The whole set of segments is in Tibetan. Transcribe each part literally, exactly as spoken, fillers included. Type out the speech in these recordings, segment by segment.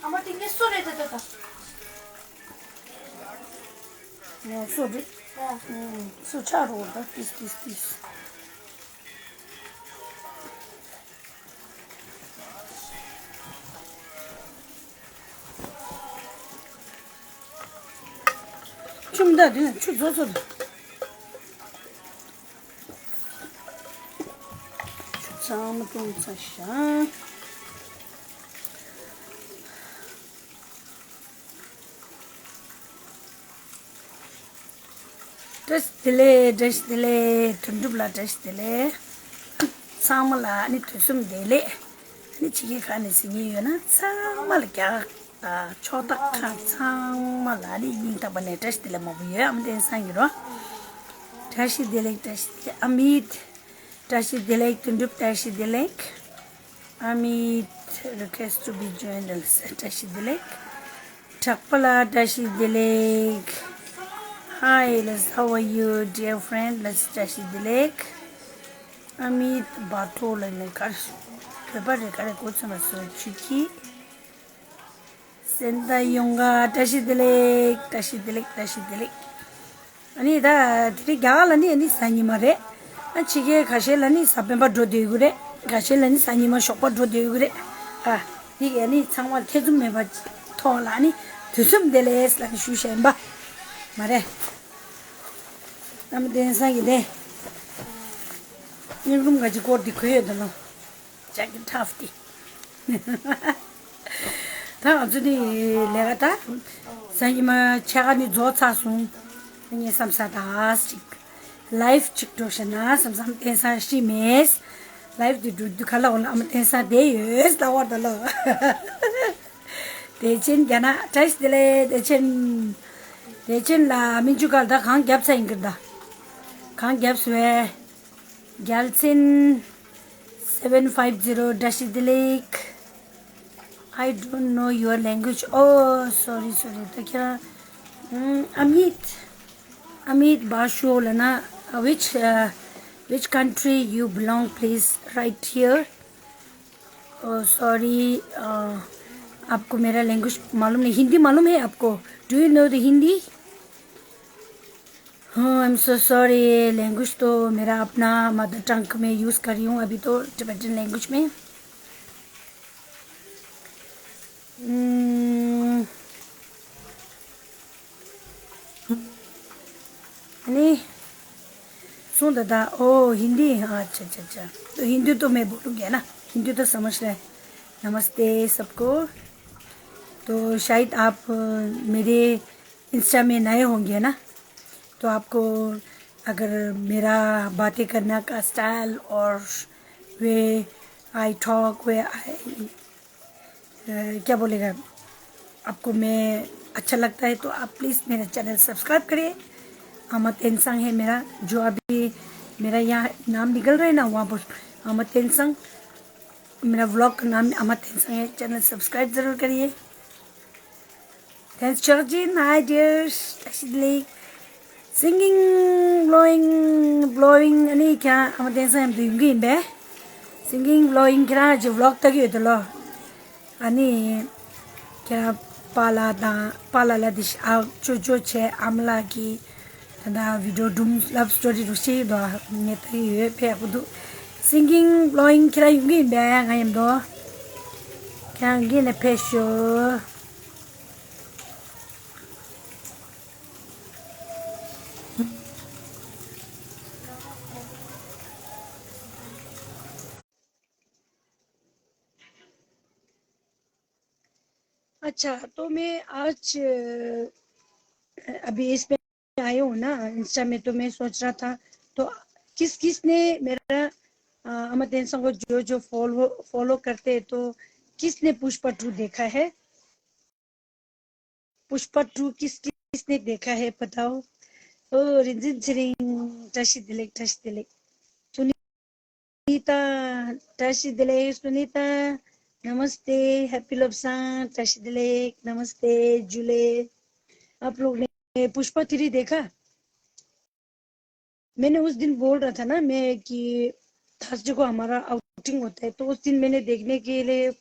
མ་དེ་ངས་སོ་རེད་ད་ད་ད། ངས་སོ་རེད། ཨ། སོ་ཆགས་རོགས་ད་ཏིས་ཏིས་ཏིས། ཆུ་མི་འདུག་དེ་ཆུ་རྫོགས་ཚར་འདུག་ཆུ་ཚང་མ་བཏུང་ཚར་ཤག་བཀྲ་ཤིས་བདེ་ལེགས། བཀྲ་ཤིས་བདེ་ལེགས། དོན་གྲུབ་ལགས་བཀྲ་ཤིས་བདེ་ལེགས། ཚང་མ་ལ་ཨ་ནི་དུས་གསུམ་བདེ་ལེགས། ཨ་ནི་ཕྱི་རྒྱལ་ཁག་ནས་གཟིགས་མཁན་ཡོད་ན་ཚང་མ་ལ་རྒྱ་གར་ཕྱོགས་མཐའ་ཁག་ཚང་མ་ལ་ཨ་ནི་སྙིང་ཐག་པ་ནས་བཀྲ་ཤིས་བདེ་ལེགས་མང་པོ་ཡོད། ཨ་མ་བསྟན་སང་གི་རོ། བཀྲ་ཤིས་བདེ་ལེགས། བཀྲ་ཤིས་བདེ་ལེགས། ཨ་མིད། བཀྲ་ཤིས་བདེ་ལེགས། དོན་གྲུབ་བཀྲ་ཤིས་བདེ་ལེགས། ཨ་མིད། Request to be joined. བཀྲ་ཤིས་བདེ་ལེགས། གྲགས་པ་ལགས་བཀྲ་ཤིས་བདེ་ལེགས། Hi, let's, how are you, dear friend? Let's བཀྲ་ཤིས་བདེ་ལེགས། ཨ་མིད་བར་ཐོ་ལ་ནི་གར་བོད་པ་རེད་ག་རེ་གོ་ཚོད་མ་སོ་ཆུ་ཁྱི། སེན་ཏ་ཡོང་ག་བཀྲ་ཤིས་བདེ་ལེགས། བཀྲ་ཤིས་བདེ་ལེགས། བཀྲ་ཤིས་བདེ་ལེགས། ཨ་ནི་ད་དེ་རིང་རྒྱ་གར་ལ་ནི་ཨ་ནི་གཟའ་ཉི་མ་རེད། ཨ་ཕྱི་རྒྱལ་ཁ་ཤས་ལ་ནི་གཟའ་སྤེན་པ་འགྲོ་བསྡད་ཡོད་ཀྱི་རེད། ཁ་ཤས་ལ་ནི་གཟའ་ཉི་མ་ཞོགས་པ་འགྲོ་བསྡད་ཡོད་ཀྱི་རེད། ཨ་དེ་ག་ནི་ཚང་མ་ཐེ་ཚོམ་མེད་པ་ཐོག་ལ་ནི་དུས་གསུམ་བདེ་ལེགས་ལ་ནི་ཞུ་བཞིན་པ་མ་རེད། ཨ་མ་བསྟན་སང་གི་དེ་སྙིང་རུམ་ག་ཅིག་སྐོར་དེ་གོ་ཡོད་དོ་ལོ། ཇ་གི་ཁྲབ་སྟེ། ད་ང་ཚོ་ནི་ལས་ཀ་ད་གཟའ་ཉི་མ་ཕྱེད་ཀ་ནི་རྫོགས་ཚར་སོང་། ངས་བསམ་ས་ད་ཅིག་ལའིབ་ཅིག་འགྲོ་ཤེ་ན་བསམ་བསམ། བསྟན་སང་ཤི་མེད། ལའིབ་དེ་འགྲོ་དུས་ག་ལ་འོ་ན་ཨ་མ་བསྟན་སང་བསྡད་ཡོད་ལྟ་བར་ད་ལོ། བདེ་ཆེན་རྒྱ་ནག་བཀྲ་ཤིས་བདེ་ལེགས། བདེ་ཆེན། བདེ་ཆེན་ལ་མི་འཇུ་གར་ད་གང་རྒྱབ་ཚ་ཡིན་གི་ད། གང་རྒྱབ་སུ་བས། རྒྱལ་མཚན་seven five zero བཀྲ་ཤིས་བདེ་ལེགས། I don't know your language. Oh, sorry, sorry. ད་ཁྱེད་རང་ཨམ་ཡིད། ཨམ་ཡིད་བ་ཤོ་ལ་ན། Which, uh, which country you belong, please write here. Oh, sorry. Uh, आपको मेरा लैंग्वेज मालूम नहीं, हिंदी मालूम है आपको? Do you know the Hindi? Oh, I'm so sorry, language तो मेरा अपना मदर टंग में यूज़ कर रही हूँ अभी तो, टिबेटन लैंग्वेज में। हम्म। नहीं। सुन दादा, ओ हिंदी, हाँ, अच्छा, अच्छा, अच्छा। तो हिंदी तो मैं बोलूँगी, है ना? हिंदी तो समझ रहे हैं। नमस्ते सबको। तो शायद आप, अ, मेरे इंस्टा में नए होंगे ना, तो आपको अगर मेरा बातें करना का स्टाइल और वे आई टॉक, वे आई, अ, क्या बोलेगा, आपको मैं अच्छा लगता है तो आप प्लीज़ मेरा चैनल सब्सक्राइब करिए। अमर तेनसंग है मेरा, जो अभी मेरा यहाँ नाम निकल रहा है ना, वहाँ पर अमर तेनसंग, मेरा व्लॉग का नाम अमर तेनसंग है। चैनल सब्सक्राइब ज़रूर करिए। Thanks, Chorjin. Hi, dears. Ashley. Singing, blowing, blowing. Ani kya, ama tensa yam tu yungi imbe. Singing, blowing kira je vlog ta ki yotolo. Ani kira pala da, pala la dish a cho cho che amla ki da video dum love story rushi do ne ta yo pe kudu. Singing, blowing kira yungi imbe nga yam do. Kya ngi ne pe sho. अच्छा, तो मैं आज, अ, अभी इस पे आई हूँ ना, इंस्टा में, तो मैं सोच रहा था, तो किस किस ने मेरा, अ, अमर तेनसंग को जो जो फॉलो, फॉलो करते हैं, तो किसने पुष्पा टू देखा है? पुष्पा टू किस किसने देखा है बताओ। ओ रिंजिन छिरिंग, टशी दिलेक, टशी दिलेक। सुनीता, टशी दिलेक, सुनीता। नमस्ते, हैप्पी लव सांग, टशी दिलेक, नमस्ते, जुले। आप लोग ने पुष्पा थ्री देखा? मैंने उस दिन बोल रहा था ना मैं कि थर्सडे को हमारा आउटिंग होता है, तो उस दिन मैंने देखने के लिए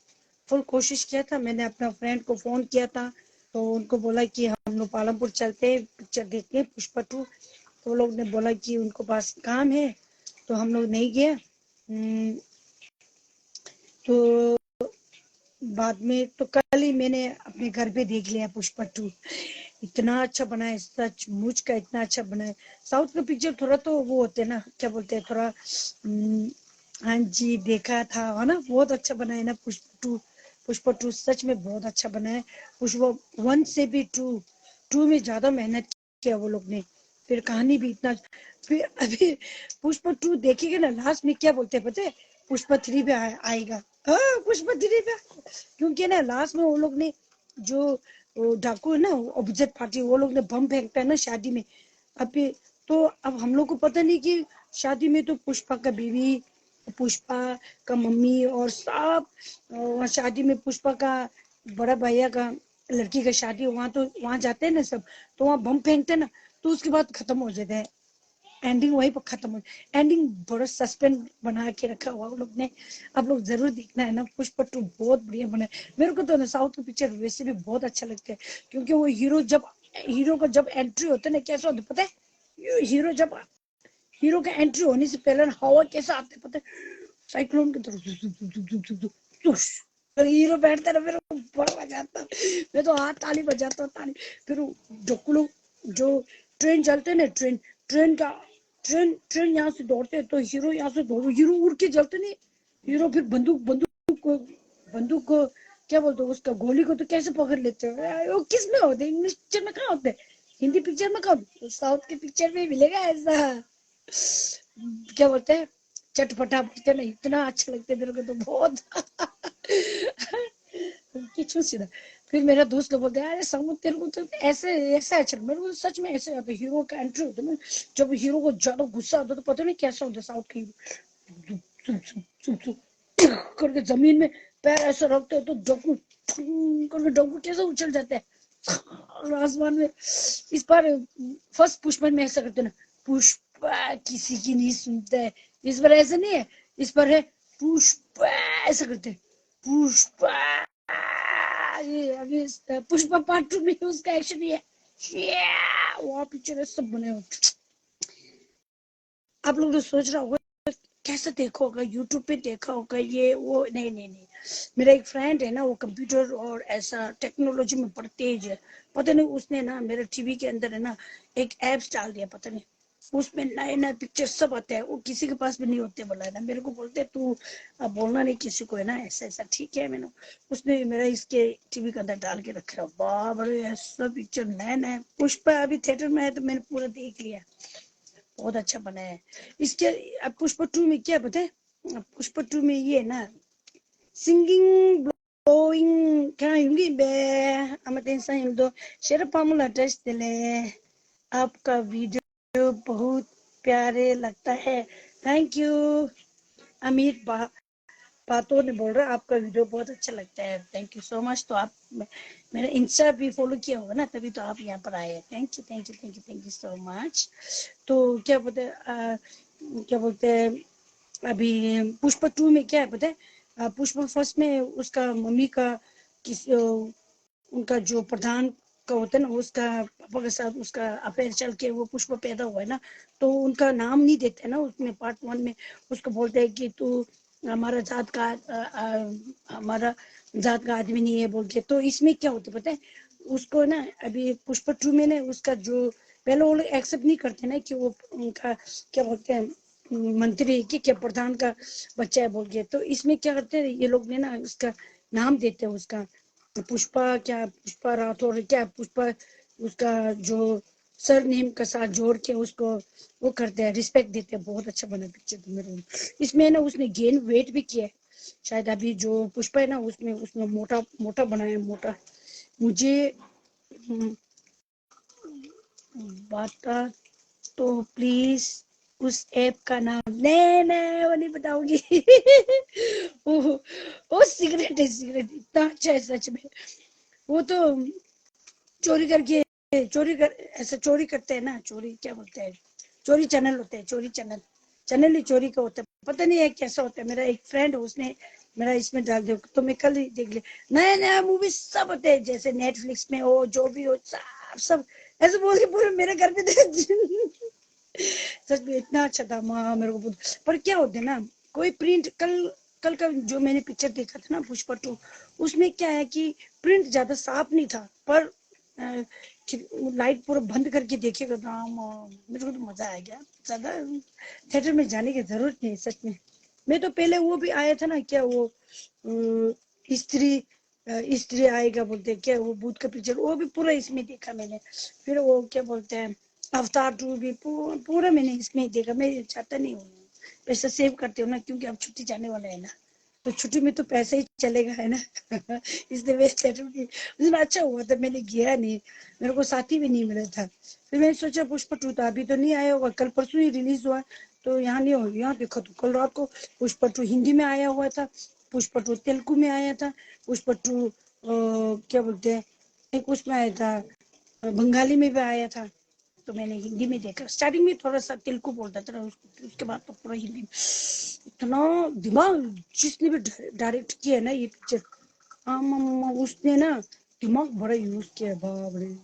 फुल कोशिश किया था, मैंने अपना फ्रेंड को फोन किया था, तो उनको बोला कि हम लोग पालमपुर चलते हैं पिक्चर देखने पुष्पा टू। तो वो लोग ने बोला कि उनको पास काम है, तो हम लोग नहीं गए। हम्म, तो बाद में तो कल ही मैंने अपने घर पे देख लिया पुष्पा टू। इतना अच्छा बना है, सचमुच का इतना अच्छा बना है। साउथ का पिक्चर थोड़ा तो वो होते हैं ना, क्या बोलते हैं, थोड़ा हम्म, हाँ जी, देखा था, है ना, बहुत अच्छा बना है ना पुष्पा टू। पुष्पा टू सच में बहुत अच्छा बना है। पुष्पा वन से भी टू, टू में ज्यादा मेहनत किया वो लोग ने। फिर कहानी भी इतना, फिर अभी पुष्पा टू देखेगा ना, लास्ट में क्या बोलते हैं पता है? पुष्पा थ्री भी आए-, आएगा। हाँ, पुष्पा थ्री भी आएगा। क्योंकि ना लास्ट में वो लोग ने जो, वो डाकू है ना, ऑपोजिट पार्टी, वो लोग ने बम फेंकता है ना शादी में। अभी तो अब हम लोग को पता नहीं कि शादी में तो पुष्पा का बीवी, पुष्पा का मम्मी और सब, अ, वहाँ शादी में पुष्पा का बड़ा भैया का लड़की का शादी, वहाँ तो, वहाँ जाते हैं ना सब, तो वहाँ बम फेंकते हैं ना, तो उसके बाद खत्म हो जाता है। एंडिंग वहीं पर खत्म हो। एंडिंग बड़ा सस्पेंस बना के रखा हुआ उन लोग ने। आप लोग जरूर देखना है ना, पुष्पा टू बहुत बढ़िया बना है। मेरे को तो ना साउथ की पिक्चर वैसे भी बहुत अच्छा लगता है, क्योंकि वो हीरो जब, हीरो का जब एंट्री होता है ना, कैसा होता है पता है? ये हीरो जब, हीरो का एंट्री होने से पहले ना हवा कैसा आता है पता है? साइक्लोन की तरह। और हीरो बैठता ना, मेरे को बड़ा मजा आता। मैं तो हाथ ताली बजाता हूँ, ताली। फिर वो डकुलू जो ट्रेन चलते ना, ट्रेन, ट्रेन का, ट्रेन, ट्रेन यहाँ से दौड़ते हैं तो हीरो यहाँ से दौड़, हीरो उड़ के चलते नहीं, हीरो फिर बंदूक, बंदूक को, बंदूक को क्या बोलते हैं, उसका गोली को तो कैसे पकड़ लेते हैं? वो किस में होते हैं? इंग्लिश पिक्चर में कहाँ होते हैं? हिंदी पिक्चर में कहाँ होते हैं? साउथ के पिक्चर में मिलेगा ऐसा। क्या बोलते हैं, चटपटा बोलते हैं ना, इतना अच्छा लगता है मेरे को तो बहुत। किचू सीधा। फिर मेरा दोस्त लोग बोलते हैं, अरे समूह, तेरे को तो ऐसे, ऐसे अच्छा। मेरे को तो सच में ऐसे आता है, हीरो का एंट्री होता है ना, जब हीरो को ज्यादा गुस्सा आता है तो पता नहीं कैसा होता है साउथ के हीरो। चुप, चुप, चुप, चुप, चुप करके जमीन में पैर ऐसे रखते हैं तो डब्बू, ठुंग करके डब्बू कैसे उछल जाते हैं आसमान में। इस बार फर्स्ट पुष्पा में ऐसा करते हैं ना, पुष्पा किसी की नहीं सुनता है। इस बार ऐसा नहीं है, इस बार है पुष्पा, ऐसा करते हैं, पुष्पा। ये अभी पुष्पा पार्ट टू में उसका एक्शन ये, ये, वहाँ पिक्चर सब बने हुए। आप लोग तो सोच रहा होगा, कैसे देखा होगा, यूट्यूब पे देखा होगा, ये वो, नहीं, नहीं, नहीं। मेरा एक फ्रेंड है ना, वो कंप्यूटर और ऐसा टेक्नोलॉजी में बड़ा तेज है। पता नहीं उसने ना मेरे टीवी के अंदर है ना, एक एप्स डाल दिया, पता नहीं उसमें नए नए पिक्चर सब आते हैं, वो किसी के पास भी नहीं होते बोला है ना। मेरे को बोलते, तू अब बोलना नहीं किसी को, है ना, ऐसा ऐसा। ठीक है, मैंने, उसने मेरा इसके टीवी के अंदर डाल के रखा है। बाप रे, ऐसा पिक्चर नया नया। पुष्पा अभी थिएटर में है तो मैंने पूरा देख लिया, बहुत अच्छा बना है। इसके अब पुष्पा टू में क्या पता है, पुष्पा टू में ये है ना, सिंगिंग, ब्लोइंग, क्या हिंदी बे, हम टेंशन हिंदो, शेर पामुला टेस्ट ले। आपका वीडियो बहुत प्यारे लगता है। Thank you. अमित बा-, पातो ने बोल रहा, आपका वीडियो बहुत अच्छा लगता है। Thank you so much. तो आप मे-, मेरा इंस्टा भी फॉलो किया होगा ना, तभी तो आप यहाँ पर आए। Thank you, thank you, thank you, thank you so much. तो क्या बोलते हैं, अ, क्या बोलते हैं, अभी पुष्पा टू में क्या है पता है? अ, पुष्पा फर्स्ट में उसका मम्मी का किस, अ, उनका जो प्रधान का होता है ना, उसका पापा के साथ उसका अफेयर चल के वो पुष्पा पैदा हुआ है ना, तो उनका नाम नहीं देते ना उसमें, पार्ट वन में। उसको बोलते हैं कि तू हमारा जात का, अ, अ, हमारा जात का आदमी नहीं है बोल के। तो इसमें क्या होता है पता है, उसको ना अभी पुष्पा टू में ना उसका जो, पहले वो लोग एक्सेप्ट नहीं करते ना कि वो उनका, क्या बोलते हैं, मंत्री के क्या प्रधान का बच्चा है बोल के। तो इसमें क्या करते हैं ये लोग ने ना, उसका नाम देते हैं उसका पुष्पा, क्या पुष्पा राठौर, क्या पुष्पा, उसका जो सरनेम का साथ जोड़ के उसको वो करते हैं, रिस्पेक्ट देते हैं। बहुत अच्छा बना पिक्चर तो मेरे को। इसमें ना उसने गेन वेट भी किया है शायद। अभी जो पुष्पा है ना, उसमें उसने मोटा मोटा बनाया है, मोटा। मुझे हम्म, बता तो प्लीज उस ऐप का नाम। नहीं, नहीं, वो नहीं बताऊंगी। वो, वो सीक्रेट है, सीक्रेट। इतना अच्छा है सच में। वो तो चोरी करके, चोरी कर, ऐसा चोरी करते हैं ना, चोरी क्या बोलते हैं, चोरी चैनल होते हैं, चोरी चैनल, चैनल ही चोरी का होता है। पता नहीं है कैसा होता है। मेरा एक फ्रेंड, उसने मेरा इसमें डाल दो, तो मैं कल ही देख ले। नया नया मूवी सब होते हैं, जैसे नेटफ्लिक्स में हो, जो भी हो, सब सब। ऐसे बोल के पूरे मेरे घर पे दे। सच में इतना अच्छा था, माँ मेरे को बहुत। पर क्या होता है ना, कोई प्रिंट, कल कल का जो मैंने पिक्चर देखा था ना, पुष्पा टू, उसमें क्या है कि प्रिंट ज्यादा साफ नहीं था, पर अ, लाइट पूरा बंद करके देखेगा, राम, मेरे को तो मजा आ गया। ज्यादा थिएटर में जाने की जरूरत नहीं है सच में। मैं तो पहले वो भी आया था ना, क्या वो अ, स्त्री अ, स्त्री आएगा बोलते हैं क्या, वो भूत का पिक्चर, वो भी पूरा इसमें देखा मैंने। फिर वो क्या बोलते हैं, अवतार टू भी पू-, पूरा मैंने इसमें देखा। मैं जाता नहीं हूँ, पैसा सेव करती हूँ ना, क्योंकि अब छुट्टी जाने वाला है ना, तो छुट्टी में तो पैसा ही चलेगा, है ना। इसलिए मैं थिएटर भी, लेकिन अच्छा हुआ था मैंने गया नहीं, मेरे को साथी भी नहीं मिला था। फिर मैंने सोचा पुष्पा टू तो अभी तो नहीं आया होगा, कल परसों ही रिलीज हुआ, तो यहाँ नहीं होगा। यहाँ देखो तो कल रात को पुष्पा टू हिंदी में आया हुआ था, पुष्पा टू तेलुगु में आया था, पुष्पा टू क्या बोलते हैं, एक उसमें आया था, बंगाली में भी आया था। तो मैंने हिंदी में देखा, स्टार्टिंग में थोड़ा सा तेलुगु बोलता था, उस, उसके बाद तो पूरा हिंदी। इतना दिमाग, जिसने भी डायरेक्ट किया है ना ये पिक्चर, हाँ, उसने ना दिमाग बड़ा यूज किया है, बाप रे।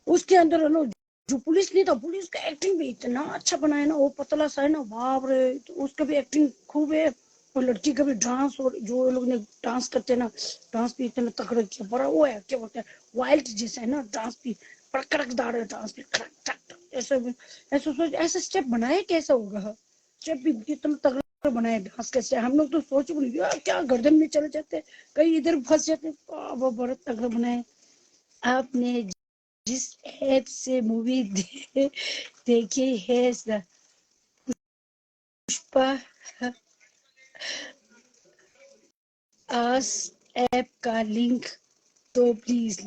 उसके अंदर है ना, जो पुलिस नहीं था, पुलिस का एक्टिंग भी इतना अच्छा बनाया ना, वो पतला सा है ना, बाप रे, तो उसका भी एक्टिंग खूब है। और लड़की का भी डांस, और जो लोग ने डांस करते हैं ना, डांस भी इतना तगड़ा किया, बड़ा वो है, क्या बोलते हैं, वाइल्ड जैसा है ना डांस भी, बड़ा कड़कदार है डांस भी, कड़क टक टक, ऐसा भी, ऐसा सोच, ऐसा स्टेप बनाया कैसा होगा? स्टेप भी इतना तगड़ा बनाया डांस का स्टेप, हम लोग तो सोच भी नहीं, यार, क्या गर्दन में चले जाते, कहीं इधर फंस जाते। बाबा, बड़ा तगड़ा बनाया। आपने जिस ऐप से मूवी दे, देखी है सर, पुष्पा, आस ऐप का लिंक दो please.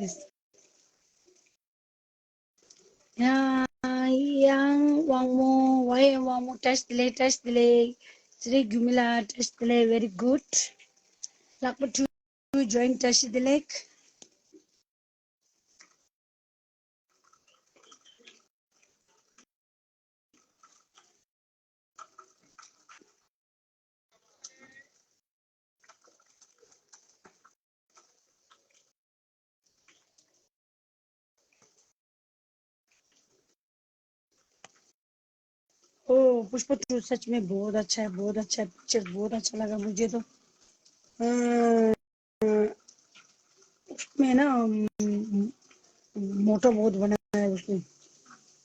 Yang, yang, wang mo, wai, wang mo, tash delek, tash delek. Sri Gumila, tash delek, very good. Lakpa to join, tash delek. ओ पुष्पा टू सच में बहुत अच्छा है, बहुत अच्छा है पिक्चर, बहुत अच्छा लगा मुझे तो। अ, उसमें ना, अम, मोटा बहुत बनाया है उसने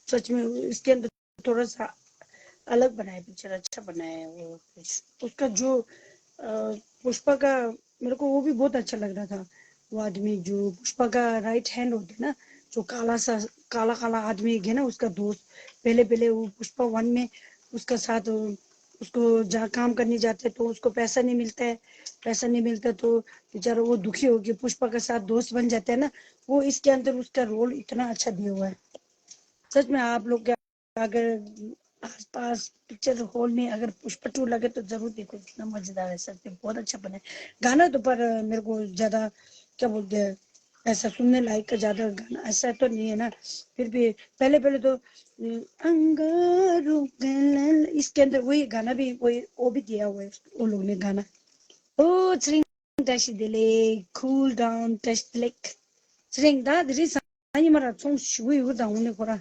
सच में। इसके अंदर थोड़ा सा अलग बनाया पिक्चर, अच्छा बनाया है वो कुछ। उसका जो अ, पुष्पा का, मेरे को वो भी बहुत अच्छा लग रहा था। वो आदमी जो पुष्पा का राइट हैंड होता है ना, जो काला सा, काला काला आदमी है ना, उसका दोस्त। पहले पहले वो पुष्पा वन में उसका साथ, उसको जहाँ काम करने जाते हैं तो उसको पैसा नहीं मिलता है। पैसा नहीं मिलता तो बेचारा वो दुखी होके पुष्पा के साथ दोस्त बन जाता है ना। वो इसके अंदर उसका रोल इतना अच्छा दिया हुआ है। सच में आप लोग क्या, अगर आसपास पिक्चर हॉल में अगर पुष्पा टू लगे तो जरूर देखो, कितना मजेदार है सच में, बहुत अच्छा बना है। गाना तो पर मेरे को ज्यादा क्या बोलते हैं, ऐसा सुनने लायक का ज्यादा गाना ऐसा तो नहीं है ना। फिर भी पहले पहले तो अंगारू गलल, इसके अंदर वही गाना भी, वही वो भी दिया हुआ है उन लोगों ने गाना। ओ चिरिङ བཀྲ་ཤིས་བདེ་ལེགས། Cool down བཀྲ་ཤིས་བདེ་ལེགས། ཚེ་རིང་ད་དེ་རིང་སང་ཉིན་མ་ར་ཚོང་ཞུ་གི་ཡོད་དང་འོང་ནས་ཁོ་ར། ཨ།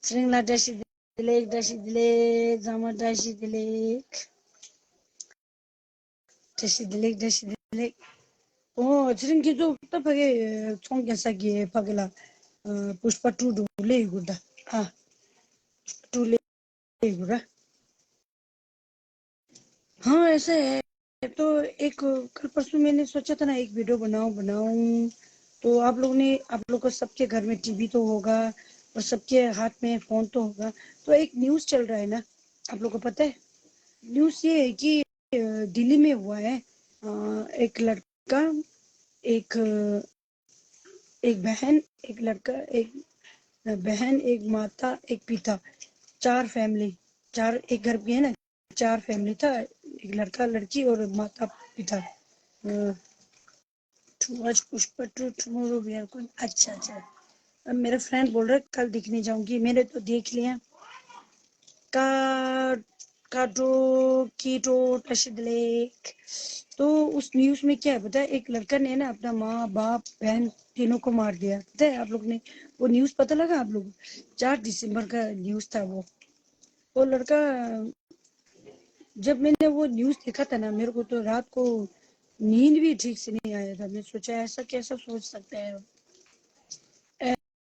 ཚེ་རིང་ལ་བཀྲ་ཤིས་བདེ་ལེགས། བཀྲ་ཤིས་བདེ་ལེགས། ཚང་མ་བཀྲ་ཤིས་བདེ་ལེགས། བཀྲ་ཤིས་བདེ་ལེགས། བཀྲ་ཤིས་བདེ་ལེགས། ཨོ་ཚེ་རིང་ཁྱེད་ཚོ་ད་ཕ་གི་ཚོང་རྒྱག་ས་གི་ཕ་གི་ལ་ཨ་Pushpa two འགྲོ་ལེ་ཡོད་གི་ད། ཨ་Pushpa two ལེ་ཡོད་གི་ར། हाँ, ऐसा है। तो एक कल परसों मैंने सोचा था ना, एक वीडियो बनाऊं, बनाऊं। तो आप लोग ने, आप लोग को सबके घर में टीवी तो होगा और सबके हाथ में फोन तो होगा। तो एक न्यूज़ चल रहा है ना, आप लोग को पता है? न्यूज़ ये है कि अ, दिल्ली में हुआ है। अ, एक लड़का, एक, एक बहन, एक लड़का, एक बहन, एक माता, एक पिता, चार फैमिली, चार एक घर में है ना, चार फैमिली था, एक लड़का, लड़की और माता, पिता। अ, To watch Pushpa two tomorrow we are going। अच्छा, अच्छा। अब मेरा फ्रेंड बोल रहा है कल देखने जाऊंगी, मैंने तो देख लिया। का काटो, कीटो, टशी दिलेक। तो उस न्यूज़ में क्या है पता है? एक लड़का ने ना अपना माँ, बाप, बहन तीनों को मार दिया। पता है आप लोग ने वो न्यूज़, पता लगा आप लोग? चार दिसंबर का न्यूज़ था वो। वो लड़का, जब मैंने वो न्यूज़ देखा था ना, मेरे को तो रात को नींद भी ठीक से नहीं आया था। मैं सोचा, ऐसा कैसा सोच सकता है?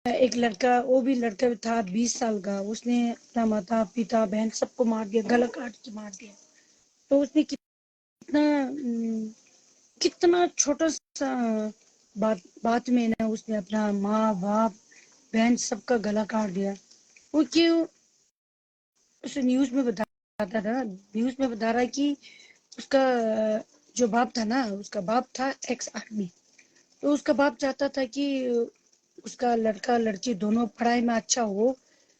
एक लड़का, वो भी लड़का था बीस साल का, उसने अपना माता, पिता, बहन सबको मार दिया, गला काट के मार दिया। तो उसने कितना, हम्म, कितना छोटा सा बात, बात में ना उसने अपना माँ, बाप, बहन सबका गला काट दिया। वो क्यों? उस न्यूज़ में बताता था, न्यूज़ में बता रहा है कि उसका जो बाप था ना, उसका बाप था एक्स आर्मी। तो उसका बाप चाहता था कि उसका लड़का लड़की दोनों पढ़ाई में अच्छा हो,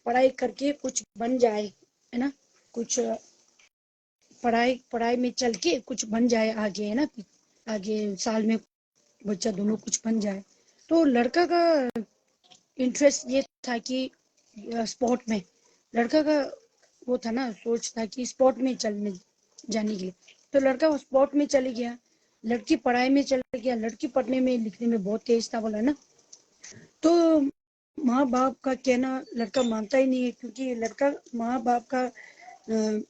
पढ़ाई करके कुछ बन जाए, है ना? कुछ पढ़ाई, पढ़ाई में चल के कुछ बन जाए आगे, है ना? आगे साल में बच्चा दोनों कुछ बन जाए। तो लड़का का इंटरेस्ट ये था कि स्पोर्ट में, लड़का का वो था ना, सोच था कि स्पोर्ट में चलने, जाने के लिए। तो लड़का स्पोर्ट में चले गया, लड़की पढ़ाई में चले गया। लड़की पढ़ने में, लिखने में बहुत तेज था, बोला ना। तो माँ बाप का कहना लड़का मानता ही नहीं है, क्योंकि लड़का, माँ बाप का अ,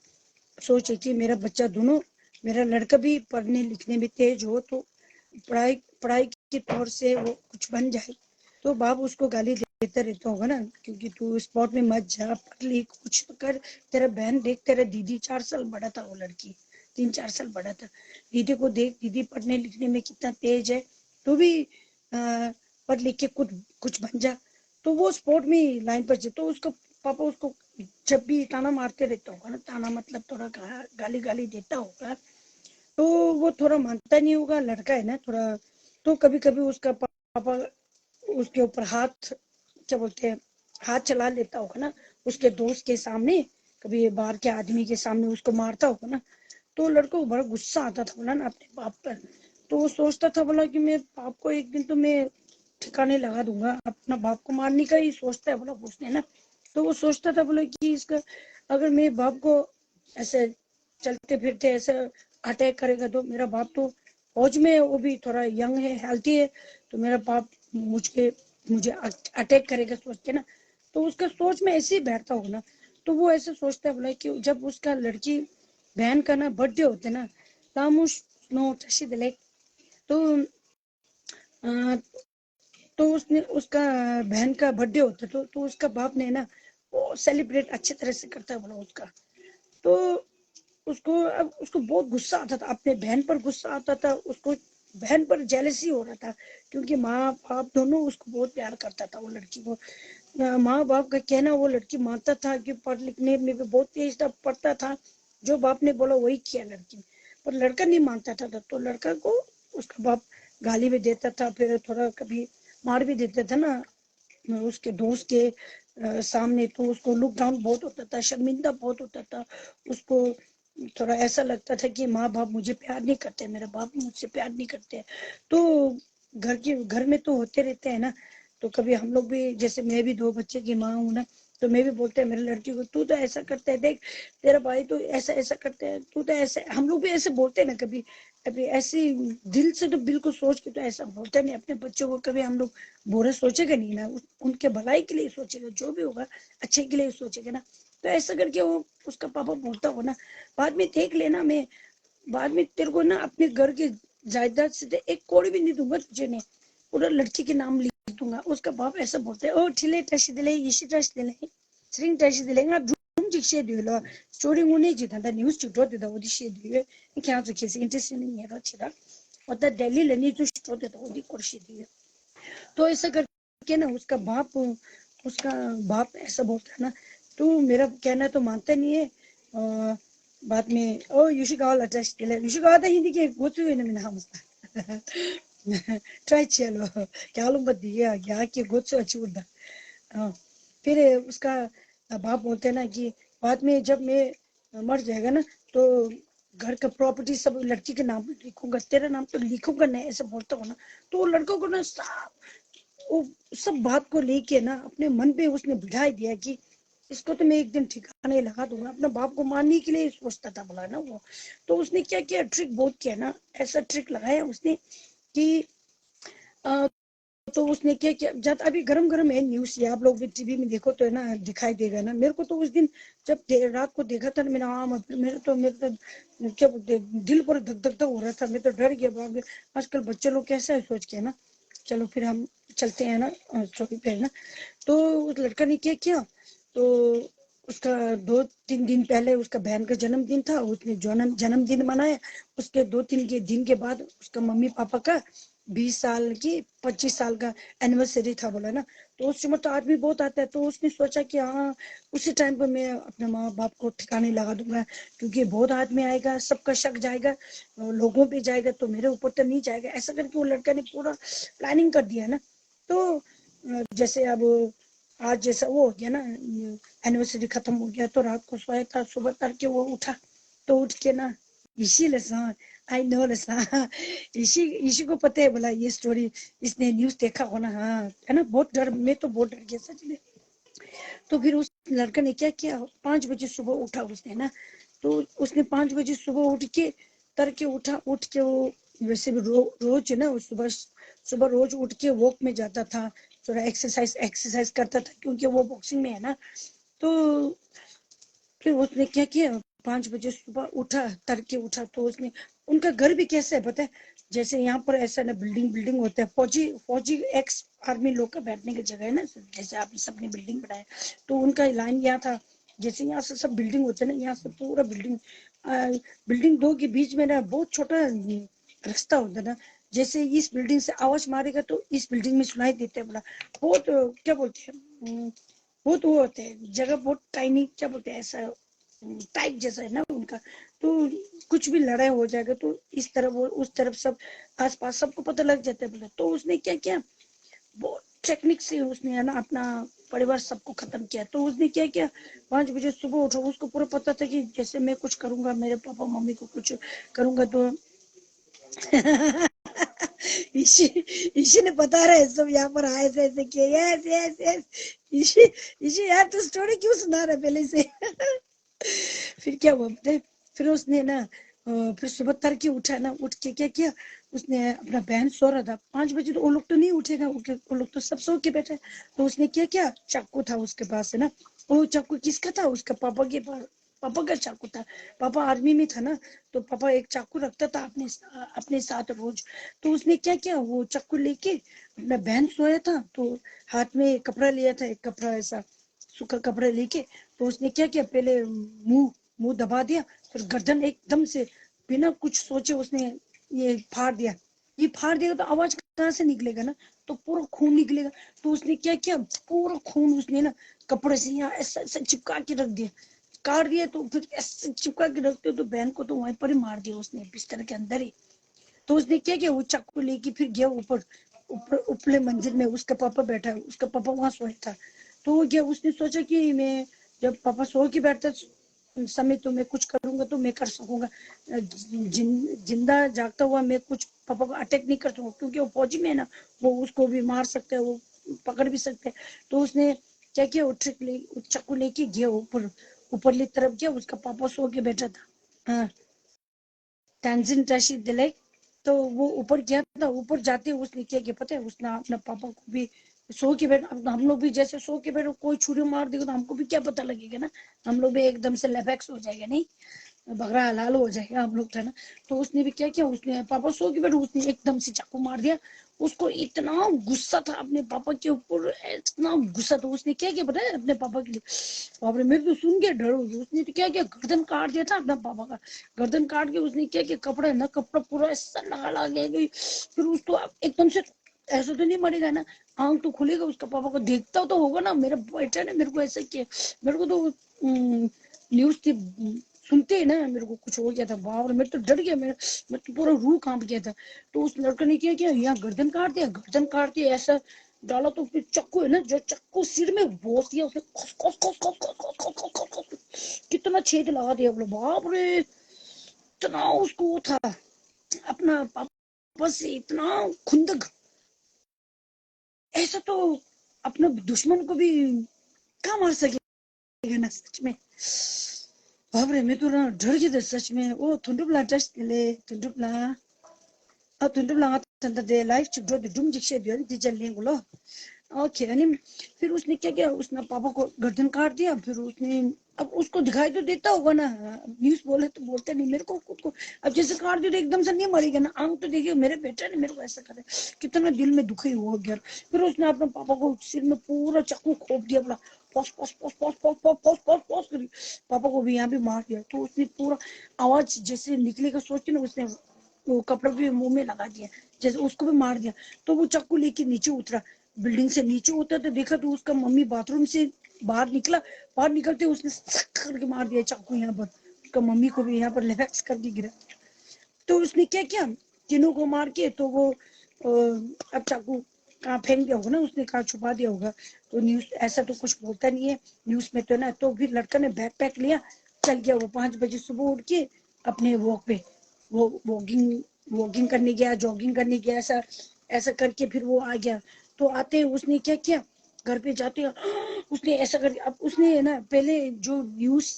सोच है कि मेरा बच्चा दोनों, मेरा लड़का भी पढ़ने लिखने में तेज हो, तो पढ़ाई, पढ़ाई के तौर से वो कुछ बन जाए। तो बाप उसको गाली देता रहता होगा ना, क्योंकि तू स्पोर्ट में मत जा, पढ़ लिख, कुछ तो कर। तेरा बहन देख, तेरा दीदी, चार साल बड़ा था वो लड़की, तीन चार साल बड़ा था। दीदी को देख, दीदी पढ़ने लिखने में कितना तेज है, तू भी अ, पढ़ लिख के कुछ, कुछ बन जा। तो वो स्पोर्ट में लाइन पर, तो उसका पापा उसको जब भी ताना मारते रहता होगा ना, ताना मतलब थोड़ा गा-, गाली गाली देता होगा, तो वो थोड़ा मानता नहीं होगा, लड़का है ना थोड़ा। तो कभी कभी उसका पापा उसके ऊपर हाथ, क्या बोलते हैं, हाथ चला लेता होगा ना, उसके दोस्त के सामने, कभी बाहर के आदमी के सामने उसको मारता होगा ना, तो लड़कों को बड़ा गुस्सा आता था बोला ना अपने बाप पर। तो वो सोचता था बोला कि मैं बाप को एक दिन तो मैं ठिकाने लगा दूंगा, अपना बाप को मारने का ही सोचता है बोला उसने ना। तो वो सोचता था बोला कि इसका, अगर मैं बाप को ऐसे चलते फिरते ऐसे अटैक करेगा तो मेरा बाप तो फौज में है, वो भी थोड़ा यंग है, हेल्थी है, तो मेरा बाप मुझे, मुझे अटैक करेगा सोच के ना। तो उसका सोच में ऐसे ही बैठता होगा ना। तो वो ऐसे सोचता है बोला कि जब उसका लड़की बहन का ना बर्थडे होता है ना, तामुश नो टशी दिले, तो अ, तो उसने, उसका बहन का बर्थडे होता तो, तो उसका बाप ने ना वो सेलिब्रेट अच्छी तरह से करता है बोला उसका। तो उसको, अब उसको बहुत गुस्सा आता था, अपने बहन पर गुस्सा आता था, उसको बहन पर जेलसी हो रहा था, क्योंकि माँ बाप दोनों उसको बहुत प्यार करता था वो लड़की को। अ, माँ बाप का कहना वो लड़की मानता था कि पढ़ लिखने में भी बहुत तेज था, पढ़ता था, जो बाप ने बोला वही किया लड़की ने। पर लड़का नहीं मानता था, तो लड़का को उसका बाप गाली भी देता था, फिर थोड़ा कभी मार भी देता था ना उसके दोस्त के अ, सामने, तो उसको लुक डाउन बहुत होता था, शर्मिंदा बहुत होता था। उसको थोड़ा ऐसा लगता था कि माँ बाप मुझे प्यार नहीं करते, मेरा बाप मुझसे प्यार नहीं करते। तो घर के, घर में तो होते रहते हैं ना, तो कभी हम लोग भी, जैसे मैं भी दो बच्चे की माँ हूँ ना, तो मैं भी बोलते हैं मेरे लड़की को, तू तो ऐसा करता है, देख तेरा भाई तो ऐसा ऐसा करता है, तू तो ऐसे, हम लोग भी ऐसे बोलते हैं ना कभी। अभी ऐसे दिल से तो बिल्कुल सोच के तो ऐसा बोलता नहीं अपने बच्चों को, कभी हम लोग बुरा सोचेगा नहीं ना, उस, उनके भलाई के लिए सोचेगा, जो भी होगा अच्छे के लिए सोचेगा ना। तो ऐसा करके वो उसका पापा बोलता हो ना, बाद में देख लेना, मैं बाद में तेरे को ना अपने घर के जायदाद से तो एक कौड़ी भी नहीं दूंगा तुझे, नहीं पूरा लड़की के नाम लिख दूंगा। उसका बाप ऐसा बोलता है, ओ ठिले टशी दिले, यशी टशी दिले, स्ट्रिंग टशी दिले, ང་སྒྲུང་ཅིག་བཤད་འདོད་ལ། ཅོ་རི་དངོས་གནས་ཀྱི་ད་ལྟ་ནིའུ་སི་ཅིག་འགྲོ་འདུག་ད་འོ་དེ་བཤད་འདོད་ཡོད། ཁྱེད་རང་ཚོ་གལ་སྲིད་ཨིན་ཊི་རེ་སི་ཊི་ཡོད་ན་ཉན་རོགས་བྱེད་དང་། འོ་ད་ལྡི་ལི་ལ་གནས་ཚུལ་ཞིག་འགྲོ་འདུག་ད་འོ་དེ་སྐོར་བཤད་འདོད་ཡོད། तो ऐसा करके ना उसका बाप, उसका बाप ऐसा बोलता है ना, तू मेरा कहना तो मानता नहीं है। अ, बाद में, ओ, युशिकावा ला टशी दिले, युशिकावा ता हिंदी के गोचु है ना, मैंने हम उसका। ट्राई चलो, क्या लोग बत दिया, क्या के गोचु अच्छी उड़दा। अ, फिर उसका बाप बोलते हैं ना कि बाद में जब मैं मर जाएगा ना, तो घर का प्रॉपर्टी सब लड़की के नाम पे लिखूंगा, तेरा नाम तो लिखूंगा नहीं, ऐसे बोलता हो ना। तो वो लड़कों को ना सब, वो सब बात को लेके ना अपने मन पे उसने बिठा दिया कि इसको तो मैं एक दिन ठिकाने लगा दूंगा। अपने बाप को मारने के लिए सोचता था बोला ना वो। तो उसने क्या किया, ट्रिक बहुत किया ना, ऐसा ट्रिक लगाया उसने कि अ, तो उसने क्या किया, जब अभी गरम गरम है न्यूज़, ये आप लोग भी टीवी में देखो तो है ना, दिखाई देगा ना। मेरे को तो उस दिन जब दे, रात को देखा था ना, मेरा हाँ, मतलब, मेरे तो मेरे तो क्या बोलते हैं, दिल पर धक धक धक हो रहा था। मैं तो डर गया, भाग गया। आजकल बच्चे लोग कैसा है सोच के ना। चलो फिर हम चलते हैं ना, सॉरी, फिर ना। तो उस लड़का ने क्या किया, तो उसका दो तीन दिन पहले उसका बहन का जन्मदिन था, उसने जन्म जन्मदिन मनाया। उसके दो तीन के दिन के बाद उसका मम्मी पापा का बीस साल की, पच्चीस साल का एनिवर्सरी था बोला ना। तो उस समय तो आदमी बहुत आता है, तो उसने सोचा कि हाँ, उसी टाइम पर मैं अपने माँ बाप को ठिकाने लगा दूंगा, क्योंकि बहुत आदमी आएगा, सबका शक जाएगा, लोगों पे जाएगा, तो मेरे ऊपर तो नहीं जाएगा। ऐसा करके वो लड़का ने पूरा प्लानिंग कर दिया ना। तो जैसे अब आज जैसा वो हो गया ना, एनिवर्सरी खत्म हो गया, तो रात को सोया था, सुबह तड़के वो उठा, तो उठ के ना, इसी लसा, आई नो लसा, इसी इसी को पता है बोला, ये स्टोरी इसने न्यूज़ देखा हो ना। हाँ, है ना, बहुत डर, मैं तो बहुत डर गया सच में। तो फिर उस लड़का ने क्या किया, पाँच बजे सुबह उठा उसने ना। तो उसने पाँच बजे सुबह उठ के, तड़के उठा, उठ के वो वैसे भी रो, रोज है ना, वो सुबह सुबह रोज उठ के वॉक में जाता था, थोड़ा एक्सरसाइज एक्सरसाइज करता था, क्योंकि वो बॉक्सिंग में है ना। तो फिर उसने क्या किया, पाँच बजे सुबह उठा, तड़के उठा, तो उसने, उनका घर भी कैसे है पता है, जैसे यहाँ पर ऐसा ना, बिल्डिंग बिल्डिंग होता है, फौजी फौजी एक्स आर्मी लोग का बैठने की जगह है ना, जैसे आपने सबने बिल्डिंग बनाया, तो उनका लाइन यहाँ था। जैसे यहाँ से सब बिल्डिंग होते हैं ना, यहाँ से पूरा बिल्डिंग, बिल्डिंग दो के बीच में ना बहुत छोटा रास्ता होता है ना। जैसे इस बिल्डिंग से आवाज मारेगा तो इस बिल्डिंग में सुनाई देते हैं बोला। बहुत क्या बोलते हैं, बहुत वो होते हैं जगह, बहुत टाइनी, क्या बोलते हैं, ऐसा टाइप जैसा है ना उनका। तो कुछ भी लड़ाई हो जाएगा तो इस तरफ वो उस तरफ, सब आसपास सबको पता लग जाता है बोला। तो उसने क्या किया, बहुत टेक्निक से उसने है ना अपना परिवार सबको खत्म किया। तो उसने क्या किया, पाँच बजे सुबह उठा, उसको पूरा पता था कि जैसे मैं कुछ करूंगा, मेरे पापा मम्मी को कुछ करूंगा तो इसी इसी ने बता रहा है सब यहाँ पर आए ऐसे ऐसे किए। Yes yes yes. इसी इसी यार, तू स्टोरी क्यों सुना रहा है पहले से? फिर क्या हुआ पता है? फिर उसने ना फिर सुबह तड़के उठा ना, उठ के क्या किया, उसने अपना बहन सो रहा था पाँच बजे, तो वो लोग तो नहीं उठेगा, वो लोग तो सब सो के बैठे। तो उसने क्या किया, चाकू था उसके पास है ना, वो चाकू किसका था? उसका पापा के पास। पापा का चाकू था। पापा आर्मी में था ना, तो पापा एक चाकू रखता था अपने अपने साथ रोज। तो उसने क्या किया, वो चाकू लेके, अपना बहन सोया था तो हाथ में कपड़ा लिया था, एक कपड़ा ऐसा सूखा कपड़ा लेके, तो उसने क्या किया, पहले मुंह मुंह दबा दिया, फिर गर्दन एकदम से बिना कुछ सोचे उसने ये फाड़ दिया। ये फाड़ देगा तो आवाज कहाँ से निकलेगा ना, तो पूरा खून निकलेगा। तो उसने क्या किया, पूरा खून उसने ना कपड़े से यहाँ ऐसा ऐसा चिपका के रख दिया, काट दिया। तो फिर ऐसे चिपका के रखते हो तो बहन को तो वहीं पर ही मार दिया उसने बिस्तर के अंदर ही। तो उसने क्या किया, वो चाकू लेके फिर गया ऊपर, ऊपर ऊपरले मंजिल में उसका पापा बैठा है, उसका पापा वहां सोया था। तो वो गया, उसने सोचा कि मैं जब पापा सो के बैठता समय तो मैं कुछ करूंगा तो मैं कर सकूंगा। जिन, जिंदा जागता हुआ मैं कुछ पापा को अटैक नहीं कर सकूंगा, क्योंकि वो फौजी में है ना, वो उसको भी मार सकते हैं, वो पकड़ भी सकते हैं। तो उसने क्या किया, वो ट्रिक ले, वो चाकू लेके गया ऊपर, ऊपरली तरफ गया, उसका पापा सो के बैठा था। हाँ, तंजिन टशी दिले। तो वो ऊपर गया था, ऊपर जाते उसने क्या किया पता है, उसने अपना पापा को भी सो के बैठ, अब हम लोग भी जैसे सो के बैठो, कोई छुरी मार देगा तो हमको भी क्या पता लगेगा ना, हम लोग भी एकदम से लेफेक्स हो जाएगा, नहीं, बकरा हलाल हो जाएगा हम लोग, है ना। तो उसने भी क्या किया, उसने पापा सो के बैठो, उसने एकदम से चाकू मार दिया। उसको इतना गुस्सा था अपने पापा के ऊपर, इतना गुस्सा था। उसने क्या किया पता है अपने पापा के लिए, बाप रे, मेरे तो सुन के डर हो गया। उसने तो क्या किया, गर्दन काट दिया था अपना पापा का। गर्दन काट के उसने क्या किया, कपड़ा है ना, कपड़ा पूरा ऐसा लगा लगा के गई। फिर उसको एकदम से ऐसा तो नहीं मरेगा ना, आंख तो खुलेगा, उसका पापा को देखता तो होगा ना, मेरा बेटा ने मेरे को ऐसा किया। मेरे को तो न्यूज थी, सुनते ही ना मेरे को कुछ हो गया था, बाप रे, मैं तो डर गया, मैं मैं तो पूरा रूह कांप गया था। तो उस लड़के ने क्या किया, यहाँ गर्दन काट दिया, गर्दन काट दिया, ऐसा डाला तो फिर चाकू है ना, जो चाकू सिर में घोस दिया उसने, खस खस खस खस खस खस खस खस खस खस, कितना छेद लगा दिया बोलो, बाप रे, इतना उसको वो था, अपना पापा से इतना खुंदक, ऐसा तो अपने दुश्मन को भी कहाँ मार सके। ཡིན་ན་སོ་ཅི་མེད། བབ་རེ་མི་ཏུ་རང་འགྲོར་གྱི་དེ་སོ་ཅི་མེད། ཨོ་དོན་གྲུབ་ལ་བཀྲ་ཤིས་བདེ་ལེགས། དོན་གྲུབ་ལ། ཨ་དོན་གྲུབ་ལ་ང་ད་ལྟ་དེ་ལའིབ་ཅིག་འགྲོ་དེ་སྒྲུང་ཅིག་བཤད་དེ་ཡོད་དེ་ཅར་ལེན་གོ་ལོ། ओके। अनिम फिर उसने क्या किया, उसने पापा को गर्दन काट दिया। फिर उसने, अब उसको दिखाई तो देता होगा ना, न्यूज़ बोले तो बोलते नहीं, मेरे को खुद को। अब जैसे काट दिया तो एकदम से नहीं मरेगा ना, आंख तो देखिए, मेरे बेटे ने मेरे को ऐसा करे, कितना दिल में दुखी हो गया। फिर उसने अपने पापा को सिर में पूरा चाकू घोंप दिया, बोला, "पॉस, पॉस, पॉस, पॉस, पॉस, पॉस, पॉस, पॉस, पॉस" करी। पापा को भी यहाँ भी मार दिया। तो उसने पूरा आवाज जैसे निकलेगा सोच के ना, उसने वो कपड़ा भी मुंह में लगा दिया, जैसे उसको भी मार दिया। तो वो चाकू लेके नीचे उतरा, बिल्डिंग से नीचे उतरा तो देखा तो उसका मम्मी बाथरूम से बाहर निकला। बाहर निकलते उसने सक करके मार दिया चाकू यहाँ पर, उसका मम्मी को भी यहाँ पर लेफ्ट करके गिरा। तो उसने क्या किया, तीनों को मार के तो वो अ, अब चाकू कहाँ फेंक दिया होगा ना, उसने कहाँ छुपा दिया होगा। तो न्यूज़ ऐसा तो कुछ बोलता नहीं है न्यूज़ में तो ना। तो फिर लड़का ने बैग पैक लिया, चल गया वो पाँच बजे सुबह उठ के अपने वॉक पे, वो वॉकिंग वॉकिंग करने गया, जॉगिंग करने गया, ऐसा ऐसा करके फिर वो आ गया। तो आते उसने क्या किया, घर पे जाते उसने ऐसा कर, अब उसने है ना, पहले जो न्यूज़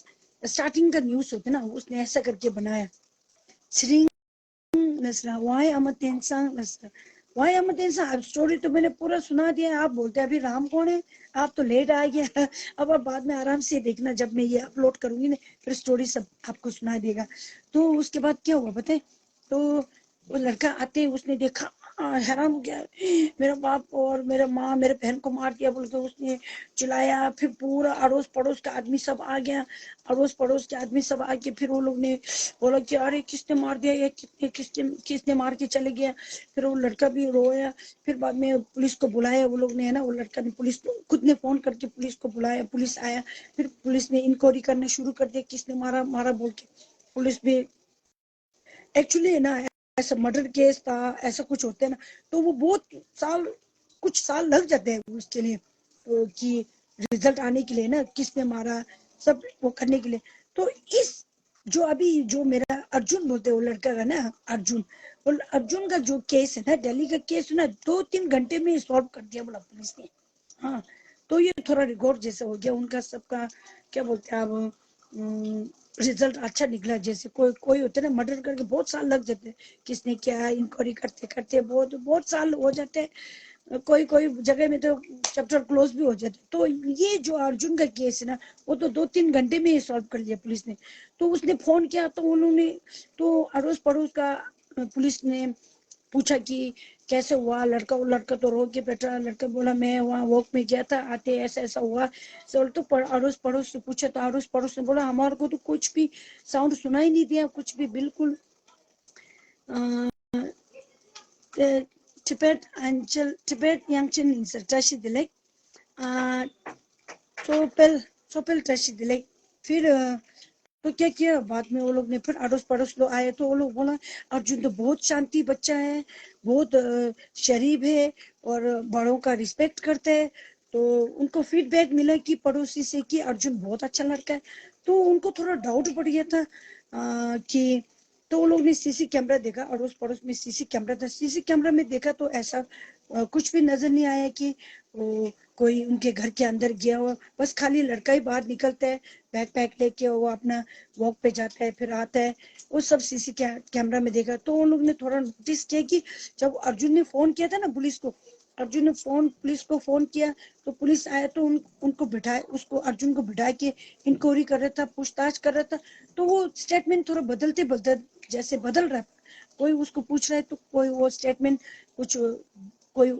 स्टार्टिंग का न्यूज़ होता है ना, उसने ऐसा करके बनाया। श्री नसरा, वाई अमर तेंसा नसरा, वाई अमर तेंसा। अब स्टोरी तो मैंने पूरा सुना दिया। आप बोलते अभी राम कौन है, आप तो लेट आ गया। अब आप बाद में आराम से देखना, जब मैं ये अपलोड करूंगी ना, फिर स्टोरी सब आपको सुना देगा। तो उसके बाद क्या हुआ पता है? तो वो लड़का आते ही उसने देखा, आ, हैरान हो गया, मेरा बाप और मेरा माँ मेरे बहन को मार दिया बोल के उसने चिल्लाया। फिर पूरा अड़ोस पड़ोस का आदमी सब आ गया। अड़ोस पड़ोस के आदमी सब आके फिर वो लोग ने बोला कि अरे किसने मार दिया, ये किसने किसने किसने मार के चले गया। फिर वो लड़का भी रोया। फिर बाद में पुलिस को बुलाया वो लोग ने, है ना, वो लड़का ने पुलिस को खुद ने फोन करके पुलिस को बुलाया। पुलिस आया, फिर पुलिस ने इंक्वायरी करना शुरू कर दिया किसने मारा मारा बोल के। पुलिस भी एक्चुअली है ना, ऐसा मर्डर केस था, ऐसा कुछ होता है ना, तो वो बहुत साल, कुछ साल लग जाते हैं उसके लिए, अ, कि रिजल्ट आने के लिए ना, किसने मारा, सब वो करने के लिए। तो इस जो अभी जो मेरा अर्जुन बोलते हैं वो लड़का का ना, अर्जुन, वो अर्जुन का जो केस है ना, दिल्ली का केस ना, दो तीन घंटे में सॉल्व कर दिया बोला पुलिस ने। हाँ, तो ये थोड़ा रिकॉर्ड जैसे हो गया उनका सबका, क्या बोलते हैं अब, रिजल्ट अच्छा निकला। जैसे कोई कोई होते ना, मर्डर करके बहुत साल लग जाते हैं, किसने क्या इंक्वायरी करते करते बहुत बहुत साल हो जाते हैं। कोई कोई जगह में तो चैप्टर क्लोज भी हो जाते हैं। तो ये जो अर्जुन का केस है ना, वो तो दो तीन घंटे में ही सॉल्व कर लिया पुलिस ने। तो उसने फोन किया तो उन्होंने, तो अड़ोस पड़ोस का पुलिस ने पूछा कि कैसे हुआ लड़का, वो लड़का तो रो के बैठा। लड़का बोला मैं वहाँ वॉक में गया था, आते ऐसा ऐसा हुआ। सर तो पड़, अड़ोस पड़ोस से पूछा तो अड़ोस पड़ोस ने बोला हमारे को तो कुछ भी साउंड सुनाई नहीं दिया, कुछ भी बिल्कुल। अ, अ, टिबेट एंजल, टिबेट यंगचन सर, ट्रेशी दिलेक। अ, चोपेल, चोपेल ट्रेशी दिलेक। फिर अ, तो क्या किया बाद में वो लोग ने, फिर अड़ोस पड़ोस लोग आए तो वो लोग बोला अर्जुन तो बहुत शांति बच्चा है, बहुत अ, शरीफ है और बड़ों का रिस्पेक्ट करता है। तो उनको फीडबैक मिला कि पड़ोसी से कि अर्जुन बहुत अच्छा लड़का है। तो उनको थोड़ा डाउट पड़ गया था अ, कि, तो वो लोग ने सीसी कैमरा देखा, अड़ोस पड़ोस में सीसी कैमरा था, सीसी कैमरा में देखा तो ऐसा अ, कुछ भी नजर नहीं आया कि वो कोई उनके घर के अंदर गया हो। बस खाली लड़का ही बाहर निकलता है, बैग पैक लेके वो अपना वॉक पे जाता है, फिर आता है। वो सब सीसी कै-, कैमरा में देखा। तो उन लोग ने थोड़ा नोटिस किया कि जब अर्जुन ने फोन किया था ना पुलिस को, अर्जुन ने फोन, पुलिस को फोन किया, तो पुलिस आया तो उन, उनको बिठाए, उसको, अर्जुन को बिठा के इंक्वायरी कर रहा था, पूछताछ कर रहा था। तो वो स्टेटमेंट थोड़ा बदलते बदल, जैसे बदल रहा था। कोई उसको पूछ रहा है तो कोई वो स्टेटमेंट कुछ, कोई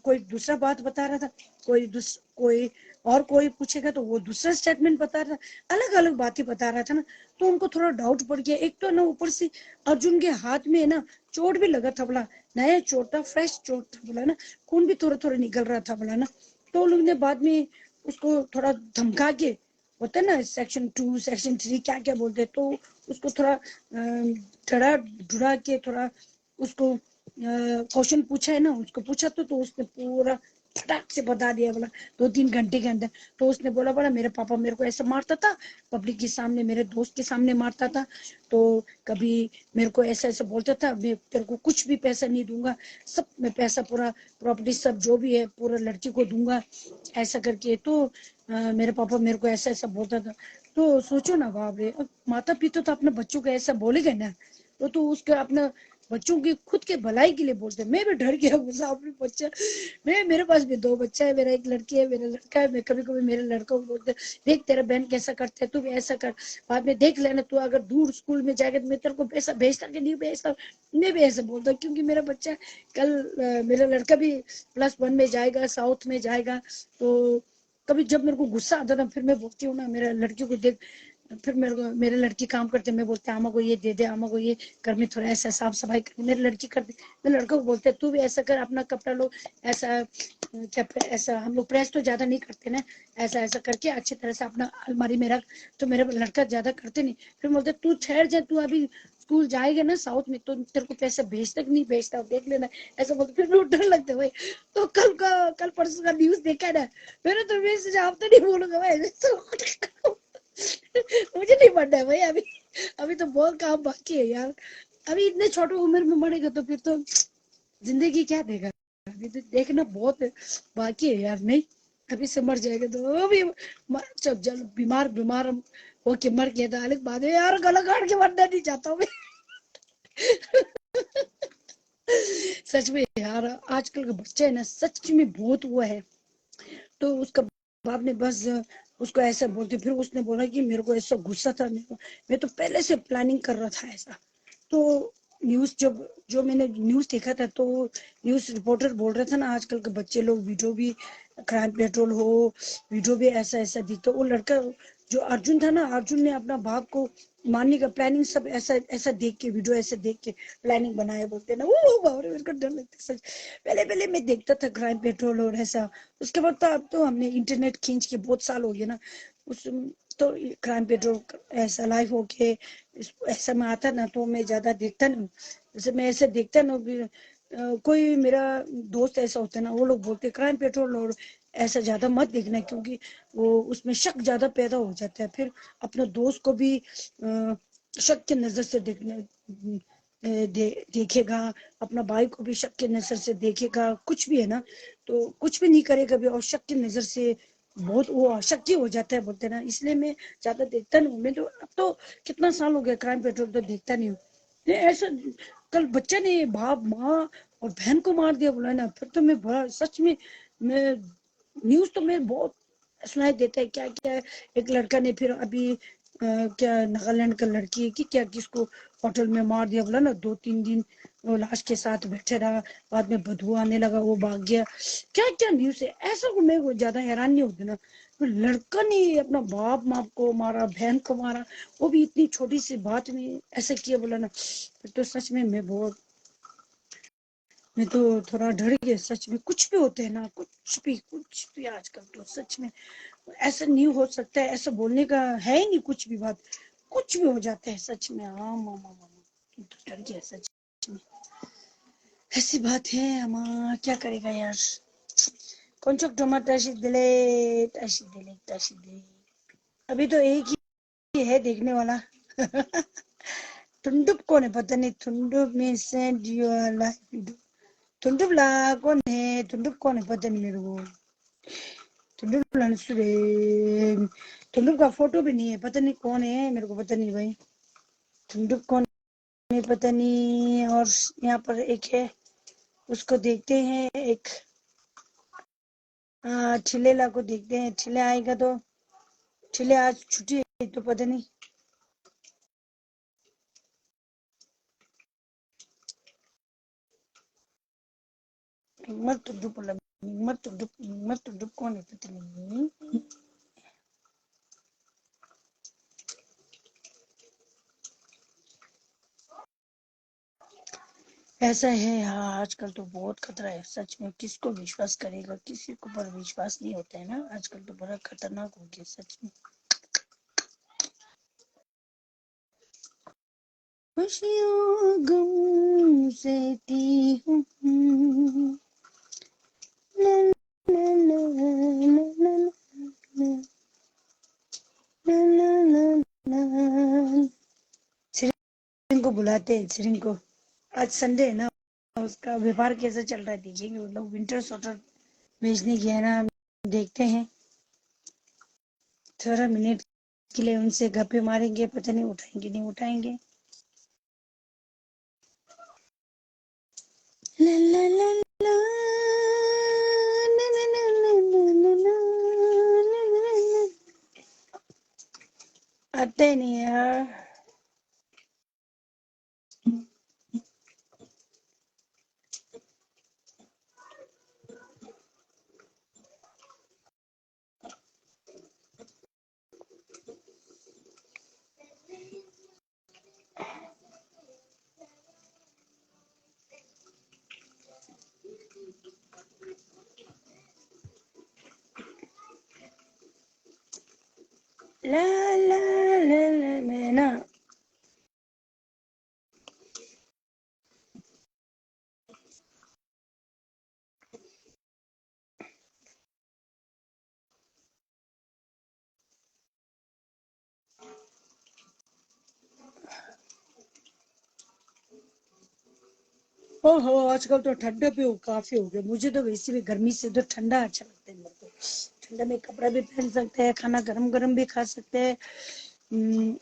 कोई दूसरा बात बता रहा था, कोई दूस-, कोई और कोई पूछेगा तो वो दूसरा स्टेटमेंट बता रहा था, अलग अलग बातें बता रहा था ना। तो उनको थोड़ा डाउट पड़ गया। एक तो ना ऊपर से अर्जुन के हाथ में है ना चोट भी लगा था बोला, नया चोट था, फ्रेश चोट था बोला ना, खून भी थोड़ा थोड़ा निकल रहा था बोला ना। तो उन लोग ने बाद में उसको थोड़ा धमका के, होता है ना सेक्शन टू, सेक्शन थ्री, क्या क्या बोलते हैं, तो उसको थोड़ा अ, डरा डुरा के थोड़ा उसको क्वेश्चन पूछा है ना, उसको पूछा तो तो उसने पूरा फटाक से बता दिया, बोला, दो तीन घंटे के अंदर। तो उसने बोला, बोला, मेरे पापा मेरे को ऐसे मारता था, पब्लिक के सामने, मेरे दोस्त के सामने मारता था। तो कभी मेरे को ऐसा ऐसा बोलता था, मैं तेरे को कुछ भी पैसा नहीं दूंगा, सब मैं पैसा, पूरा प्रॉपर्टी, सब जो भी है, पूरा लड़की को दूंगा, ऐसा करके। तो अ, मेरे पापा मेरे को ऐसा ऐसा बोलता था। तो सोचो ना, बाप रे, अब माता पिता तो अपने बच्चों को ऐसा बोलेगा ना, वो तो उसके अपने बच्चों की खुद के भलाई के लिए बोलते हैं। मैं भी डर गया, बोला, अपने बच्चा, मैं, मेरे पास भी दो बच्चा है, मेरा एक लड़की है, मेरा लड़का है। मैं कभी कभी मेरे लड़कों को बोलते, देख, तेरा बहन कैसा करता है, तू भी ऐसा कर। बाद में देख लेना, तू अगर दूर स्कूल में जाएगा तो मैं तेरे को पैसा भेजता कि नहीं भेजता। मैं भी ऐसे बोलता, क्योंकि मेरा बच्चा कल, अ, मेरा लड़का भी प्लस वन में जाएगा, साउथ में जाएगा। तो कभी जब मेरे को गुस्सा आता ना, फिर मैं बोलती हूँ ना, मेरे लड़की को देख, फिर मेरे को, मेरे लड़की काम करते, मैं बोलते, "आमा को ये दे दे, आमा को ये, घर में थोड़ा ऐसा साफ सफाई कर।" मेरे लड़की कर दे। मैं लड़का को बोलते, "तू भी ऐसा कर, अपना कपड़ा लो, ऐसा, अ, क्या प्रे-, ऐसा हम लोग प्रेस तो ज्यादा नहीं करते ना, ऐसा ऐसा करके अच्छी तरह से अपना अलमारी में रख।" तो मेरा लड़का ज्यादा करते नहीं। फिर बोलते, "तू ठहर जा, तू अभी स्कूल जाएगा ना साउथ में, तो तेरे को पैसा भेजता कि नहीं भेजता, देख लेना।" ऐसा बोलते, फिर मेरे को डर लगता है भाई। तो कल का, कल परसों का न्यूज देखा ना, मैंने तो, मैं सोचा, "अब तो नहीं बोलूंगा भाई।" तो मुझे नहीं पढ़ना है भाई अभी। अभी तो बहुत काम बाकी है यार। अभी इतने छोटे उम्र में मरेगा तो फिर तो जिंदगी क्या देगा? अभी तो देखना बहुत बाकी है यार। नहीं, अभी से मर जाएगा तो अभी म-, जब जल बीमार, बीमार होके मर गया तो अलग बात है यार। गला काट के मरना नहीं चाहता हूँ मैं। सच में यार, आजकल का बच्चा है ना, सच में बहुत वो है। तो उसका बाप ने बस उसको ऐसा बोलते, फिर उसने बोला कि मेरे को ऐसा गुस्सा था, मेरे को, मैं तो पहले से प्लानिंग कर रहा था ऐसा। तो न्यूज जब, जो मैंने न्यूज देखा था, तो न्यूज रिपोर्टर बोल रहा था ना, आजकल के बच्चे लोग वीडियो भी, क्राइम पेट्रोल हो, वीडियो भी ऐसा ऐसा दिखता। वो लड़का जो अर्जुन था ना, अर्जुन ने अपना बाप को मारने का प्लानिंग सब ऐसा ऐसा देख के, वीडियो ऐसा देख के प्लानिंग बनाया बोलते हैं ना। वो बाप रे, मेरे को डर लगता है सच। पहले पहले मैं देखता था क्राइम पेट्रोल और ऐसा, उसके बाद तो, अब तो हमने इंटरनेट खींच के बहुत साल हो गया ना। उस तो क्राइम पेट्रोल ऐसा लाइव होके इस, ऐसा में आता ना, तो मैं ज्यादा देखता नहीं। जैसे मैं ऐसे देखता ना कि, अ, कोई मेरा दोस्त ऐसा होता है ना, वो लोग बोलते, "क्राइम पेट्रोल और ऐसा ज्यादा मत देखना, क्योंकि वो, उसमें शक ज्यादा पैदा हो जाता है, फिर अपने दोस्त को भी, अ, शक की नजर से देखने, अ, दे, देखेगा, अपना भाई को भी शक की नजर से देखेगा, कुछ भी है ना, तो कुछ भी नहीं करेगा भी, और शक की नजर से बहुत वो शक ही हो जाता है," बोलते हैं ना। इसलिए मैं ज्यादा देखता नहीं हूँ। मैं तो, अब तो कितना साल हो गया, क्राइम पेट्रोल तो देखता नहीं हूँ। ये ऐसा, कल बच्चे ने बाप, माँ और बहन को मार दिया बोला ना, फिर तो मैं बड़ा, सच में, मैं, न्यूज तो मैं बहुत सुनाई देता है क्या क्या। एक लड़का ने फिर अभी, अ, क्या नागालैंड का लड़की है कि क्या, किसको होटल में मार दिया बोला ना, दो तीन दिन वो लाश के साथ बैठे रहा, बाद में बदबू आने लगा, वो भाग गया। क्या क्या न्यूज है ऐसा, को मैं को ज्यादा हैरान नहीं होती ना। तो लड़का ने अपना बाप माँ को मारा, बहन को मारा, वो भी इतनी छोटी सी बात में ऐसा किया बोला ना, फिर तो सच में मैं बहुत, मैं तो थोड़ा डर गया सच में। कुछ भी होते हैं ना, कुछ भी, कुछ भी आजकल तो सच में ऐसा नहीं हो सकता है, ऐसा बोलने का है ही नहीं कुछ भी बात, कुछ भी हो जाता है सच में। हाँ मामा, मामा, मैं तो डर गया सच में। ऐसी बात है अम्मा, क्या करेगा यार। कौन चौक डोमा तशी दिले, तशी दिले, तशी दिले। अभी तो एक ही है देखने वाला। थुंडुप कौन है पता नहीं। थुंडुप में सेंड योर लाइफ वीडियो। थुंडुप ला कौन है? थुंडुप कौन है पता नहीं मेरे को। थुंडुप लाने सुरे। थुंडुप का फोटो भी नहीं है, पता नहीं कौन है, मेरे को पता नहीं भाई। थुंडुप कौन है पता नहीं। और यहाँ पर एक है, उसको देखते हैं। एक, आ, ठिलेला को देखते हैं, ठिले आएगा तो। ठिले आज छुट्टी है तो पता नहीं। मत तो डुप लग, मत तो डुप, मत तो डुप कौन है पता नहीं। ऐसा है यार, आजकल तो बहुत खतरा है सच में। किसको विश्वास करेगा, किसी के ऊपर विश्वास नहीं होता है ना। आजकल तो बड़ा खतरनाक हो गया सच में। खुशियों गम सहती हूँ। आते हैं, श्री को। आज संडे है ना, उसका व्यापार कैसा चल रहा है देखेंगे। वो लोग विंटर स्वेटर बेचने गए हैं ना, देखते हैं। थोड़ा मिनट के लिए उनसे गप्पे मारेंगे, पता नहीं उठाएंगे, नहीं उठाएंगे। ला, ला, ला, ला। आते नहीं यार। ལ་ལ་ལ་ལ་མེད་ན། ओहो, आजकल तो ठंडा भी हो, काफी हो गया। मुझे तो वैसे भी गर्मी से तो ठंडा अच्छा लगता है मेरे को। ठंडा में कपड़ा भी पहन सकते हैं, खाना गरम गरम भी खा सकते हैं। हम्म,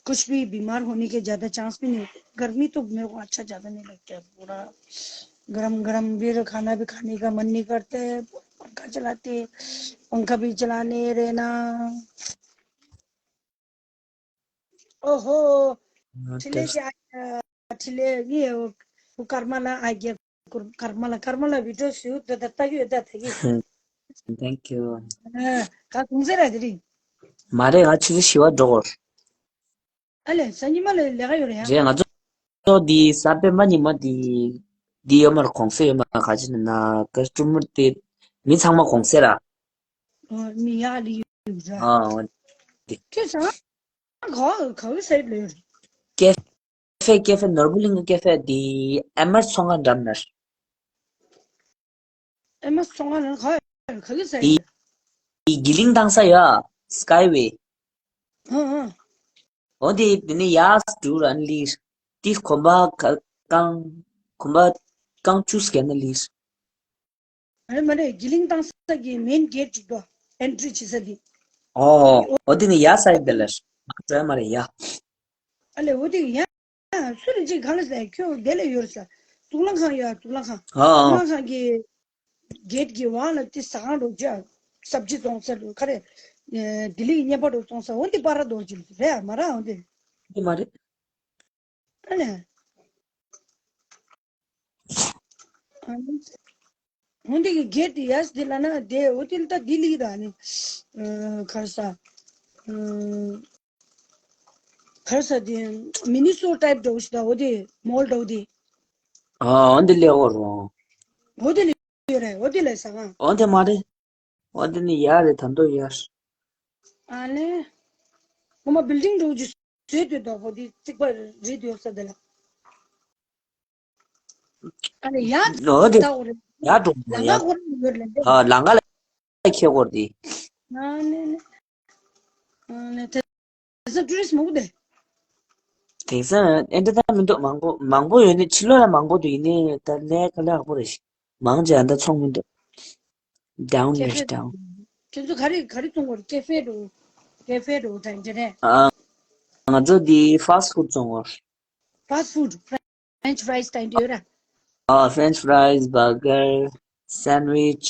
कुछ भी बीमार होने के ज्यादा चांस भी नहीं होते। गर्मी तो मेरे को अच्छा ज्यादा नहीं लगता है। पूरा गरम गरम भी खाना भी खाने का मन नहीं करता है। पंखा चलाते, पंखा भी चलाने रहना। ओहो, हाँ, ठिले के आ गया, ठिले ये वो, वो कर्मला आ गया, कर-, कर्मला, कर्मला वीडियो शूट द दत्ता की दत्ता की। Thank you. हाँ, का कौन से राजरी? मारे आज चीज शिवा डोर। अले, संजीमा ले, लेगा यो रे, हाँ। जे ང་ཚོ་འདི་ས་པེ་མ་ཉི་མ་འདི་འདི་ཡོད་མར་གོང་ས་ཡོད་མ་ག་ཅི་ན་ཀ་སི་ཊོ་མར་དེ་མི་ཚང་མ་གོང་ས་ར། ཨོ། མི་ཡག་ལི་ཡོད་ར། ཨོ། ཁྱོད་ཚང་ག་ག་གི་སའིད་ལ་ཡོད་རེད། ཀེ་ཧྥེ་ཀེ་ཧྥེ་ནོར་བུ་གླིང་གི་ཀེ་ཧྥེ་འདི་ཨེ་མར་ཚོང་ཁང་འགྲམ་ན་རེད། ཨེ་མ་སོང་ང་ལ་ག་ག་གི་ཟེར། དེ་དེ་གི་ལིང་བཏང་ས་ཡ། སི་ཀའི་ཝེ། ཧ་ཧ། འོ་དེ་དེ་ནས་ཡར་འགྲོ་ར་ལི། དེ་གོམ་པ་ག་རྐང་། གོམ་པ་རྐང་བཅུ་ཟིན་ན་ལི། ཨ་རེ་མ་རེད། གི་ལིང་བཏང་ས་གི་མེན་གེ་ཊི་ཅིག་འདུག་ཨེན་ཊི་རི་བྱེད་ས་དེ། ཨོ་ཨོ་དེ་ནས་ཡར་ས་ཡི་དེ་ལ། མ་འགྲོ་ཡ་མ་རེད་ཡ། ཨ་ལེ་འོ་དེ་ཡ། སུ་རེད་ཅིག་ག་ལ་ཟེར། ཁྱོད་དེ་ལ་ཡོད་ས། གཙུག་ལག་ཁང་ཡོད། གཙུག་ལག་ཁང་། ཨ་ཨ། གཙུག་ལག་ཁང་གི་གེ་ཊི་གི་བར་ལ་དེ་ཟ་ཁང་འགྲོ་རྒྱུ། སབ་ཇི་བཙོང་ས་རུ་ཁ་རེ། ལྡི་ལི་གི་བརྙན་པར་འགྲོ་བཙོང་ས་འོ་དེ་པར་ར་འགྲོ་རྒྱུ་རེད་མ་ར། འོ་དེ། དེ་མ་རེད། ཨ་ལེ། ཨ་ནི། འོན་ཏེ་གི་གེ་ཊི་ཡས་དེ་ལ་ན་དེ་འོ་དེ་ལ་ད་ལྡི་ལི་ར་ནི། ཨ་ག་རེ་ཟ། ཨ་ག་རེ་ཟ་དེ། མི་ནི་སོ་ཊའིབ་འདྲ་བོ་ཞིག་ད་འོ་དེ་མོལ་འདྲ་བོ་དེ། ཨ་འོ་དེ་ལས་འོ་རོ། འོ་དེ་ལས་ཡོད་རེད། འོ་དེ་ལས་ཟ་ང་། འོ་དེ་མ་རེད། འོ་དེ་ནི་ཡར་རེད། ད་མདོ་ཡར། ཨ་ལེ། ངོ་མ་བིལ་ཌིང་འདྲ་བོ་ཅིག་བཟོས་དུས་དོག་པོ་དེ་རྩིག་པ་རེད་དུས་ས་དེ་ལ། ཨ་ལེ་ཡར་འོ་དེ་ད་འོ་རེད། ཡར་འགྲོ་ལང་ཡར། ཀ་ཁོ་རང་ཡོད་རེད་ལེ། ཨ་ལང་ཀ་ལ་ཁྱེད་སྐོར་དེ། ཨ་ལེ་ལེ། ཨ་ལེ་དེ། དེང་སང་ཊུ་རི་སི་མང་པོ་འདུག་དེང་སང་ཨེ་འདྲ་ད་མི་འདུག་མང་པོ་མང་པོ་ཡོད་ནི་ཕྱི་ལོགས་ལ་མང་པོ་འདུག་ཡིན་ནའི་ད་ལས་ཀ་ལས་ཁག་པོ་རེད་ཤག་མང་ཆེ་ཨ་འདྲ་ཚོང་མི་འདུག་ཌའུན་རེད་ཌའུན། ཁྱེད་ཚོ་ག་རེ་ག་རེ་བཙོང་གོ། ཀེ་ཧྥེ་འགྲོ། ཀེ་ཧྥེ་འགྲོ་དང་འདྲ་རེད། ཨ། ང་ཚོ་འདི་ཕ་སི་ཊི་ཕུཌ་བཙོང་གོ། ཕ་སི་ཊི་ཕུཌ། ཕ་རེན་ཆི་ཕ་རའི་སི་དང་འདྲ་ཡོད་ར། ཨ། ཕ་རེན་ཆི་ཕ་རའི་སི། བར་གར། སན་ཝིཆ།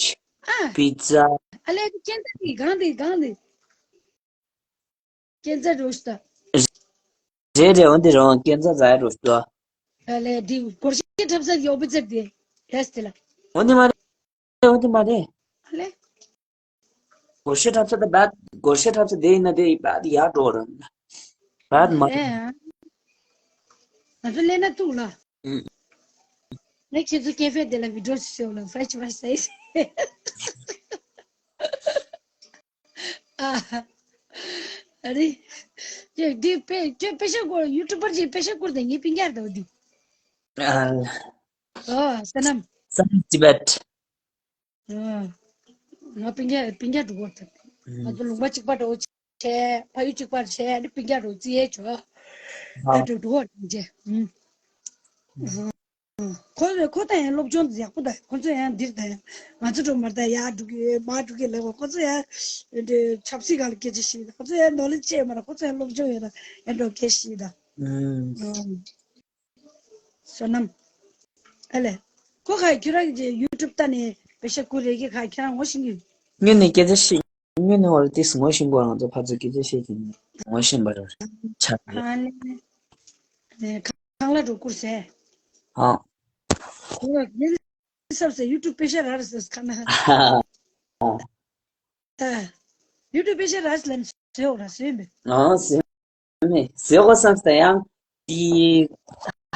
ཨ། པི་ཛ། ཨ་ལས་ཀན་ཙ་དེ་གང་དེ་གང་དེ། ཀན་ཙ་རོ་ཤི་ད། རེད་རེད། འོན་ཏེ་རང་ཀན་ཙ་ཛ་ཡ་རོ་ཤི་ད། ཨ་ལས་འདི་སྒོར་གཞས་འཁྲབ་ས་ཡོག་པི་ཙེར་དེ། ཡས་དེ་ལ། འོན་ཏེ་མ་རེད། འོན་ཏེ་མ་རེད། ཨ་ལས། སྒོར་གཞས་འཁྲབ་ས་ད་བད། སྒོར་གཞས་འཁྲབ་ས་དེ་ཡིན་ན་དེ་བད་ཡར་འགྲོ་ར། བད་མ། ཨེ་ཨ། ང་ཚོ་ལས་ན་ཐུག་ལ། ཨུམ། ངས་ཁྱེད་ཚོ་ཀེ་ཧྥེ་དེ་ལ་བི་ཌིའོ་ཞིག་ཤོག་ལ་ཕ་རེན་ཆི་ཕ་རའི་སི་ཟ་ཡི། ཨ། ཨ་རེ། ཁྱོད་འདི་དཔེ་ཁྱོད་དཔེ་ཤ་སྐོར་ཡུ་ཊུབ་པར་གྱི་དཔེ་ཤ་སྐོར་དང་ངའི་སྤུན་ཀྱག་དང་འདི། ཨ། ཨོ་ས་ནམ། ས་ནམ་ཏི་བེད། ཨ། ང་སྤུན་ཀྱག་སྤུན་ཀྱག་འགྲོ་གོ་ཐུབ། ང་ཚོ་ལུང་པ་གཅིག་པ་འགྲོ་བྱས་ཕ་ཡུལ་གཅིག་པར་བྱས་ཨ་ནི་སྤུན་ཀྱག་འགྲོ་རྩིས་ཡས་བྱོས། ཨ་འགྲོ་འགྲོ་བ་རེད་ཅེ། ཨུམ། ཁོ་ཁོ་དང་ཡང་སློབ་སྦྱོང་ཡག་པོ་དང་ཁོ་ཚོ་ཡང་འདིར་དང་ང་ཚོ་འགྲོ་མར་དང་ཡར་འགྲོ་གི་ཡོད་མར་འགྲོ་གི་ལབ་པ། ཁོ་ཚོ་ཡང་འདི་ཆབ་སྲིད་སྒང་ལ་སྐད་ཆ་བཤད་ཁོ་ཚོ་ཡང་ནོ་ལེཇ་ཆེ་མ་ར། ཁོ་ཚོ་ཡང་སློབ་སྦྱོང་ཡོད་ད་ཡང་འགྲོ་སྐད་བཤད་ད། ཨུམ། བསོད་ནམས། ཨ་ལས། ཁོ་ཁ་ཁྱོད་རང་གི་ཡུ་ཊུབ་ལྟ་ནས་པེ་ཤ་ཀུ་རེ་གི་ཁ་ཁྱོད་རང་ངོ་ཤེས་ཀྱི་ཡོད། སྔོན་ནས་སྐད་ཆ་བཤད། སྔོན་ནས་འོ་ར་ཏིས་ངོ་ཤེས་པོ་རང་ཚོ་ཕར་ཚུར་སྐད་ཆ་བཤད་ཀྱི་ནས་ངོ་ཤེས་པ་རེད། ཆགས་རེད། ཨ་ལས། ཨ་ལས། ཁང་གླ་འགྲོ་ཀུར་ཟེར། ཨ། ཁོ་ལ་ངའི་སབ་སེ་ཡུ་ཊུབ་པེ་ཤ་ར་ར་ཟེར་ཁ་ན། ཨ། ཡུ་ཊུབ་པེ་ཤ་ར་ཟེར་ལན་ཟེར་འོ་ར་ཟེར་མེད། ཨ་ཟེར་མེད་ཟེར་གོ་བསམ་སྟེ་ཡང་དེ་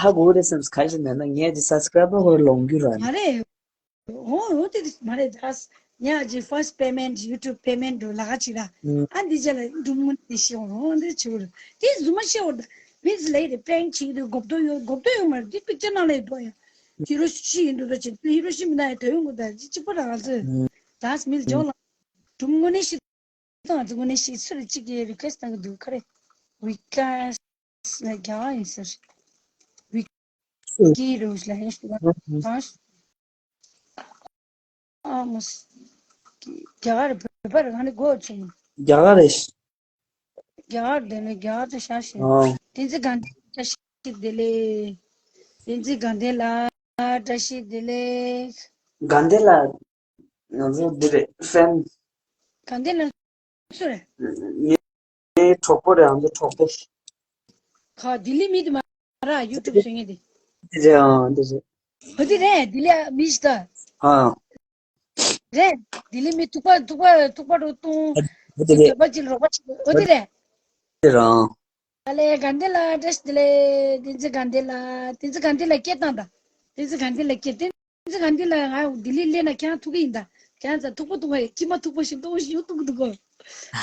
ཧ་གོ་རེད་བསམ་ཁ་ཞིག་མེད་ན་ངས་དེ་སབ་སི་ཀ་རའེ་བར་ཁོ་ལོང་རྒྱུ་ར་མ་རེད། འོ་འོ་དེ་དེ་མ་རེད་ད། ཉག་ཅིག་first payment YouTube payment འགྲོ་ལ་ཁ་ཅིག་ར། ཨ་འདི་ཅག་ལ་འགྲུབ་ངོ་དེ་ཤེས་འོ་འོ་འདི་ཆེ་བོ་རེད། དེ་རྫུན་མ་བཤད་འོ་ད། མི་ཚེ་ལས་རེད་པྲེང་བྱེད་ཀྱི་འདུག་གོ་བརྡ་ཡོད་གོ་བརྡ་ཡོད་མ་རེད། དེ་པིག་ཅར་ནང་ལ་ཡོད་འདུག་ཡ། ཧི་རོ་ཤི་ཡིན་འདུག་ད་ཅིག་ཧི་རོ་ཤི་མི་ན་ཡ་དོ་ཡོང་གོ་ད་ཅི་གཅིག་པ་ར་ང་ཚོས་ད་མི་ལ་ཇོག་ལ་འགྲུབ་ངོ་ནས་ཤི། ང་ཚོ་དངོས་གནས་ཤེས་ཚུལ་གཅིག་གིས་རི་ཁུ་ཨེ་སི་ཊི་བཏང་གི་འདུག་ག་རེ། ཝི་ཀ་ས་ལ་རྒྱ་གར་ཡིན་ཟེར། ཝི་ཀི་རུ་ལ་ཡིན་ཟེར། ཨ་མོ་ས། རྒྱ་གར་བོད་པ་རེད་ག་ནས་གོ་ཆེ་ནི། རྒྱ་གར་རེད། རྒྱ་གར་དེ་ནས་རྒྱ་གར་དུ་ཤ་ཤེས། ཨོ། བསྟན་འཛིན་དགའ་ལྡན་བཀྲ་ཤིས་བདེ་ལེགས། བསྟན་འཛིན་དགའ་ལྡན་ལགས་བཀྲ་ཤིས་བདེ་ལེགས། དགའ་ལྡན་ལགས། ང་ཚོ་འདི་རེད་ཧྥེན། དགའ་ལྡན་ལགས་སུ་རེད། ངའི་ངའི་གྲོགས་པོ་རེད་ང་ཚོ་གྲོགས་པོ། ཁ་ལྡི་ལི་མི་དེ་མ་ར་ཡུ་ཊུབ་བཟོ་མཁན་དེ། འདི་རེད་ཨང་འདི་རེད། འོ་དེ་རེད་ལྡི་ལི་མི་ཞིག་ད། ཨང་། རེད་ལྡི་ལི་མི་ཐུག་པ་ཐུག་པ་ཐུག་པ་རུ་གཏོང་། འོ་དེ་རེད། བོད་པ་ཅིག་ལ་རོགས་པ་བྱེད་འོ་དེ་རེད། འདི་རེད་ཨང་། ཨ་ལས་དགའ་ལྡན་ལགས་བཀྲ་ཤིས་བདེ་ལེགས། བསྟན་འཛིན་དགའ་ལྡན་ལགས། བསྟན་འཛིན་དགའ་ལྡན་ལགས་སྐད་བཏང་དང་། བསྟན་འཛིན་དགའ་ལྡན་ལགས་སྐད་བསྟན་འཛིན་དགའ་ལྡན་ལགས་ང་ལྡི་ལི་སླེབས་ན་ཁྱེད་རང་ཐུག་གི་ཡིན་ད། ཁྱེད་རང་ཚ་ཐུག་པ་ཐུག་པ་ཡ་ཁྱི་མ་ཐུག་པ་ཞིག་གཏོང་ཞིག་ཐུག་གི་འདུག་གོ།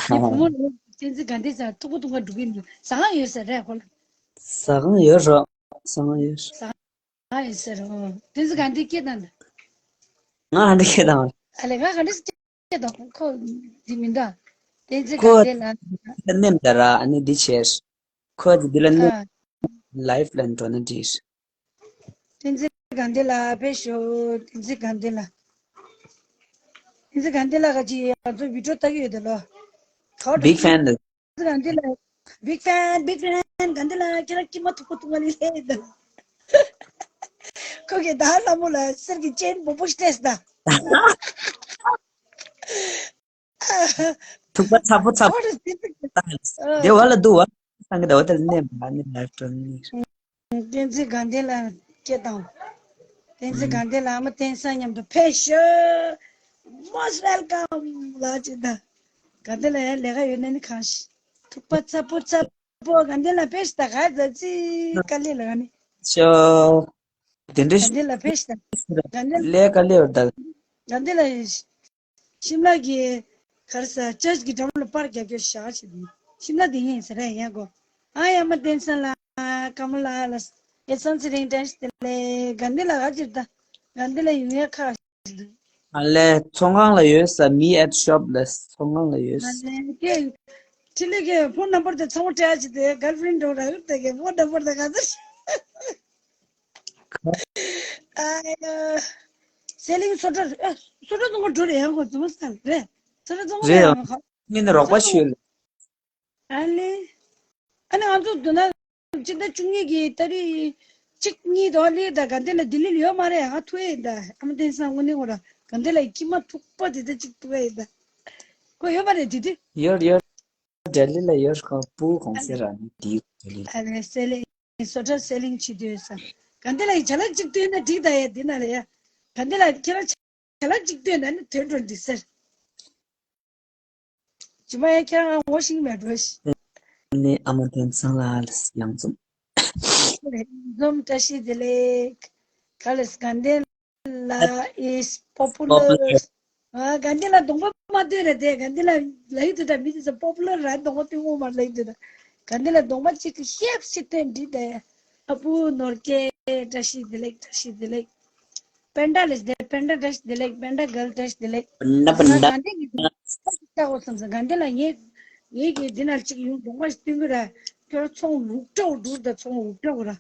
ངའི་བུ་མོ་ལ་བསྟན་འཛིན་དགའ་ལྡན་ཚ་ཐུག་པ་ཐུག་པ་འགྲོ་གི་ཡིན་འདུག་ཟ་ཁང་ཡོད་ས་རེད་ཁོ་ལ། ཟ་ཁང་ཡོད་རོགས་ཟ་ཁང་ཡོད། ཟ་ཁང་ཡོད་ས་རེད་ཨོ། བསྟན་འཛིན་དགའ་ལྡན་སྐད་བཏང་ད། ང་ཧ་འདྲ་སྐད་བཏང་བ། ཨ་ལས་ང་ཧ་འདྲ་སྐད་བཏང་ཁོ་འདི་མིན་ད། བསྟན་འཛིན་ཁོ་དགའ་ལྡན་ལ། འདི་ལ་ནེམ་ད་ར་ཨ་ནི་འདི་བྱས། ཁོ་འདི་ལ་ནེམ། ཨ། ལའིབ་ལ་འགྲོ་ན་འགྲིག་བསྟན་འཛིན་དགའ་ལྡན་ལགས་ཕེབས་ཤོག་བསྟན་འཛིན་དགའ་ལྡན་ལགས། བསྟན་འཛིན་དགའ་ལྡན་ལགས་ཀྱིས་ང་ཚོ་བི་ཌིའོ་ལྟ་གི་ཡོད་དེ་ལོ། ག་བ་འགྲོ། བིག་ཕེན་རེད། བསྟན་འཛིན་དགའ་ལྡན་ལགས། བིག་ཕེན་བིག་ཕེན་དགའ་ལྡན་ལགས་ཁྱེད་རང་སྐྱིད་མ་ཐུག་པ་ཐུག་པ་ལས་ལྷད་ཡོད་དེ་ལོ། ཁོ་གིས་ད་ལྷ་མོ་ལ་གསེར་གྱི་ཅེན་སྦོམ་པོ་ཞིག་སྤྲད་ད། ཐུག་པ་ཚ་པོ་ཚ་པོ། What is this? དེ་བ་ལ་འདུག་བ། སང་གི་ཟླ་བ་དེར་གནས་མ་གནས་ལ་སྤྲོ་ནི། བསྟན་འཛིན་དགའ་ལྡན་ལགས་སྐད་བཏང་། བསྟན་འཛིན་དགའ་ལྡན་ལགས་ཨ་མ་བསྟན་སངས་མཉམ་དུ་ཕེབས་ཤོག Most welcome ལགས་ཅི་ད། དགའ་ལྡན་ལགས་ཡང་ལས་ཀ་ཡོད་ན་ནི་གང་ཞིག་ཐུག་པ་ཚ་པོ་ཚ་པོ་དགའ་ལྡན་ལགས་ཕེབས་ཤིག་ད་ག་ཟ་ཅི་དཀའ་ལས་ལ་ག་ནི། ཤོ། དེ་འདྲ་དགའ་ལྡན་ལགས་ཕེབས་ཤིག་ད། དགའ་ལྡན་ལས་དཀའ་ལས་ཡོད་ད། དགའ་ལྡན་ལགས། ཤིམ་ལ་གི་གར་ས་ཅར་ཅི་གི་འགྲམ་ལ་པར་རྒྱག་རྒྱུ་བཞག་ཞིག་འདུག་ཤིམ་ལ་དེ་ཡིན་ཟེར་ཡ་ཡ་གོ། ཨ་ཡ་མ་བསྟན་སངས་ལགས་ཀརྨ་ལགས་ལ་ཡ་སང་ཚེ་རིང་བཀྲ་ཤིས་བདེ་ལེགས། དགའ་ལྡན་ལགས་ག་ཅིར་ད། དགའ་ལྡན་ལགས་ཡོང་ཡ་ཁག་ཞིག་འདུག་ཨ་ལས་ཚོང་ཁང་ལ་ཡོད་ས་མི་ཨེཊ་ཤོབ་ལ་ཚོང་ཁང་ལ་ཡོད་ས། ཨ་ལས་ཀྱེ་ཁྲི་ལི་གི་ཕོན་ནམ་བར་དེ་ཚང་མ་སྤྲད་ཡ་ཅིག་དེ་གརལ་ཕི་རེན་ཌི་འགྲོ་ར་ཡོད་དེ་གི་ཕོན་ནམ་བར་དེ་ག་ཚོད། ཨ་ཡ། སེ་ལིང་སོ་ཊར་ཨ། སོ་ཊར་བཙོང་ག་འགྲོ་རེད་ཡང་གོ་རྫུན་མ་སང་རེད། སོ་ཊར་བཙོང་ག་རེད་རེད་ཡང་ཡང་ཁ། ངས་ནི་རོགས་པ་ཞུས་ལ། ཨ་ལེ། ཨ་ནི་ང་ཚོ་འདི་ན་སྤྱི་ཟླ་བཅུ་གཉིས་ཀྱི་ཏ་རིག་གཅིག་གཉིས་དོ་ལི་ད་དགའ་ལྡན་ལགས་ལྡི་ལི་ལ་ཡོད་མ་རེད་ཡང་ཐུག་ཡིན་ད་ཨ་མ་བསྟན་སངས་དངོས་གནས་ཁོ་ར་དགའ་ལྡན་ལགས་ཀྱི་ཁྱི་མ་ཐུག་པ་དེ་ད་གཅིག་ཐུག་ཡིན་ད། ཁོ་ཡོད་མ་རེད་དེ་དུས། ཡོད་ཡོད། ལྡི་ལི་ལ་ཡོད་ཁོ་བུ་གོང་སེ་ར་ནི་དེའི་ལྡི་ལི། ཨ་ལེ་སེ་ལེ། སོ་ཊར་སེ་ལིང་བྱེད་དུས་ས། དགའ་ལྡན་ལགས་ཀྱིས་ཅ་ལག་གཅིག་སྟོན་ན་འགྲིག་ད་ཡ་འདི་ན་ལ་ཡ། དགའ་ལྡན་ལགས་ཁྱེད་རང་ཅ་ལག་གཅིག་སྟོན་ན་ནི་དོན་འགྲོ་འགྲིག་ཟེར། ཇི་མ་ཡ་ཁྱེད་རང་ངོ་ཤེས་མེད་འགྲོ་ཤི། ནི་ཨ་མ་བསྟན་སངས་ལགས་ཡང་འཛོམས། འཛོམས་བཀྲ་ཤིས་བདེ་ལེགས། ག་ལས་དགའ་ལྡན་ལགས་is popular. Popular. ཨ་དགའ་ལྡན་ལགས་གདོང་པ་མ་སྟོན་ར་དེ་དགའ་ལྡན་ལགས་ལ་ཡི་དུ་ད་མི་དེ་ཚོ་པོ་པུ་ལར་ར་གདོང་པ་སྟོན་ངོ་མ་ལ་ཡི་དུ་ད། དགའ་ལྡན་ལགས་གདོང་པ་གཅིག་གི་ཤེབ་སི་སྟོན་འདི་དེ། ཨ་བུ་ནོར་སྐལ་བཀྲ་ཤིས་བདེ་ལེགས་བཀྲ་ཤིས་བདེ་ལེགས། པེན་ཌ་ལས་དེ་པེན་ཌ་བཀྲ་ཤིས་བདེ་ལེགས་པེན་ཌ་གརལ་བཀྲ་ཤིས་བདེ་ལེགས། ན་པ་ང་ན། དགའ་ལྡན་གྱི་གདོང་པ་གཅིག་ལྟ་གོ་བསམ་སོང་དགའ་ལྡན་ལགས་ངས་ངས་ཀྱི་འདི་ན་གཅིག་ཡོང་གདོང་པ་ཞིག་སྟོན་གི་ར། ཁྱོད་ཚོང་འུག་སྒྲ་འུག་འགྲུར་ད་ཚོང་འུག་སྒྲ་འུག་ར།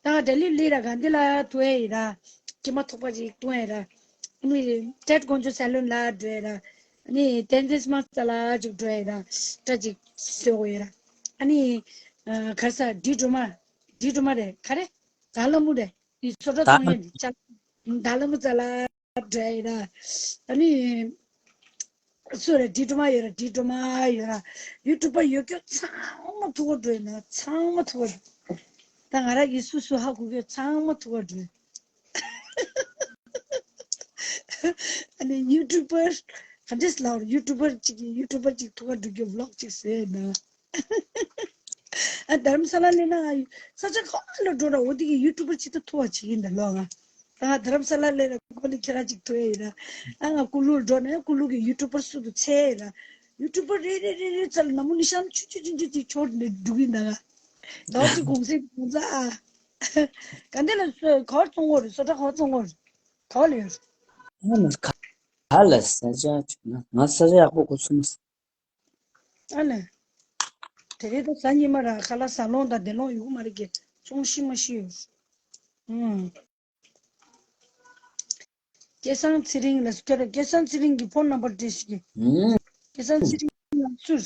ད་ལྡི་ལི་ལི་ར་ག་འདི་ལ་ཐུག་ཨེ་ཡིན་ར། ཀྱེ་མ་ཐུག་པ་ཅིག་ཐུག་ཨེ་ར། ཨ་ནི་ཏེད་དཀོན་མཆོག་སེ་ལུན་ལ་འགྲོ་ཨེ་ར། ཨ་ནི་ཏན་ཏན་སྨ་རྩ་ལ་ཅིག་འགྲོ་ཨེ་ར། སྐྲ་ཅིག་བཟོ་དགོས་ཨེ་ར། ཨ་ནི་ཨ་ག་རེ་ཟ། ཌི་སྒྲོལ་མ། ཌི་སྒྲོལ་མ་རེད། ག་རེ། ད་ལ་མོ་རེད། ཡི་བཟོ་གྲྭ་ད་ཚོང་ཡོད་ནི་ཅག་ད་ལ་མོ་རྩ་ལ་འགྲོ་ཨེ་ར། ཨ་ནི། སུ་རེད། ཌི་སྒྲོལ་མ་ཡོད་ར། ཌི་སྒྲོལ་མ་ཡོད་ར། ཡུ་ཊུབ་པར་ཡོད་རྒྱུ་ཚང་མ་ཐུག་ག་འགྲོ་ཡིན་ན། ཚང་མ་ཐུག་ག་འགྲོ། ད་ང་རང་གི་སུ་སུ་ཧ་གོ་རྒྱུ་ཚང་མ་ཐུག་ག་འགྲོ། ཨ་ནི་ཡུ་ཊུབ་པར་ག་འདྲས་ལབ་ར། ཡུ་ཊུབ་པར་གཅིག་གིས་ཡུ་ཊུབ་པར་གཅིག་ཐུག་ག་འགྲོ་རྒྱུ་བི་ལོག་ཅིག་བཟོས་ཡིན་ན། ཨ་རྡ་རམ་ས་ལ་སླེབས་ན་ང་ས་ཆ་ག་བ་ལ་འགྲོ་ར། འོ་དེ་གི་ཡུ་ཊུབ་པར་ཅིག་ད་ཐུག་པ་བྱེད་ཀྱིན་ད་ལོ་ང་། ད་ང་རྡ་རམ་ས་ལ་སླེབས་ར། ཁོ་ནི་ཁྱེད་རང་ཅིག་ཐུག་ཡ་ཡིན་ར། ཨ་ང་ཀུ་ལུ་འགྲོ་ན་ཀུ་ལུ་གི་ཡུ་ཊུབ་པར་སུ་དུ་ཚེ་ཡིན་ར། ཡུ་ཊུབ་པར་རེ་རེ་རེ་རེ་ཚ་ལ་ན་མོ་ནི་ཤམ་ཆུ་ཆུ་ཆུ་ཆུ་ཅིག་ཆོར་ནས་འགྲོ་གིན་ད་ང་། ད་ཅིག་གུང་སེང་གུང་ཚ་ཨ། ག་འདི་ལ་སོ་ག་བར་བཙོང་གོ་རེད། སོ་ཏྲ་ག་བར་བཙོང་གོ་རེད། ག་བ་ལ་ཡོད་རེད། ཨ་ནི་ག་ག་ལ་ས་ཆ་ཅིག་ན་ང་ས་ཆ་ཡག་པོ་གོ་ཚུགས་མ་སོང་། ཨ་ལས། དེ་རིང་ད་གཟའ་ཉི་མ་ར། ཁ་ལག་ཟ་ལོང་དང་བདེ་ལོང་ཡོད་མ་རེད་གི། ཚོང་ཤི་མ་ཤི་ཡོད། ཨུམ། སྐལ་བཟང་ཚེ་རིང་ལ་སྐད་ར། སྐལ་བཟང་ཚེ་རིང་གི་ཕོན་ནམ་བར་སྤྲད་ཤིག་གི། ཨུམ། སྐལ་བཟང་ཚེ་རིང་ལ་སུར།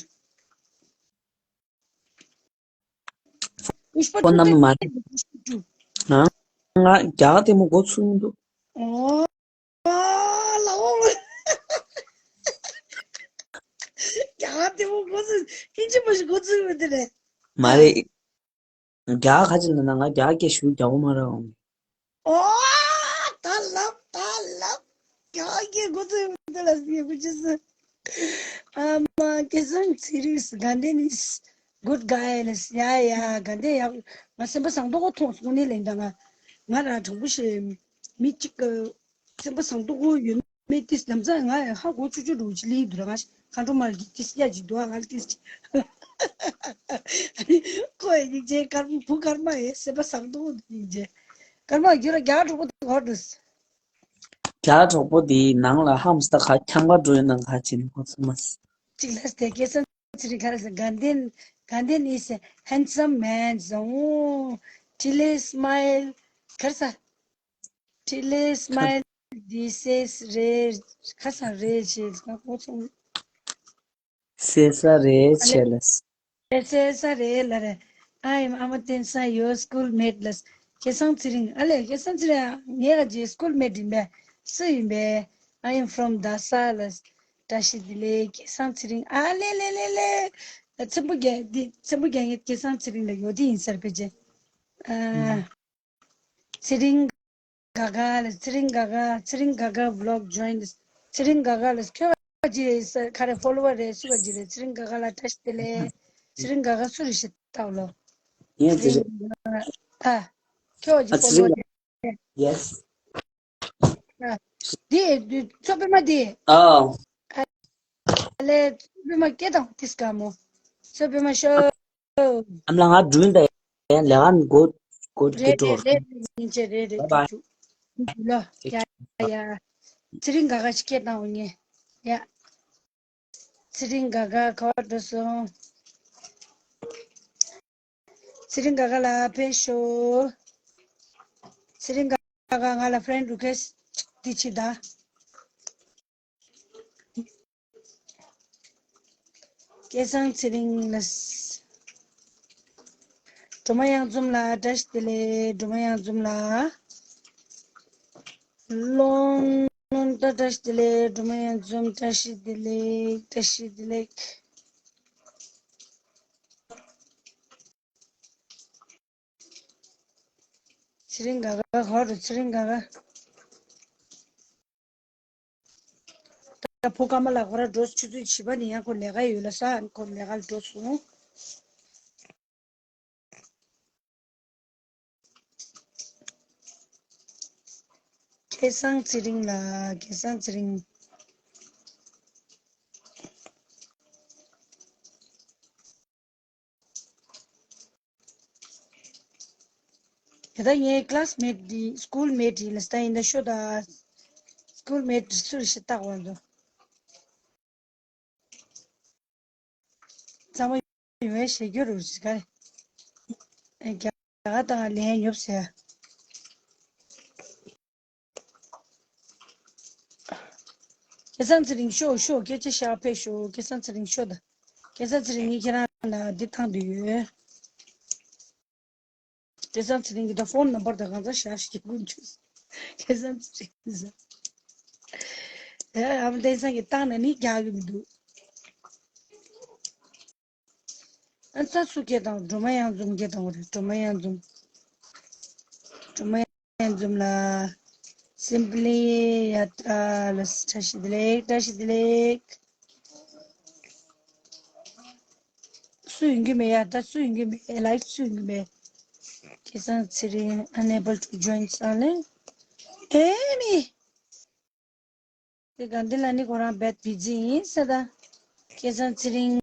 ཕོན་ནམ་བར་མ་རེད། ང་ང་རྒྱ་གར་ལྟད་མོ་འགོ་ཚུགས་མི་འདུག་ཨོ། ཨ་ལའོ། རྒྱ་གར་ལྟད་མོ་འགོ་ཚུགས། ཨིན་ཇི་མ་ཞིག་འགོ་ཚུགས་ཡོད་དེ་རེད། མ་རེད། རྒྱ་གར་ཁ་ཅིག་ལ་ན་ང་རྒྱ་གར་སྐད་ཞུ་རྒྱག་གོ་མ་རེད། ཨོ། ད་ལབ་ད་ལབ། རྒྱ་གར་སྐད་འགོ་ཚུགས་ཡོད་དེ་ལ་ཟེར་གོ་ཅི་ཟེར། ཨ་མ་སྐལ་བཟང་ཚེ་རིང་དགའ་ལྡན་is good guy ལ་ཟེར། ཡ་ཡ་དགའ་ལྡན་ཡག་ང་སེམས་པ་བཟང་པོ་གོ་མཐོང་སོང་ནི་ལན་ད་ང་ང་ར་དྲང་པོ་བཤད། མི་གཅིག་གི་སེམས་པ་བཟང་པོ་གོ་ཡོད་མེད་ཏིས་ལམ་སང་ང་ཧ་གོ་ཆུ་ཆུ་རུ་ཅི་ལི་འདུག་ར། ང་ཁ་འགྲོ་མ་ལ་ཏིས་ཡ་ཅིག་འདུག་ང་ལ་ཏིས་ཅི། ཁོ་ཡི་སྙིང་རྗེ་དཀར་མོ་བུ་དཀར་མ་ཡི་སེམས་པ་བཟང་པོ་འདུག་སྙིང་རྗེ། དཀར་མ་རྒྱུ་ར་རྒྱ་གྲོགས་པོ་འདུག་གོ་འདུག་རྒྱ་གྲོགས་པོ་དེའི་ནང་ལ་ཧམ་སྟ་ཁ་འཁྱམ་ག་འགྲོ་ཡོད་ན་ཁ་ཅིན་ཁོ་ཚོ་མ་སི། གཅིག་ལ་སྟེ་སྐལ་བཟང་ཚེ་རིང་ག་རེ་ཟེར། དགའ་ལྡན། དགའ་ལྡན་is a handsome man ཟེར། ཨོ། ཐིལེ་སྨའིལ་ག་རེ་ཟེར། ཐིལེ་སྨའིལ་དི་སེས་རེ་ག་ས་རེ་ཆེ་ཁོ་ཚོ། སེ་ས་རེ་ཆེ་ལ། སེ་ས་རེ་ལ་རེ། I am Ama Tensang, your school mate ལ། སྐལ་བཟང་ཚེ་རིང་། ཨ་ལས་སྐལ་བཟང་ཚེ་རིང་ངའི་ཨ་ཅེ་སྐུལ་མེད་ཡིན་པས། སུ་ཡིན་པས། I am from Dasa ལ། བཀྲ་ཤིས་བདེ་ལེགས་སྐལ་བཟང་ཚེ་རིང་། ཨ་ལེ་ལེ་ལེ་ལེ། ཚེམ་བུ་རྒྱལ་འདི་ཚེམ་བུ་རྒྱལ་ངེད་སྐལ་བཟང་ཚེ་རིང་ལ་ཡོད་དེ་ཡིན་ཟེར་བེ་ཅེ། ཨ། ཚེ་རིང་དགའ་དགའ་ལ། ཚེ་རིང་དགའ་དགའ། ཚེ་རིང་དགའ་དགའ་vlog join ལ། ཚེ་རིང་དགའ་དགའ་ལ་ཁྱོད་ཀྱི་ས་ག་རེ་follower རེད་སུ་ག་ཅི་རེད། ཚེ་རིང་དགའ་དགའ་ལ་བཀྲ་ཤིས་བདེ་ལེགས། ཚེ་རིང་དགའ་དགའ་སུ་རེད་ཤི་ལྟ་ལོ། ངས་ཚེ་ཚེ་རིང་རིང་དགའ་དགའ། ཨ། ཁྱོད་ཀྱི་ཨ་ཚེ་follower རིང་རེད། Yes། ཨ། འདི་འདི་མཚོ་པདྨ་འདི། ཨ། ཨ་ལས་མཚོ་པདྨ་སྐད་བཏང་ཏིས་ཀ་མོ། མཚོ་པདྨ་ཤོ། ཨམ་ལ་ང་སྒྲུང་དང་ཡན་ལས་ཀ་འགོ་འགོ་རེད་རེད་འགྲོ། རེད་རེད་ཉིན་བྱེད་རེད་རེད། Bye bye། ལོ་ཡ་ཡ། ཚེ་རིང་དགའ་དགའ་ཞིག་སྐད་བཏང་འོ་ངས། ཡ། ཚེ་རིང་དགའ་དགའ་ག་བར་འགྲོ་སོང་། ཚེ་རིང་དགའ་དགའ་ལ་ཕེབས་ཤོག་ཚེ་རིང་དགའ་དགའ་ང་ལ་friend request འདི་བྱེད་ད། སྐལ་བཟང་ཚེ་རིང་ལ། སྒྲོལ་མ་གཡང་འཛོམས་ལ་བཀྲ་ཤིས་བདེ་ལེགས། སྒྲོལ་མ་གཡང་འཛོམས་ལ། ལོང་ལོང་ད་བཀྲ་ཤིས་བདེ་ལེགས། སྒྲོལ་མ་གཡང་འཛོམས་བཀྲ་ཤིས་བདེ་ལེགས། བཀྲ་ཤིས་བདེ་ལེགས། ཚེ་རིང་དགའ་དགའ་ག་བར་འགྲོ། ཚེ་རིང་དགའ་དགའ། ད་བུ་ཀརྨ་ལགས་ཁོ་རང་འགྲོ། ཆུ་ཚོད་བཞི་པ་ནས་ཡང་ཁོ་ལས་ཀ་ཡོད་ལ་ས། ཁོ་ལས་ཀ་ལ་འགྲོ་སོང་། སྐལ་བཟང་ཚེ་རིང་ལ། སྐལ་བཟང་ཚེ་རིང་། དེ་ད་ངའི་classmate འདི་schoolmate ཡིན་ལ་ས་ཡིན་ད་ཤོད་ད། Schoolmate སུ་རེད་ཤི་བཏགས་པ་འདུག་ཚང་མ་ཡོང་བའི་ཞེ་རྒྱུ་རུ་ཞིག་ག་རེ། ཨེ་རྒྱ་ ད་ང་དང་ལན་ཉོབ་ཟེར། སྐལ་བཟང་ཚེ་རིང་ཤོག་ཤོག་སྐད་ཆ་བཤད་ཕེབས་ཤོག་སྐལ་བཟང་ཚེ་རིང་ཤོག་ད། སྐལ་བཟང་ཚེ་རིང་ངས་ཁྱེད་རང་ལ་འདི་བཏང་དུ་ཡོད། སྐལ་བཟང་ཚེ་རིང་གི་ད་ཕོན་ནམ་བར་དང་གང་ཚ་བཞག་ཞིག་དགོས་འདུག་སྐལ་བཟང་ཚེ་རིང་ཟེར། ཨ་མ་བསྟན་བཟང་གིས་བཏང་ན་ནི་རྒྱག་གི་མི་འདུག་ཨ་ཙ་སུ་སྐད་བཏང་སྒྲོལ་མ་གཡང་འཛོམས་སྐད་བཏང་བ་རེད། སྒྲོལ་མ་གཡང་འཛོམས། སྒྲོལ་མ་གཡང་འཛོམས་ལ། སིམ་པ་ལི་ཡ་ཏྲ་ལ་བཀྲ་ཤིས་བདེ་ལེགས། བཀྲ་ཤིས་བདེ་ལེགས། སུ་ཡོང་གི་མེད་ཡ། ད་སུ་ཡོང་གི་མེད། ལའིབ་སུ་ཡོང་གི་མེད། སྐལ་བཟང་ཚེ་རིང་unable to join ས་ལེ། ཨེ་མི། དེ་ག་འདི་ལ་ནི་ཁོ་རང་བེད་བི་ཛི་ཡིན་ས་ད། སྐལ་བཟང་ཚེ་རིང་།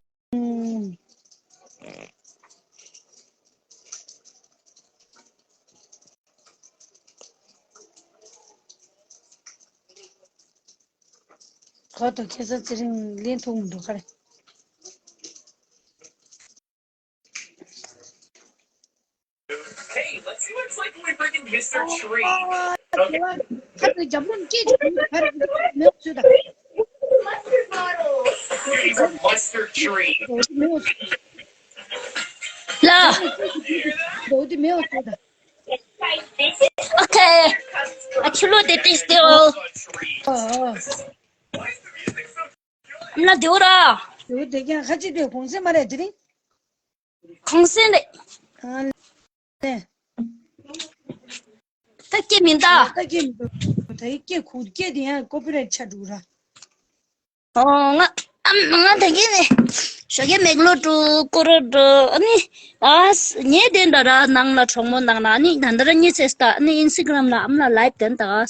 ཁོ་ཐོ་ཁེ་ས་ཚེ་རིང་ལེན་ཐུབ་མི་འདུག་ག་རེ། Hey, let's see what it's like when we bring in Mister Tree. ཁ་དེ་རྒྱབ་ལོན་སྐད་ཅིག་ག་རེ་མེད་ཚོད་ད། Mustard models. Beauty from Mustard Tree. མེད་ཚོད། ལ། འོ་དེ་མེད་ཚོད་ད། Okay. ཨ་ཆུ་ལོ་དེ་ཏིས་ཏེ་ཨོ། ཨ་ཨ། ན་དེའུ་ར། དེའུ་དེ་ཀྱང་ཁ་ཅིག་དེ་གོང་སེ་མ་རེད་དེ་རིང་། གོང་སེ་རེད། ཨ་ལེ། ད་སྐྱེ་མིན་ད། ད་སྐྱེ་མིན་ད། ད་ཡི་སྐྱེ་ཁུག་སྐྱེ་དེ་ཡང་ཀོ་པི་རེད་ཆ་འགྲོ་ར། ཨོ་ང་ཨ་ང་དེ་གིན་ནི་ཞོགས་ཀས་མེག་ལོ་འགྲོ་ཀོ་རོ་འགྲོ་ཨ་ནི། ཨ་ངས་དེ་འདྲ་ར་ནང་ལ་གྲོགས་མོ་ནང་ལ་ཨ་ནི་ད་འདྲ་ར་གཉིས་ཚེ་ལྟ་ཨ་ནི་ཨིན་སི་གྷི་རམ་ལ་ཨམ་ལ་ལའིབ་དེ་འདྲ་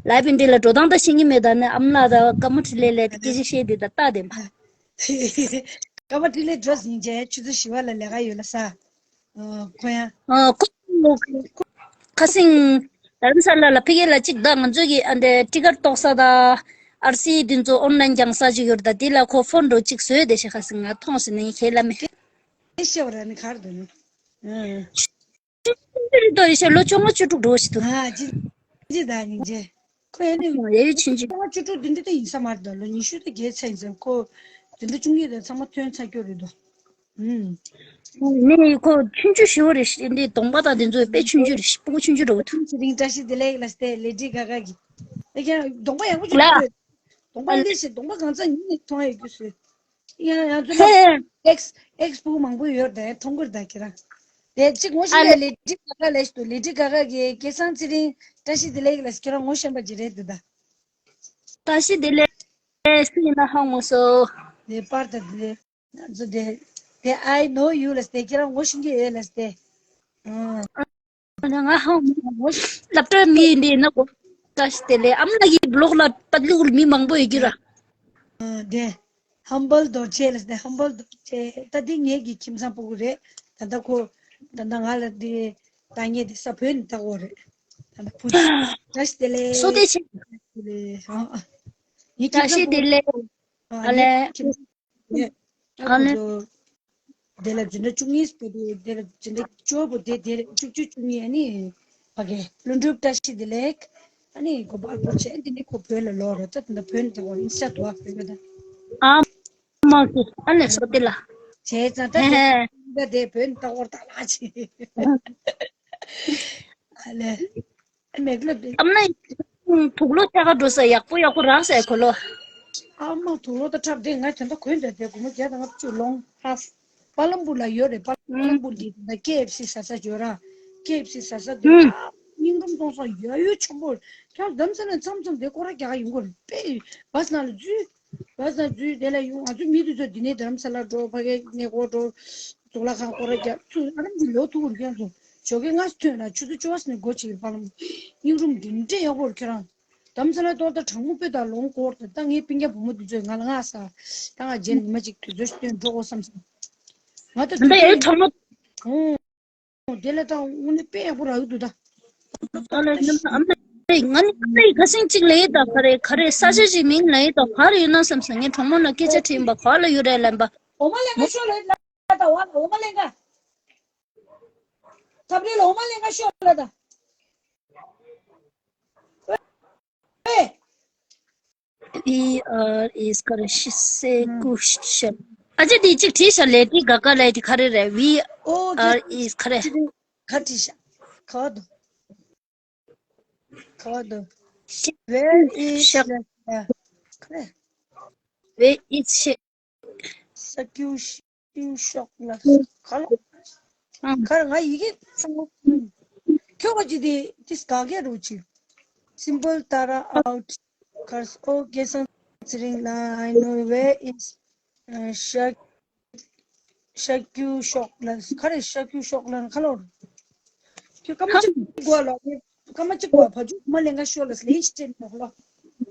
ལའིབ་ཨིན་འདྲི་ལ་འགྲོ་སྟངས་ད་ཤེས་ཀྱི་མེད། ད་ནི་ཨམ་ལ་ད་ཀ་མོ་ཁྲི་ལེ་ལེ་དེ་སྐད་ཆ་བཤད་དེ་ད་ལྟ་དེ་མ། ཀ་མོ་ཁྲི་ལེ་འགྲོ་ཟིན་རྗེས་ཆུ་ཚོད་བཞི་པ་ལ་ལས་ཀ་ཡོད་ལ་ས། ཨ་ཁོ་ཡང་། ཨ་ཁོ་ཁ་སིང་། དྷ་རམ་ས་ལ་ལ་ཕ་གི་ལ་གཅིག་ད་ང་ཚོ་གི་ཨ་འདྲ་ཊི་ཀེཊ་གཏོགས་ས་ད། ཨར་སི་འདི་ཚོ་ཨོན་ལན་རྒྱང་ས་ཅིག་ཡོད་ད་དེ་ལ་ཁོ་ཕོན་འགྲོ་གཅིག་བཟོས་དེ་ཤེས་ཁ་སིང་ང་མཐོང་སི་ནི་ཁྱེད་ལ་མེད། དེ་ཤེས་པ་ར་ནི་གར་འདུག་ནི། ཨ། ཅི་རེད་དོ་ཡེ་ཤེས་ལོ་བཅོ་ལྔ་བཅུ་དྲུག་འགྲོ་ཞིག་འདུག་ཨ་ཅི་ཅི་ད་ཉིན་རྗེ། ཁོ་ཡ་ནི་ཡེ་ཆུན་ཅི་བཅོ་ལྔ་བཅུ་དྲུག་འདི་འདྲ་དེ་ཡིན་ས་མ་རེད་ད། ལོ་ཉི་ཤུ་དེ་བརྒལ་ཚར་ཡིན་ས་ཁོ། འདི་འདྲ་བཅུ་གཉིས་དེ་ཚང་མ་ཐོན་ཚར་རྒྱུ་རེད་དོ། ཨུམ། ནི་ཁོ་ཆུང་ཆུང་ཞིག་རེད་ཤི་འདི་གདོང་པ་དང་འདི་ཚོ་དཔེ་ཆུང་ཆུང་རེད་ཤི་སྤུ་གུ་ཆུང་ཆུང་འདྲ་བོ་འདུག་ཚེ་རིང་བཀྲ་ཤིས་བདེ་ལེགས་ལ་སྟེ་ལེ་ཌི་ག་ག་གི། ཨེ་ཀྱང་གདོང་པ་ཡག་པོ་ཅིག་ལ། འདུག་གདོང་པ་ལེ་ཤི་གདོང་པ་གང་ཚ་ཉིན་ནས་མཐོང་ཡོད་རྒྱུ་སུ། ཡང་ཡང་ཚོད་ལ་ཧེ། ཨེགས་ཨེགས་ཕྲུ་གུ་མང་པོ་ཡོད་དེ་མཐོང་གི་རེད་ད་ཁྱེད་རང་། དེ་གཅིག་ངོ་ཤེས་ཨ་ལེ། ལེ་ཌི་ག་ག་ལེ་ཤི་འདུག་ལེ་ཌི་ག་ག་གི་སྐལ་བཟང་ཚེ་རིང་བཀྲ་ཤིས་བདེ་ལེགས་ལ་ཁྱེད་རང་ངོ་ཤེས་པ་ཅིག་རེད་འདུག་ད། བཀྲ་ཤིས་བདེ་ལེགས་སུ་ཡིན་ན་ཧ་ངོ་སོ། ལེ་པར་ད་བདེ་ལེགས། ང་ཚོ་དེ་དེ་I know you ལ་སྟེ་ཁྱེད་རང་ངོ་ཤེས་ཀྱི་ཡོད་ལ་སྟེ། ཨང་། ང་ཧ་ངོ་སློབ་གྲྭ་མི་ཡིན་པས་ན་གོ། བཀྲ་ཤིས་བདེ་ལེགས་ཨ་མ་ལགས་ཀྱི་བི་ལོག་ལ་པ་ལུག་མི་མང་པོ་ཡོད་ཀྱི་ར། ཨ་དེ། ཧམ་བལ་རྡོ་རྗེ་ལ་སྟེ་ཧམ་བལ་རྡོ་རྗེ་ད་འདི་ངེད་ཀྱི་ཁྱིམ་ཚང་སྤུ་གུ་རེད། ད་ལྟ་ཁོ་ད་ལྟ་ང་ལ་འདི་ད་ངེད་འདི་ས་བོད་ནས་ལྟ་གོ་རེད། ད་ལྟ་བུ་བཀྲ་ཤིས་བདེ་ལེགས། སོ་བདེ་ཆེ། བཀྲ་ཤིས་བདེ་ལེགས། ཨ་ངེད་ཁྱིམ་བཀྲ་ཤིས་ཚང་སྤུ་བདེ་ལེགས། གུ་ཨ་ཨ་ངེད་ལེ། ཁྱིམ་ངེད་ཨ་ཁོ་ལེ། ཚོ་དེ་ལ་འཛིན་གྲྭ་བཅུ་གཉིས་པོ་དེ་དེ་ལ་འཛིན་གྲྭ་བཅུ་པོ་དེ་དེ་བཅུ་བཅུ་བཅུ་གཉིས་ཨ་ནི་ཕ་གི་ཀླུ་སྒྲུབ་བཀྲ་ཤིས་བདེ་ལེགས། ཨ་ནི་གོ་པལ་པུར་ཆེ་འདི་ནི་ཁོ་བོད་ལ་ལོག་རེད་ད། ད་བོད་ནས་ད་གོ་ཨིན་ས་དུ་བ་བོད་ལ་ད། ཨ་མ་གི་ཨ་ནི་སོ་དེ་ལ། བྱས་ཙང་ད་ཧེ་ཧེ། དེ་ད་དེ་བོད་ནས་ད་གོ་ད་ལ་ཆེ། ཨ་ལེ། མེག་ལབ་དེ། ཨ་མ། དུག་ལོག་ཐད་ཀར་འགྲོ་ས་ཡག་པོ་ཡག་པོ་རག་ས་ཡ་གོ་ལོ། ཨ་མ་དུག་ལོག་ད་འཁྲབ་དེ་ང་དེ་འདྲ་གོན་བསྡད་དེ་སྒོར་མོ་བརྒྱ་དང་ལྔ་བཅུ་ལོང་ཧཱ་ཧྥ། པ་ལམ་པུར་ལ་ཡོད་རེད། པ་ལམ་པུར་གྱི་ད་ཀེ་ཨེཕ་སི་ཟ་ས་ཡོད་ར། ཀེ་ཨེཕ་སི་ཟ་ས་དེ་ཨ་སྙིང་རུམ་གཏོང་ས་ཡ་ཡོད་ཆེན་པོ། ཁྱོད་རྡ་རམ་ས་ལ་མཚམས་མཚམས་དེ་སྐོར་ར་རྒྱག་ག་ཡོང་གི་རེད་པས། བ་ས་ལ་འཛུལ། བ་ས་འཛུལ་དེ་ལ་ཡོང་ང་ཚོ་མི་དེ་ཚོ་འདི་ནས་རྡ་རམ་ས་ལ་འགྲོ་ཕ་གའི་གནས་སྐོར་འགྲོ། གཙུག་ལག་ཁང་སྐོར་ར་རྒྱག་ཚུར་ཨ་རམ་གྱི་ལོ་ཐུག་གི་རྒྱག་ཚོ། ཞོགས་ཀས་སྔ་ཐོན་ལ་ཆུ་ཚོད་བཅུ་པ་ནས་སྒོ་ཕྱེ་གི་པ་ལམ། སྙིང་རུམ་འདི་འདྲས་ཡག་པོ་རེད་ཁྱོད་རང་། དམ་ས་ལ་གཏོར་ད་གྲང་མོ་དཔེ་དང་ལོང་སྐོར་དང་ད་ངའི་སྤུན་ཀྱག་བུ་མོ་འདི་ཚོས་ང་ལ་ང་ས། ད་ང་རྗེས་ཉི་མ་གཅིག་དུས་ཚོད་ཤིག་སྟོན་འགྲོ་དགོས་བསམ་སོང་། ང་ད་ད་དུས་ད་ཡོད་ཚོད་གྲང་མོ། ཨོ། དེ་ལ་ད་དངོས་གནས་དཔེ་ཡག་པོ་རག་གི་འདུག་ད། ཨ་ལ་ནམ་ཨ་མ་ལེ་ང་ནི་ཨ་མ་ལེ་ཁ་སེང་གཅིག་ལེ་ད་ག་རེ་ག་རེ་ས་ཆ་གཅིག་མིང་ལེ་ད་ག་རེ་ཡོད་ན་བསམ་སོང་། ངས་གྲོགས་མོ་ལ་སྐད་ཆ་དྲིས་པ་ག་ལ་ཡོད་རེད་ལན་པ། འོ་མ་ལེ་ང་ཤོ་ལེ་ད་བ་ལ་འོ་མ་ལེ་ང་། ཐབ་རེ་ལ་འོ་མ་ལེན་ག་ཤོག་ལ་ད། ཨེ། We are is ག་རེ་ཤི་སེ་ཀུ་ཤ། ཨ་ཅེ་དེ་གཅིག་བྲིས་ཤ་ལེ་ཏི་ག་ག་ལེ་ཏི་ག་རེ་རེད། We ཨོ་ཨར་ཨིས་ག་རེ། ག་བྲིས་ཤ། ག་དུ། ག་དུ། Where is ཤ། ག་རེ། Where is ཤ། ས་ཀྱུ་ཤིའུ་ཤོག་ལ་ག་ལ། ཨང་། ག་རེ་ང་ཡི་གེ་ཚང་མ་ཁྱོད་ཀྱི་དེ་དེ་ག་གེ་རུ་ཅི། Simple Tara out. Curse. Oh, Kesang Tsering la, I know where is, uh, Shak-, Shakyu Shok la. ག་རེ་Shakyu Shok la ག་ལོར། ཁྱོད་སྐར་མ་གཅིག་གོ་ལ། སྐར་མ་གཅིག་གོ་བ་ཇུ་མ་ལེན་ག་ཤོ་ལ་ལེན་ཤེས་མོག་ལ།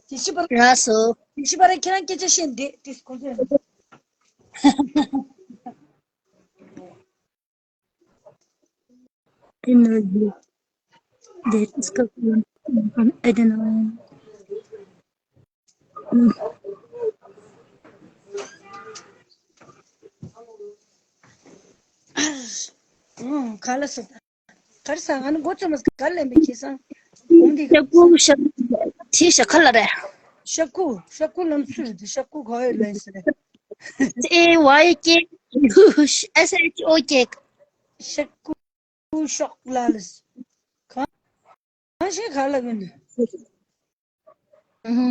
དེ་ཤི་པར། ར་སོ། དེ་ཤི་པར་ཁྱེད་རང་སྐད་ཆ་བཤད་འདི་དེ་ཁོ་ཚོས། Energy. That is called, I don't know. ཨང་། ག་ལ་སོ། ག་རེ་ཟ། ང་ནི་མགོ་བཙུམ་མ་ག་ལ་ལེན་པའི་ཁེ་སང་། གོང་འདི་ཤ་ཀུ་ཤ། ཁྲི་ཤ་ཁ་ལ་རེད། ཤ་ཀུ། ཤ་ཀུ་ལམ་སུ་རེད། ཤ་ཀུ་ག་ཡོད་ལན་སི་རེད། A Y K U S H O K. ཤ་ཀུ། ཀུ་ཤོག་ལ་ལས། གང་ཞིག་ག་ལ་གི་འདུག་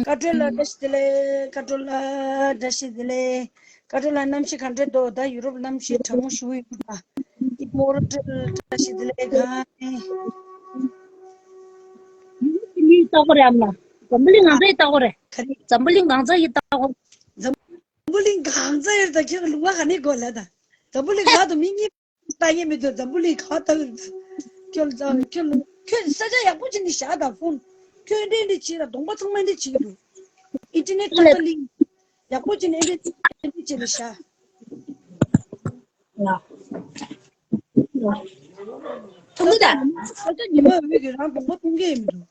ཀ་ཀྲོལ་ལ་བཀྲ་ཤིས་བདེ་ལེགས། ཀ་ཀྲོལ་ལ་བཀྲ་ཤིས་བདེ་ལེགས། ཀ་ཀྲོལ་ལ་གནམ་གཤིས་ག་འདྲ་འདུག་ད་ཡུ་རོབ་གནམ་གཤིས་གྲང་མོ་ཞུ་ཡི་འདུག་ད་ཨི་མོ་ར་ཀྲོལ་བཀྲ་ཤིས་བདེ་ལེགས། ག་ནི། འཛམ་བུ་གླིང་ལྟ་གོ་རེད་ཨ་མ། འཛམ་བུ་གླིང་གང་ཚ་ཡི་ལྟ་གོ་རེད། ག་ནི། འཛམ་བུ་གླིང་གང་ཚ་ཡི་ལྟ་གོ་འཛམ་བུ་གླིང་གང་ཚ་ཡི་ལྟ་ཁྱེད་ལུང་བ་ག་ནི་གོ་ལ་ད། འཛམ་བུ་གླིང་ག་དུ་མི་གཉིས། ལྟ་ཉན་མི་འདུག་འཛམ་བུ་གླིང་ག་ལྟ་གི་འདུག་ཁྱོད་ལ་ཁྱོད་ལ་ཁྱོད་ས་ཆ་ཡག་པོ་བྱས་ནས་བཞག་དང་ཕོན། ཁྱོད་འདི་འདི་བྱེད་ལ་གདོང་པ་ཚང་མ་འདི་བྱེད་ཀྱི་འདུག་ཨིན་ཊར་ནེཊ་ཏག་ཏག་ལིང་ཡག་པོ་བྱས་ནས་འདི་འདི་བྱེད་ལ་བཞག་ཐུང་གི་ད། ས་ཆ་ཉི་མ་འོད་ཀྱི་རང་གདོང་པ་ཐུང་གི་ཡིན་མི་འདུག་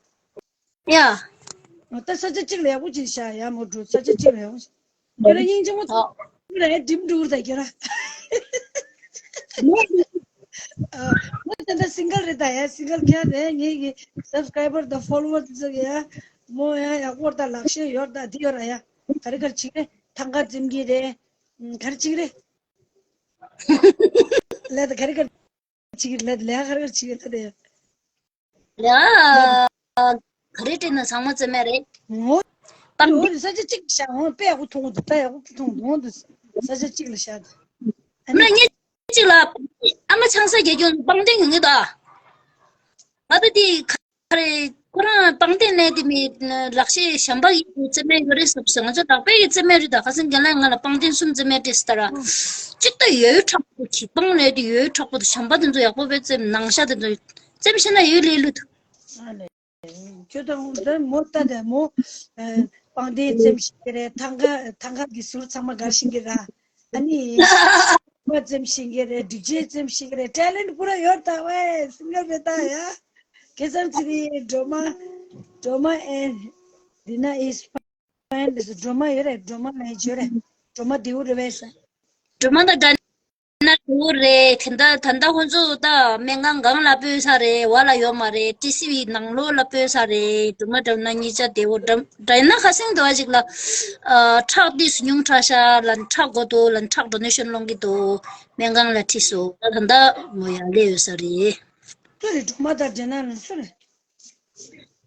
ཡ། ད་ས་ཆ་གཅིག་ལ་ཡག་པོ་ཅིག་བཞག་ཡ་མོ་འགྲོ་ས་ཆ་གཅིག་ལ་ཡག་པོ་ཅིག་ཁྱོད་རང་སྙིང་རྗེ་མོ་ཨོ། ཚོ་ར་ཡ་འགྲིམ་འགྲུལ་ད་ཁྱོད་ར། མོ་ད་ད་སིང་གལ་རེད་ད་ཡ་སིང་གལ་ཁྱོད་ར་ངེད་ཀྱི་སབ་སི་ཀ་རའི་བར་དང་ཕོ་ལོ་ཝར་ཚོ་ཡ་མོ་ཡ་ཡག་པོ་ད་ལག་ཤེས་ཡོད་ད་འདི་ཡོད་ར་ཡ་ག་རེ་ག་རེ་བྱེད་ཀྱི་རེད་ཐང་ག་འཛིན་གྱི་རེད་ག་རེ་བྱེད་ཀྱི་རེད་ལས་ད་ག་རེ་ག་རེ། ཅིག་ལ་ལ་ཁར་ཅིག་ལ་དེ། ཡ། ག་རེ་དྲན་ན་ཚང་མ་རྩེ་མེད་རེད། ངོ་། པང་ངོ་ས་ཆ་གཅིག་བཞག་ངོ་དཔེ་ཡག་པོ་མཐོང་གི་འདུག་ད་ཡག་པོ་མཐོང་གི་འདུག་ངོ་འདུག་ས་ཆ་གཅིག་ལ་བཞག་འདུག་ཨ་ནི་ངས་གཅིག་ལ་ཨ་མ་ཆང་ས་རྒྱལ་ཁྱོད་པང་གདན་ཡོང་གི་ད། ང་ད་དེ། ཁ་རེ། ཁོ་རང་པང་གདན་ནས་དེ་མི་ལག་ཤེས་གཞན་པ་ཡི་རྩེ་མེད་ཡོད་རེད་ཟེར་ཟེར། ང་ཚོ་དག་པའི་ཡི་རྩེ་མེད་རེད་ད། ཁ་སང་རྒན་ལགས་ང་ལ་པང་གདན་གསུམ་རྩེ་མེད་རེད་ཟེར་ད་ར། གཅིག་ད་ཡོད་དྲག་པོ་གི་པང་ལས་དེ་ཡོད་དྲག་པོ་དང་གཞན་པ་དེ་ཚོ་ཡག་པོ་བས་རྩེ་ནང་ཤ་དེ་ཚོ་རྩེ་མི་ཤེས་ན་ཡོད་ལས་ལུད། ཁྱོད་དང་འདི་མོ་ལྟ་དེ་མོ། པང་གདན་རྩེ་མི་ཤེས་ཀྱི་རེད། ཐང་ག་ཐང་ག་གི་ཟུར་ཚང་མ་དགར་ཤེས་ཀྱི་ར། ཨ་ནི། མ་ཙམ་ཤེས་ཀྱི་རེད། སྒྲིག་ཆས་ཙམ་ཤེས་ཀྱི་རེད། ཊེ་ལེན་ཊི་པུ་ར་ཡོད་ད་ཝེ་སིང་གལ་རེད་ད་ཡ། ཁེ་སང་ཚི་རི་སྒྲོལ་མ་སྒྲོལ་མ་ཨེན་དི་ན་ཨིས་ཕ་ཡིན་ལེ་སུ་སྒྲོལ་མ་ཡོད་རེད། སྒྲོལ་མ་ལ་ཡི་ཇོ་རེད། སྒྲོལ་མ་དེའུ་རེད་བས་ས། སྒྲོལ་མ་དང་འདྲ་ན་དེའུ་རེད། དེ་འདྲ་ད་ལྟ་ཁོང་ཚོ་ད་སྨན་ཁང་སྒང་ལ་སྤོས་ས་རེད། བ་ལ་ཡོད་མ་རེད། ཊི་སི་བི་ནང་ལོགས་ལ་སྤོས་ས་རེད། སྒྲོལ་མ་སྒྲོལ་མ་གཉིས་ཆ་དེའུ་འདྲ་འདྲ་ཡིན་ན་ཁ་སེང་དེ་བ་ཅིག་ལ། ཨ་ཁྲག་ཏིས་ཉུང་དྲགས་ཤག་ལ་ཁྲག་དགོས་འདུག་ལ་ཁྲག་ཌོ་ནེ་ཤན་སློང་གི་འདུག་སྨན་ཁང་ལ་ཁྲིད་སོང་། ད་ད་ལྟ་མོ་ཡང་སླེབས་ཡོད་ས་རེད། སུ་རེད། སྒྲོལ་མ་དང་འབྲེལ་ན་ནི་སུ་རེད།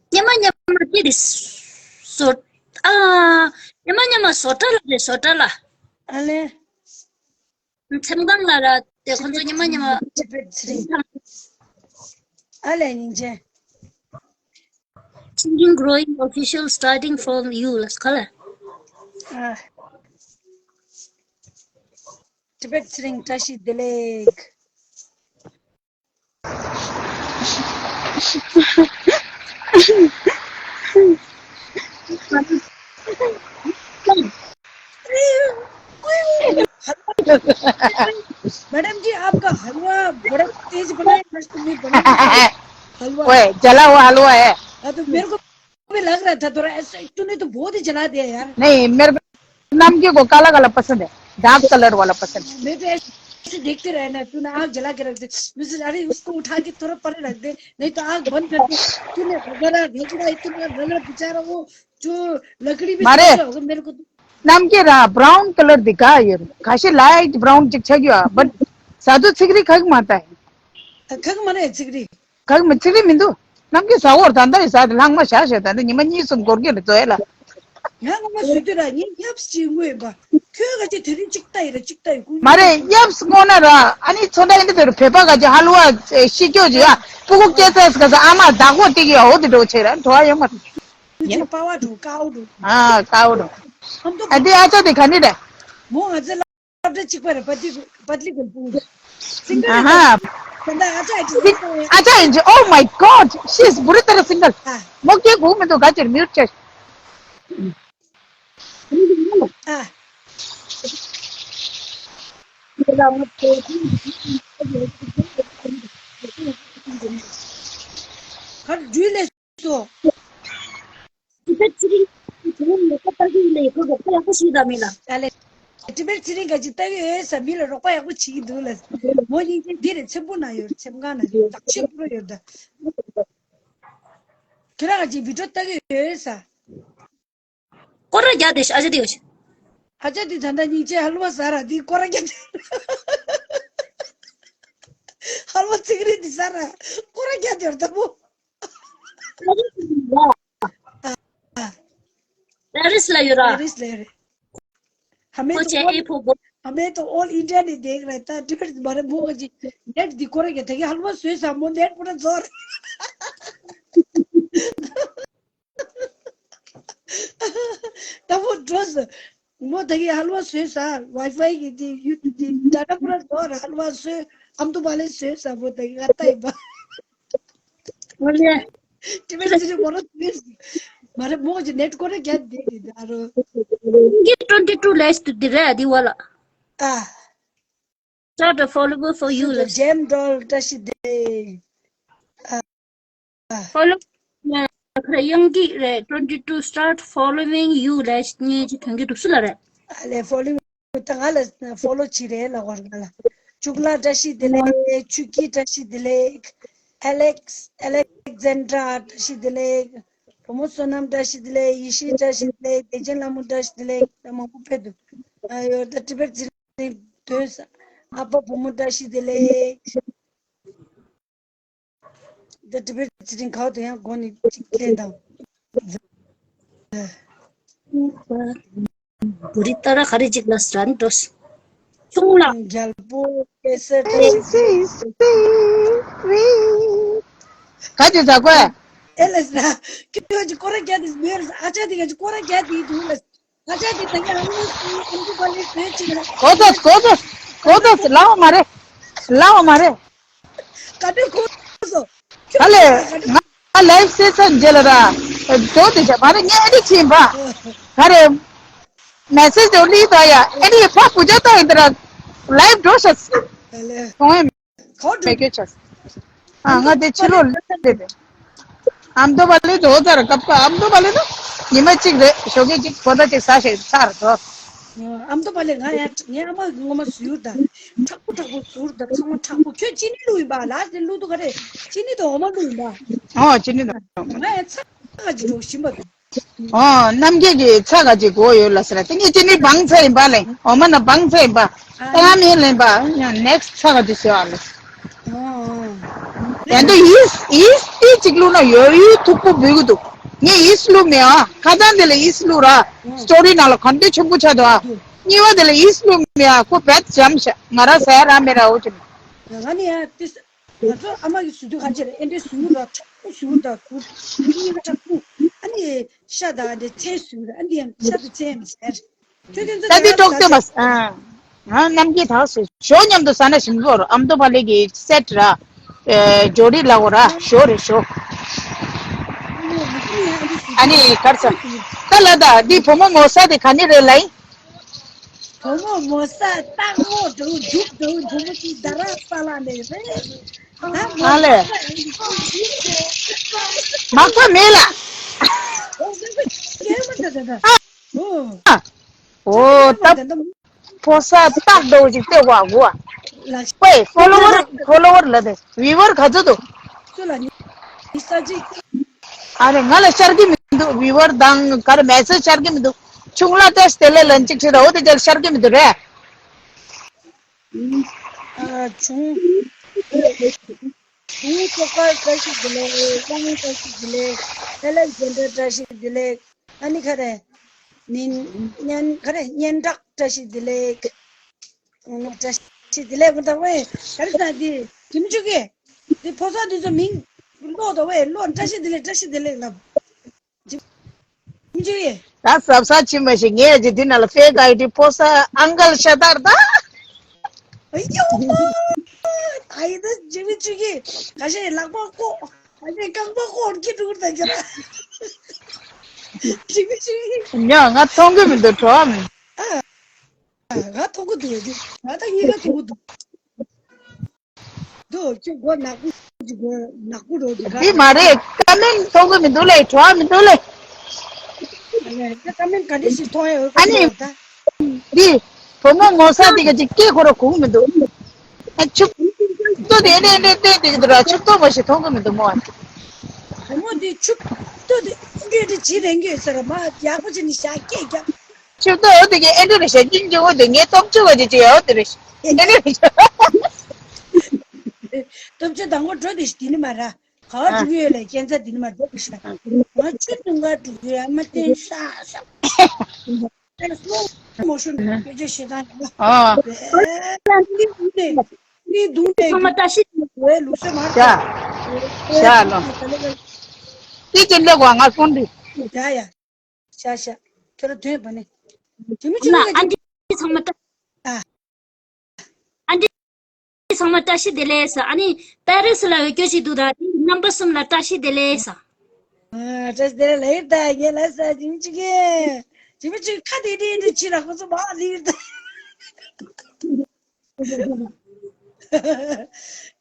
སྙེ་མ་སྙེ་མ་དེ་རེད། བཟོ། ཨ། སྙེ་མ་སྙེ་མ་བཟོ་གྲྭ་ལ་རེད། བཟོ་གྲྭ་ལ། ཨ་ལེ། མཚན་གང་ལ་ར་དེ་ཁོང་ཚོ་སྙེ་མ་སྙེ་མ། ཨ་ལེ་སྙིང་རྗེ། Children growing official starting from you ལ་ག་ལ། ཨ། ཊི་བེཊ་ཚེ་རིང་བཀྲ་ཤིས་བདེ་ལེགས། मैडम जी, आपका हलवा बड़ा तेज बना है, आज तो मैं बना नहीं पाई। हलवा। ओए, जला हुआ हलवा है। हाँ, तो मेरे को भी लग रहा था थोड़ा ऐसा, तूने तो बहुत ही जला दिया यार। नहीं, मेरे को नमकीन को काला काला पसंद है, डार्क कलर वाला पसंद है। मैं तो ऐसे ऐसे देखते रहना है, तूने आग जला के रख दे। मैं सोचा, अरे, उसको उठा के थोड़ा परे रख दे, नहीं तो आग बंद कर दे। तूने वगैरह, वगैरह, इतना गलत बेचारा वो जो लकड़ी भी मारे। चुभा होगा मेरे को तो। Namgay ra brown color di ka yer. Kashi light brown chik chagyo, but sadu tsikri khag mata hai. Khag mane tsikri. Khag ma tsikri mindu. Namgay sa or tanda sa lang ma sha sha tanda ni ma ni sum gor ge to la. Nga nga ma su tu ra ni yap si ngwe ba. Kyo ga ti thri chik tai ra chik tai ku. Mare yap ngona ra ani chonda inde de pepa ga ji halwa shi kyo ji ya. Puku ke tas ga ama da go ti ge o de do che ra. To ya ma. Ni pa wa du ka u du. Ah, ka u du. Adi acha de khani de. Mo acha ལབ་གྲྭ་གཅིག་པ་རེད། པ་ཏི་པ་ཏི་ལི་གོན་པུ། སིང་གར་རེད། ཨ་ཧ། ད་ལྟ་ཨ་ཅག་ཨེ་ཏི་སིང་གར་རེད། ཨ་ཅག་ཨེ་ཏི། Oh my God, she is Buritara singer. ཨ། མོ་སྐད་གོ་མི་འདུག་ག་ཅིར་མིའུཊ་བྱས། ཨ། གར་འགྲུལ་ལས། སོ། ཏི་བེད་ཚེ་རིང་གི་དོན་ལ་ཁོ་ལྟ་གི་ཡིན་ལ་ཡི་ཁོ་རོགས་པ་ཡག་པོ་ཞིག་དང་མིན་ལ། ཨ་ལེ། ཏི་བེད་ཚེ་རིང་ག་ཅིག་ལྟ་གི་ཡོད་ས་མི་ལ་རོགས་པ་ཡག་པོ་བྱེད་ཀྱི་འདུག་ལ། མོ་སྙིང་རྗེ་འདི་རེད། ཚེམ་བུ་ན་ཡོད་རེད། ཚེམ་ཁང་ན་ཡོད། བདག་ཆེན་པོ་ཡོད་ད། ཁྱེད་རང་ག་ཅིག་བི་ཌིའོ་ལྟ་གི་ཡོད་ས། སྐོར་ར་རྒྱག་དེ་ཨ་ཅག་དེ་ཡོད། ཨ་ཅག་དེ་ད་ལྟ་སྙིང་རྗེ་ཧ་ལུ་བ་ཟ་ར་དེ་སྐོར་ར་རྒྱག་དེ། ཧ་ལུ་བ་ཚིག་རེད་དེ་ཟ་ར་སྐོར་ར་རྒྱག་དེ་ཡོད་ད་མོ། པེ་རིས་ལ་ཡོད་ར། པེ་རིས་ལ་ཡོད་རེད། ཧ་མེ་ཁོ་ཏོ་ཆེ་ཨེ་ཕོ་གོ། ཧ་མེ་ཏོ་ཨོལ་ཨིན་ཌི་ཡ་ནས་བསྡད་རེད། ད་ཏི་བེད་མ་རེད་མོ་ག་ཅིག་ནེཊ་འདི་སྐོར་ར་རྒྱག་དེ་གི་ཧ་ལུ་བ་བཟོས་ས་མོ་ནེཊ་པུ་ར་ཛོར། ད་མོ་འགྲོ་སོང་། མོ་ད་གི་ཧ་ལུ་བ་བཟོས་ས། ཝའི་ཕའི་གི་དེ་ཡུ་དེ་ཌ་ཊ་པུ་ར་ཛོར། ཧ་ལུ་བ་བཟོས། ཨམ་དུ་བ་ལེ་བཟོས་ས། མོ་ད་གི་ང་ལྟ་ཡིན་པ། ཨོ་ལེ། ཏི་བེད་ཚེ་རིང་མོ་རོ་བཟོས་ས། མ་རེད་མོ་གི་ནེཊ་སྐོར་ར་རྒྱག་དེ་དེ་ད་རོ། གི་ཊུ་ཝེན་ཊི་ཊུ་ལེས་ཏུ་དེ་རེད་དེ་བ་ལ། ཨ། Start a follower for you. ལ་ཇེམ་ཌོལ་བཀྲ་ཤིས་བདེ་ལེགས། ཨ། ཕོ་ལོ། ཁ་ཡང་གི་རེད། twenty two start following you ལས་ཉེ་ཅི་ཐོན་གི་འདུག་སུ་ལ་རེད། ཨ་ལེ་ཕོ་ལོ་ད་ང་ལ་ཕོ་ལོ་ཅི་རེད་ལ་བར་ང་ལ། ཅུག་ལ་བཀྲ་ཤིས་བདེ་ལེགས། ཆུ་སྐྱིད་བཀྲ་ཤིས་བདེ་ལེགས། ཨ་ལེགས་ཨ་ལེག་ཛན་ཌྲ་བཀྲ་ཤིས་བདེ་ལེགས། བུ་མོ་བསོད་ནམས་བཀྲ་ཤིས་བདེ་ལེགས། ཡེ་ཤེས་བཀྲ་ཤིས་བདེ་ལེགས། བདེ་ཆེན་ལྷ་མོ་བཀྲ་ཤིས་བདེ་ལེགས། ད་མང་པོ་ཕེབས་འདུག་ཨ་ཡོ་ད་ཏི་བེད་ཚེ་རིང་དོན་ས། ཨ་ཕ་བུ་མོ་བཀྲ་ཤིས་བདེ་ལེགས། ད་ཏི་བེད་ཚེ་རིང་ག་བ་དུ་ཡང་སྒོ་ནས་ཅིག་ཁེལ་དང་། བུ་རི་ཏ་ར་ག་རེ་ཅིག་ལ་སྲན་འགྲོ། ཆུང་ལ། རྒྱལ་པོ་ཀེ་སར་བཀྲ་ཤིས་བདེ་ལེགས། ག་ཅི་ཟ་གོ། ཨེ་ལས་ན། ཁྱོད་ཀྱི་སྐོར་ར་རྒྱག་དེ་མེད་རེད། ཨ་ཅག་དེ་ག་ཅི་སྐོར་ར་རྒྱག་དེ་འདུག་ལ། ཨ་ཅག་གིས་ད་ག་ཨ་མ་སུ་ཨ་མ་པ་ལེ་ཟེར་ཅིག་ལ། གོ་ཐོས་གོ་ཐོས་གོ་ཐོས། ལའོ་མ་རེད། ལའོ་མ་རེད། ག་དུས་གོ་སོང་། ད་ལེ། ང་ལའིབ་སེ་ཤན་རྗེས་ལ་ར། དོ་དེ་བྱ་མ་རེད། ངས་ཨེ་འདི་ཕྱིན་པ། ག་རེ། མེ་སེ་ཇི་འདི་ལི་ད་ཡ་ཨེ་འདི་ཕ་བུ་ཇ་ད་ཡིན་ད་ར། ལའིབ་འགྲོ་ཤག་ད་ལེ། གོང་ཨེ། ཁོ་མེ་ཀེ་ཆག་ཨ་ང་དེ་ཕྱི་ལོགས་ལས་དེ། ཨ་མདོ་པ་ལས་དོ་ཚར་སྐབས་ཀ་ཨ་མདོ་པ་ལས་ནི་ཉི་མ་གཅིག་རེད། ཞོགས་ཀས་གཅིག་ཕོ་ད་གཅིག་ཟ་ཞིག་ཚར་འགྲོ། ཨ་མདོ་པ་ལས་ང་ཡ་ངའི་ཨ་མ་གི་ངོ་མ་ཟུར་ད། མཁྲེགས་པོ་མཁྲེགས་པོ་ཟུར་ད། ཚང་མ་མཁྲེགས་པོ། ཁྱོད་ཅི་ནི་བླུགས་ཡིན་པ། ལ་དེ་བླུགས་འདུག་ག་རེ། ཅི་ནི་དང་འོ་མ་བླུགས་ཡིན་པ། ཨོ་ཅི་ནི་དང་། ང་ཡ་ཚ་ག་ཅིག་འགྲོ་བཞིན་པ་འདུག་ཨོ་རྣམ་རྒྱལ་གྱི་ཚ་ག་ཅིག་གོ་ཡོད་ལ་ཟེར། དེ་ངས་ཅི་ནི་བང་ཚ་ཡིན་པ་ལེ། འོ་མ་ན་བང་ཚ་ཡིན་པ། ཨ་ཏང་མེ་ལེན་པ། ཡང་ནེག་སི་ཚ་ག་ཅིག་ཟེར་བ་ལེ། ཨོ། ཡང་དུ་ཡིས་ཡིས་ཏི་ཅིག་བླུགས་ན་ཡོད་ཡུལ་མཐུག་པོ་འབུལ་གི་འདུག་ངས་ཡིས་བླུགས་མེད་ཨ། ཁ་ཚང་དེ་ལ་ཡིས་བླུགས་ར། སི་ཊོ་རི་ནང་ལ་གོན་ཏེ་ཆེན་པོ་ཆགས་འདུག་ཨ། གཉིས་པ་དེ་ལ་ཡིས་བླུགས་མེད་ཨ། ཁོ་བེད་འཇམ་ཤ་ང་ར་ཟ་ཡ་ར་མེད་ར་འོ་ཅི། ང་ནི་ཡ་ཏི། ང་ཚོ་ཨ་མ་གི་ཟུག་དུས་ག་ཅེར་ཨེ་འདྲའི་ཟུག་ར། མཁྲེགས་པོ་ཟུག་ད་གུར་གུར་གཉིས་ཀ་མཁྲེགས་པོ། ཨ་ནི་ཤ་དང་ཨ་འདྲའི་ཚལ་ཟུག་ར། ཨ་འདི་ཡང་ཤ་དང་ཚལ་ཡང་མི་ཟེར། ཁྱོད་ཁྱོད་ཚོ་ད་འདི་ཀྲོག་ཏེ་མ་ཟ། ཨ་ང་རྣམ་རྒྱལ་དག་སོ་ཞོ་མཉམ་དུ་ཟ་ན་ཞིམ་གོ་ར། ཨ་མདོ་པ་ལེ་གི་སེ་ཊི་ར། ཨེ་ཇོ་རི་ལ་གོ་ར་ཞོ་རེ་ཞོ། ཨ་ནི་གར་ས། ད་ལ་ད་འདི་བུ་མོ་མོ་ས་དེ་ག་ནི་རེད་ལ་ཡིན། བུ་མོ་མོ་ས་སྟག་མོ་འདྲ་བོ་རྒྱུག་འདྲ་བོ་བུ་མོ་ཅིག་རྡ་རམ་ས་ལ་ནས་རེད། ད་མོ་ཨ་ལས། ས་ཡིན་གྱི་མག་པ་མེད་ལ། ཨོ་ཟེར་ཟེར་སྐྱེས་མ་འདྲ་འདྲ་འདྲ། ཨོ། ཨ། ཨོ་ད། ཕོ་གསར་སྟག་འདྲ་བོ་ཅིག་སྟེར་དགོས་གོ། ལགས། པའི་ཕོ་ལོ་ཝར་ཕོ་ལོ་ཝར་ལ་དེ་ཝི་ཝར་ག་ཚོད་འདུག་ཁྱོད་ལ་ཉི་ཤུ་རྩ་གཅིག་ཨ་རེ། ང་ལ་ཤར་གི་མི་འདུག་ཝི་ཝར་དང་ག་རེ་མེ་སེ་ཇི་ཤར་གི་མི་འདུག་ཆུང་ལ་བཀྲ་ཤིས་བདེ་ལེགས་ལན་གཅིག་བྲིས་ར། འོ་དེ་ཅར་ཤར་གི་མི་འདུག་རེད། ཨ་ཆུང་ཆུང་ཁོ་པ་བཀྲ་ཤིས་བདེ་ལེགས། བཀྲ་ཤིས་བདེ་ལེགས། ཨེ་ལེག་ཛན་ཌར་བཀྲ་ཤིས་བདེ་ལེགས། ཨ་ནི་ག་རེ། ནིན་སྙན་ག་རེ་སྙན་གྲགས་བཀྲ་ཤིས་བདེ་ལེགས། བཀྲ་ཤིས་བདེ་ལེགས་མི་འདུག་བས། ག་རེ་ཟེར་ན་འདི་དྲི་མི་བཅུག་གི། འདི་ཕོ་གསར་འདི་ཚོ་མིང་ཀློག་དང་བས་ཀློག་བཀྲ་ཤིས་བདེ་ལེགས། བཀྲ་ཤིས་བདེ་ལེགས་ལབ། དྲི་མི་བཅུག་གི། ད་གཟབ་གཟབ་བྱེད་མ་ཤེས། ངས་ཀྱི་འདི་ནང་ལ་ཕེག་ཨའི་ཌི་ཕོ་གསར་ཨང་ཀལ་ཤ་སྟག་རེད་ད། ཨ་ཡོ་མ། ད་ཡིན་ད་དྲི་མི་བཅུག་གི། ཁ་ཤས་ལག་པ་བཀོག་ཁ་ཤས་རྐང་པ་བཀོག་སྐྱིད་འགྲོ་གི་ད་ཁྱོད་ར། དྲི་མི་བཅུག་གི། ཉོ་ང་མཐོང་གི་མི་འདུག་བྲོ་བ་མི། ཨ། ང་མཐོང་གི་འདུག་ང་ད་གཉིས་ཀ་མཐོང་གི་འདུག་འདུག་ཁྱོད་མགོ་ནག་པོ་ཅིག་མགོ་ནག་པོ་རོ་ཅིག་ག་འདི་མ་རེད། ཀ་མེན་མཐོང་གི་མི་འདུག་ལེ། བྲོ་བ་མི་འདུག་ལེ། ཀ་མེན་ག་འདྲ་ཞིག་མཐོང་ཡོད་ཨ་ནི་ད། འདི་བུ་མོ་ངོ་ས་འདི་ག་ཅིག་སྐད་ཁོ་ར་གོ་གི་མི་འདུག་ཨ་ཆུ་ཏོ་དེ་ནས་ནས་ཏོ་དེ་གི་འདུག་ར། ཆུ་ཏོ་མ་ཞིག་མཐོང་གི་མི་འདུག་མོ། བུ་མོ་འདི་ཆུ་ཏོ་དེ་འདྲ་ཅིག་རེད་འགྱོད་ཟེར་མ་ཡག་པོ་ཅིག་ནི་ཞག་སྐད་རྒྱབ། ཆུ་ཏོ་འོ་དེ་གི་ཨེ་འདྲ་རེད་ཤག་སྙིང་རྗེ་བོ་དེ་ངའི་སྟོབས་ཆུ་བ་ཅིག་ཅིག་ཡོད་དེ་རེད་ཤག་ཨེ་འདྲ་རེད་ཤག་སྟོབས་ཆུ་དང་པོ་འགྲོ་དེ་ཤི་དེ་ནི་མ་ར། ག་བ་འགྲོ་གི་ཡོད་ལ་སྐྱེན་ཚ་དེ་ནི་མ་འགྲོ་གི་ཤག་ང་ཆུ་ནང་ག་འགྲོ་གི་ཡོད་མ་བསྟན་ཤག་ཤག་ཨེ་སློང་མོ་ཤོར་ནས་སྐད་ཆ་བཤད་སྟངས་ཡིན་ལ། ཨ། ཨེ་ནི་འདུག་ནས་ནི་འདུག་ནས་ཚང་མ་བཀྲ་ཤིས་བའི་ལུགས་སྲོལ་མ་ཤག་ཤག་ལོ། དེ་ཅན་ལེགས་བ་ང་སོང་དུས། ཡ་ཡ། ཤ་ཤ། ཁྱོད་ར་དོན་པ་ནི། དེ་མི་ཆུང་ན་ཨ་འདི་ཚང་མ་བཀྲ། ཨ། ཨ་འདི་ཚང་མ་བཀྲ་ཤིས་བདེ་ལེགས་ཟེར། ཨ་ནི་པེ་རི་སི་ལ་ཡོད་སྐྱོ་ཞིག་འདུག་ད་རྣམ་པ་གསུམ་ལ་བཀྲ་ཤིས་བདེ་ལེགས་ཟེར། ཨ་བཀྲ་ཤིས་བདེ་ལེགས་ལེགས་ད་ངས་ལ་ཟ་ཅིང་ཅི་གེ། དེ་མི་ཆུང་ཁ་དེ་དེ་འདི་ཆི་ར་ཁོ་ཚོ་མ་ལི་ད།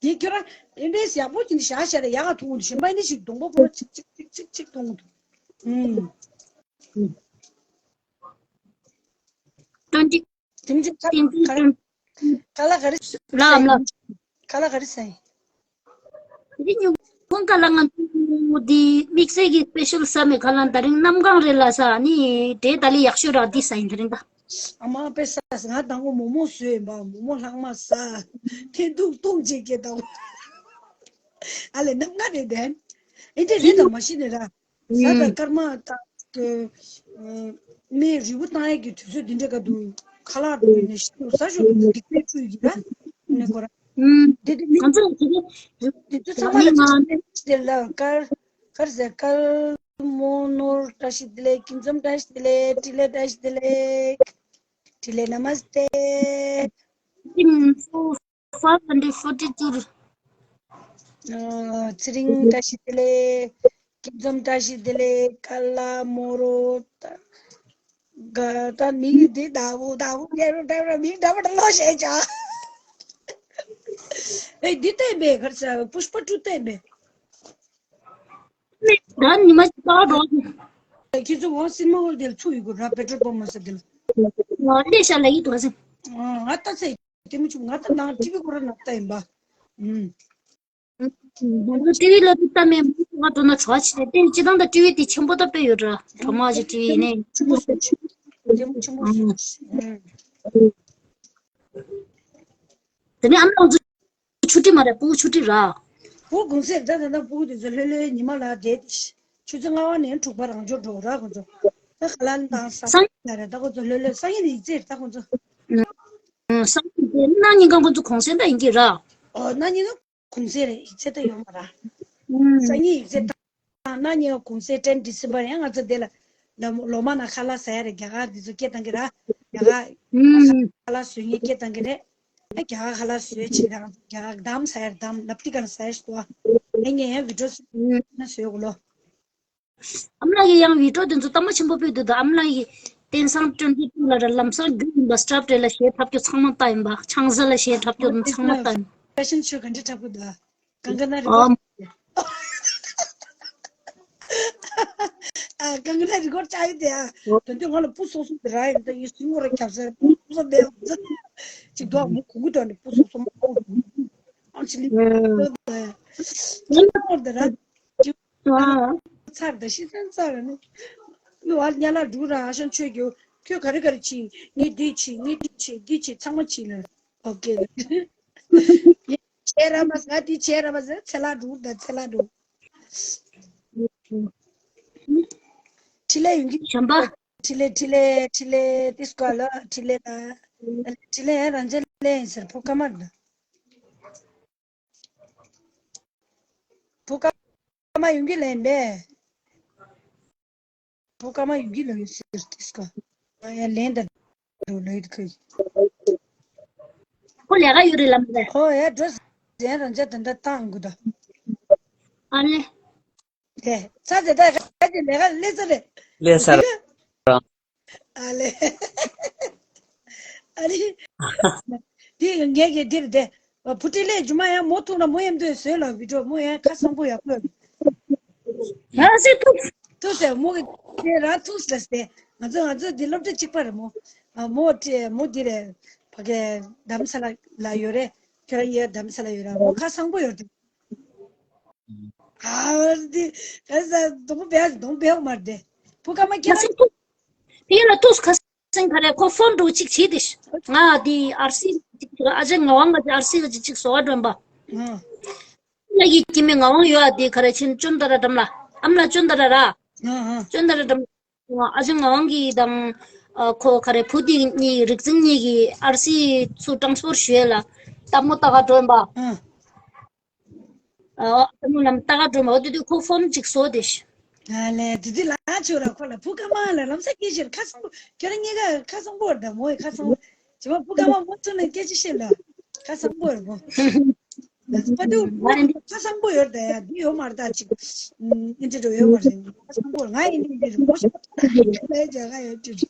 དེ་ཁྱོད་རང་ཨེ་འདྲའི་ཡག་པོ་ཅིག་ནི་བཞག་བཞག་རེད། ཡག་ག་མཐོང་གི་འདུག་གཞན་པ་ཨེ་འདྲ་ཞིག་གདོང་པ་པོ་ཅིག་ཅིག་ཅིག་ཅིག་ཅིག་མཐོང་གི་འདུག་ཨུམ། ཏོན་ཏི། དེ་ཚོ་ཏིན་ཏིན་ག་ཏིན། ག་ལ་ག་རེ་ལ་ཨམ་ལ། ག་ལ་ག་རེ་ཟ་ཡིན། དེ་ཉུང་ཁོང་ག་ལ་ང་ཚོ་འདི་དམིགས་བསལ་གྱི་སྤེ་ཤལ་ཟ་མེད་ག་ལ། ད་རིང་གནམ་གང་རེད་ལ་ཟ་ནི་དེ་ད་ལི་ཡག་ཤོས་ར་འདི་ཟ་ཡིན་དེ་རིང་ད། ཨ་མ་དཔེ་ཟ་ཟ་ང་དང་པོ་མོག་མོག་བཟོས་ཡིན་པ། མོག་མོག་ལྷག་མ་ཟ། ཐན་ཐུག་ཐུག་ཅིག་སྐྱེ་དང་། ཨ་ལེ་གནམ་གང་རེད་དེ། ཨེ་འདྲ་རེད་དང་མ་ཤེས་ནི་ར། ཟ་དང་སྐར་མ་དང་། མི་རིལ་བུ་བཏང་ཡས་ཀྱི་དུས་ཚོད་འདི་འདྲ་ག་འདུག་ཁ་ལག་འགྲོ་ཡིན་ནས་ཤི་ཟ་ཞོར་དུ་སྡིག་པའི་ཁྲུས་ཀྱི་ར། ནས་གོ་ར། ཨུམ། དེ་དེ་མི་ང་ཚོ་ལ་དེ་དེ་དེ་ཚོ་ཚང་མ་ལ་ཅི་དེ་ལ་དཀར་དཀར་ཟེར་དཀར་མོ་ནོར་བཀྲ་ཤིས་བདེ་ལེགས། ཀུན་འཛོམས་བཀྲ་ཤིས་བདེ་ལེགས། ཏྲི་ལེ་བཀྲ་ཤིས་བདེ་ལེགས། ཏྲི་ལེ་ན་མ་སྟེ། ཨུམ། ཚོ། Five hundred forty two. ཨ་ཚེ་རིང་བཀྲ་ཤིས་བདེ་ལེགས། སྐྱིད་འཛོམས་བཀྲ་ཤིས་བདེ་ལེགས། ཀ་ལ་མོ་རོ། ད་ག་ད་མིང་འདི་ད་བུ་ད་བུ་རྒྱལ་རོ་འདྲ་བ་མིང་འདྲ་བ་ད་ལོ་ཤེས་ཅག་ཨེ་འདི་བལྟས་མེད་གར་ས་པུཤ་པ་ཊུ་བལྟས་མེད། ད་ཉི་མ་ཞིག་པ་རོ། ཁྱེད་ཚོ་འོང་སིན་མ་ཧོལ་དེ་ལ་ཚུགས་ཡོད་གོ་ར། པེ་ཊོལ་པམ་མ་ས་དེ་ལ། ལས་ཤ་ལ་ཡིད་དོ་ཟིན། ང་ལྟ་ཚེ་དེ་མི་ཆུང་ང་ལྟ་ནང་ཊི་ཝི་སྐོར་ན་ལྟ་ཡིན་པ། ཨུམ། ང་ཚོ་ཊི་ཝི་ལ་ལྟ་མེད་མ་ང་འགྲོ་ན་གྲོགས་ཆེ་དེ་སྤྱི་བཏང་ད་ཊི་ཝི་དེ་ཆེན་པོ་ད་དཔེ་ཡོད་ར། གྲོགས་མ་ཞིག་ཊི་ཝི་ཡིན་ནའི་ཆེན་པོ་སོ་ཆེ། དེ་མི་ཆུང་མ་སོ་ཆེ། ཨུམ། དེ་ནས་ཨ་མ་ལགས་ཚོ་ཆུ་ཊི་མ་རེད། སྤུ་གུ་ཆུ་ཊི་ར། སྤུ་གུ་གུང་སེང་ད་ད་ལྟ་སྤུ་གུ་དེ་ཚོ་ལྷོད་ལྷོད་ཉི་མ་ལ་བསྡད་དེ། ཆུ་ཚོད་ལྔ་པ་ནས་དྲུག་པ་རང་འཇོག་འགྲོ་ར་ཁོ་ཚོ། ད་ཁ་ལ་དང་ས་སང་ཉིན་རེད་ད་ཁོ་ཚོ་ལྷོད་ལྷོད། སང་ཉིན་ཡིག་ཚད་རེད་ད་ཁོ་ཚོ། ཨུ། སང་ཉིན་དེ་གནངས་ཉིན་གང་ཁོ་ཚོ་གུང་སེང་ད་ཡིན་གྱི་ར། ཨོ་གནངས་ཉིན་ན་གུང་སེང་རེད། ཡིག་ཚད་ད་ཡོད་མ་ར། ཨུ། སང་ཉིན་ཡིག་ཚད་ད། གནངས་ཉིན་གུང་སེང་ཊེན་ཌི་སེམ་བར་ཡང་ང་ཚོ་དེ་ལ་ལོ་ལོ་མ་ན་ཁ་ལག་ཟ་ཡ་རེད། རྒྱ་གར་འདི་ཚོ་སྐད་བཏང་གི་ར། རྒྱ་གར་ཁ་ལག་བཟོ་མཁན་སྐད་བཏང་གི་རེད། ཨ་རྒྱ་གར་ཁ་ལག་བཟོས་བྱས་དང་རྒྱ་གར་དམ་ཟ་ཡ་རེད། དམ་ལབ་ཏི་ག་ལ་ཟ་ཡ་ཞིག་འདུག་ཨ་ངས་ཡང་བི་ཌིའོ་ན་བཟོས་གོ་ལོ། ཨ་མ་ལགས་ཀྱིས་ཡང་བི་ཌིའོ་དེ་ཚོ་ལྟ་མ་ཆེན་པོ་སྤོས་འདུག་ད་ཨ་མ་ལགས་ཀྱིས་བསྟན་སང་ཊེན་ཌི་ཊུ་ལ་ར་ལམ་སང་རྒྱུ་ཡིན་པ་སི་ཊྲབ་ཌེ་ལ་གཞས་འཁྲབ་རྒྱུ་ཚང་མ་ལྟ་ཡིན་པ། ཆང་ས་ལ་གཞས་འཁྲབ་རྒྱུ་ཚང་མ་ལྟ་ཡིན། ཕེ་ཤན་ཤོ་ག་འདྲ་འཁྲབ་གི་འདུག་གང་ག་ན་རི་ཨོ། བོ། ཨ་ ཀང་ཀི་ན་རི་ཀོར་ཌི་བྱ་ཡི་དེ་ཡ། དོན་དུ་ང་ལ་སྤུ་སོག་སོག་དེ་ར་ཡིན་ད་ཡིན་སུ་ངོ་ར་ཁྱབ་ས་སྤུ་སོག་མེད་ཅིག་དོ་མོ་གུ་གུ་དོ་ནི་སྤུ་སོག་སོག་མ་ཨོ་ཨང་ཆི་ལི་ཡིན་ངོ་དེ་ར་ཅིག་ཚར་ད་ཤི་ཚན་ཚར་ནི་ཡོ་ཨ་ཉ་ལ་འགྲུ་ར་ཨ་ཤང་ཆོས་རྒྱུ་ཁྱོད་ག་རེ་ག་རེ་ཆི་ངས་འདི་ཆི་ངས་འདི་ཆི་འདི་ཆི་ཚང་མ་ཆི་ལ་ཨོ་ཀེ། བྱས་ར་མ་ཟ་འདི་བྱས་ར་མ་ཟ་ཚེ་ལ་འགྲུ་ད་ཚེ་ལ་འགྲུ། འཕྲིན་ལས་ཡོང་གི་བྱམས་པ། འཕྲིན་ལས་འཕྲིན་ལས་འཕྲིན་ལས་ཏིས་ཀ་ལ་འཕྲིན་ལས་ལ། འཕྲིན་ལས་རང་ཅན་ལས་ཡིན་ཟེར་ཕུ་ཀ་མ་ལ། ཕུ་ཀ་མ་ཡོང་གི་ལན་པས། ཕུ་ཀ་མ་ཡོང་གི་ལ་ཡོད་ཟེར་ཏིས་ཀ་ཡ་ལན་ད་འགྲོ་ལོས་ཁུ། ཁོ་ལས་ཀ་ཡོད་རེད་ལམ་རེད། ཁོ་ཡ་འགྲོ་ཟེར་རང་ཅན་ད་ད་བཏང་དགོས་ད། ཨ་ནི། དེ་ཚ་ཚེ་ད་ག་ཅི་ལས་ཀ་ལས་ཚ་རེད། ལས་ཚ་རེད། ཨ་ལེ། ཨ་ལེ། དེ་ངས་ཀྱི་འདིར་དེ་བུ་ཁྲིད་ལས་རྒྱུ་མ་ཡང་མོ་ཐུག་ན་མོ་ཡང་འདོད་བཟོས་ལ་བི་ཀྲོ་མོ་ཡང་ཁ་སང་པོ་ཡག་པོ་ཡོད། ཡང་སེ་ཐུག་ཐུག་ཟེར་མོ་གི་དེ་རང་ཐུག་ཟེར་ཏེ་ང་ཚོ་ང་ཚོ་འདི་སློབ་གྲྭ་གཅིག་པ་རེད་མོ། ཨ་མོ་ཁྲི་མོ་འདི་རེད། ཕ་གི་རྡ་རམ་ས་ལ་ལ་ཡོད་རེད། ཁྱོད་རང་ཡ་རྡ་རམ་ས་ལ་ཡོད་ར་མོ་ཁ་སང་པོ་ཡོད་དེ། ཨ་འདི་ཨ་ས་སྡོང་པོ་བེའུ་སྡོང་བེའུ་མར་དེ། ཕུ་ཀ་མ་ཁྱེད་ཁ་སང་ཐུག་དེ་ལ་ཐུག་ཁ་སང་ག་རེ་ཁོ་ཕོན་འགྲོ་གཅིག་བྱེད་དེ། ང་དེ་ཨར་སི་ཨ་ཅེ་ངག་དབང་ང་ཅེ་ཨར་སི་ག་ཅིག་ཅིག་བཟོ་བ་སྒྲོན་པ། ཨ་ང་གི་སྐྱེ་དམན་ངག་དབང་ཡོད་ཨ་དེ་ག་རེ་ཆེན་ཅོན་ཏ་ར་འགྲམ་ལ་ཨམ་ལ་ཅོན་ཏ་ར་ར། ཨ་ཨ་ཅོན་ཏ་ར་འགྲམ། ཨ་ཅེ་ངག་དབང་གི་དང་ཨ་ཁོ་ག་རེ་བུ་དེ་གཉིས་རིག་འཛིན་གཉིས་ཀྱི་ཨར་སི་ཚུར་ཊ་རན་སི་ཕར་ཞུ་ཡས་ལ་སྟག་མོ་ཏ་ག་སྒྲོན་པ། ཨ། ཨ་ཨ་ནུ་ལམ་ཏ་ག་སྒྲོན་པ་འོ་དེ་དུས་ཁོ་ཕོན་ཅིག་བཟོ་དེ་ཤི། ཨ་ལེ་དེ་དུས་ལ་ཆོས་ར་ཁོ་ལ་ཕུ་ཀ་མ་ལ་ལམ་ས་སྐད་ཆེར་ཁ་སང་པོ་ཁྱོད་རང་གཉིས་ཀ་ཁ་སང་པོ་རེད་ད་མོ་ཡི་ཁ་སང་པོ་བྱེད་པ་ཕུ་ཀ་མ་མོ་ཚོ་ནས་སྐད་ཆ་བཤད་ལ་ཁ་སང་པོ་རེད་མོ། ད་པ་དུ་མོ་ཁ་སང་པོ་ཡོད་ད་ཡ་འདི་ཡོད་མ་རེད་ད་ཅིག་ཨིན་ཏི་རོ་ཡོད་མ་རེད་ཁ་སང་པོ་ང་ཡིན་འདི་འདི་རེད་མོ་ཤ་ལས་རྒྱ་ག་ཡོད་དུས།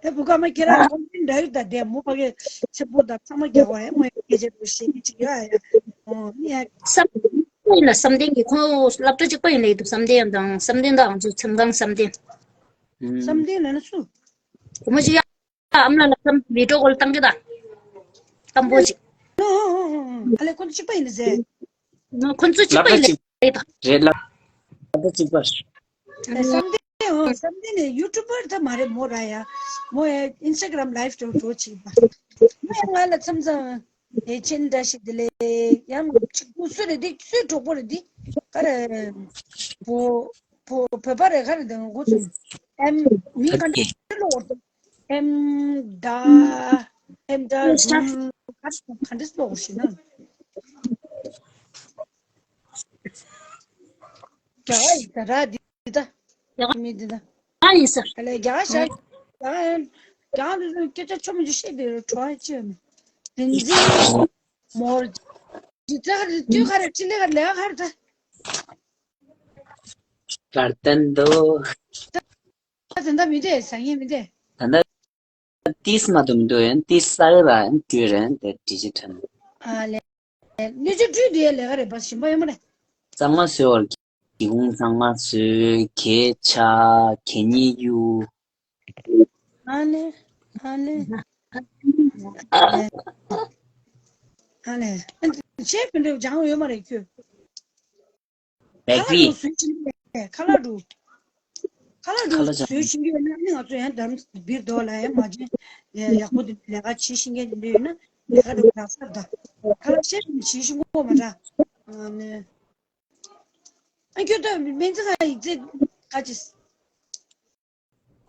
ད་བུ་ག་མ་ཁྱེད་རང་ཨ་ཁོང་ཚོའི་འདྲ་ཡོད་ད་དེ་མོ་ཕ་གི་ཆེན་པོ་དང་ཚང་མ་རྒྱག་པ་ཡ་མོ་ཡ་སྐད་ཆ་དུ་ཤེས་ཀྱི་ཅིག་ཡོད་ཡ། ཨོ་ནི་ཡ། བསམ་གཏན་ཡིན་ལ་བསམ་གཏན་གྱི་ཁོང་སློབ་གྲྭ་གཅིག་པ་ཡིན་ལ་ཡིན་འདུག་བསམ་གཏན་ཡང་དང་བསམ་གཏན་དང་ང་ཚོ་ཚེམ་ཁང་བསམ་གཏན། བསམ་གཏན་ལ་ན་སུ། བུ་མོ་ཅིག་ཡ་ཨམ་ལ་ལ་བསམ་བི་ཌིའོ་ཀོལ་བཏང་གི་ད། སྐམ་པོ་ཅིག་ཨ་ལེ་ཁོང་ཚོ་གཅིག་པ་ཡིན་ཟེར། ཁོང་ཚོ་གཅིག་པ་ཡིན་ལ་ཡིན་ད། རེད་ལ། སློབ་གྲྭ་གཅིག་པ་རེད། བསམ་གཏན་ཨོ་བསམ་གཏན་ནས་ཡུ་ཊུབ་པར་ད་མ་རེད་མོ་ར་ཡ། མོ་ཡ་ཨིན་སི་ཊ་གྷ་རམ་ལའིབ་འགྲོ་འགྲོ་བྱེད་པ། མོ་ཡ་ང་ལ་མཚམས་མཚམས་ཨེ་ཆེན་འདྲ་ཞིག་དེ་ལས་ཡང་ཅིག་སུ་རེད་འདི་སུའི་གྲོགས་པོ་རེད་འདི་ག་རེ། བོ་བོ་བོད་པ་རེད་ག་རེ་འདི་ང་གོ་ཚོད་ཨེམ་མི་ག་འདྲ་ལོ་ཨེམ་ད་ཨེམ་ད་རུ་ག་ག་འདྲ་ལོ་ཞེ་ན། རྒྱ་གར་ཡིན་ད་ར་འདི་ད། རྒྱ་གར་མི་འདི་ད། ཨ་ཡིན་ས། ཨ་ལས་རྒྱ་གར་ཤར། རྒྱ་གར་རྒྱ་གར་འདི་ཚོ་སྐད་ཆ་ཆོ་མི་ཆོ་བཤད་དེ་གྲོ་ཨ་ཅི་ཡོད་མེད། རིན་འཛིན་མོར། འདི་ད་ག་རེ་དུས་ག་རེ་ཅི་ལས་ག་ལས་ག་རེ་ད། གར་བསྟན་འདུག་ད་ད་ད་མི་འདི་ཟ་ངེས་མི་འདི། ད་ད། ཏིས་མ་དུམ་དུ་ཡན་ཏིས་ས་ར་ཡན་ཏུ་རན་ཏེ་ཏི་ཅི་ཐན། ཨ་ལེ། ནུ་ཅི་ཀྲུའི་དུ་ཡ་ལས་ཀ་རེ་བ་ཞིམ་པ་ཡོད་མ་རེད། གཙང་མ་བཟོས་བར་གྱི་ཁུང་གཙང་མ་བཟོས་གད་ཆ་གད་སྙིགས་གཡུག་ཨ་ལེ། ཨ་ལེ། ཨ་ལེ། ཨ་ལེ། ཆེ་ཕན་འདྲ་སྦྱང་ཡོད་མ་རེད་ཁྱོད། ཁ་ལག་འདུག་བཟོས་ཤིང་ཁ་ལག་འདུག་ཁ་ལག་འདུག་བཟོས་ཤིང་ཡོད་ན་ནི་ང་ཚོ་ཡང་འདམ་སྦིར་དོ་ལ་ཡང་མ་བྱན་ཡག་པོ་འདུག་ལས་ཀ་བྱེད་ཤིང་ཡོད་ན་ལས་ཀ་འདུག་ལག་སར་ད་ཁ་ལག་ཤེས་ཤིང་བྱེད་ཤིང་གོ་མ་འདྲ། ཨ་ཁྱོད་ད་སྨན་རྩིས་ཁང་ཡིག་ཚད་ག་ཅི།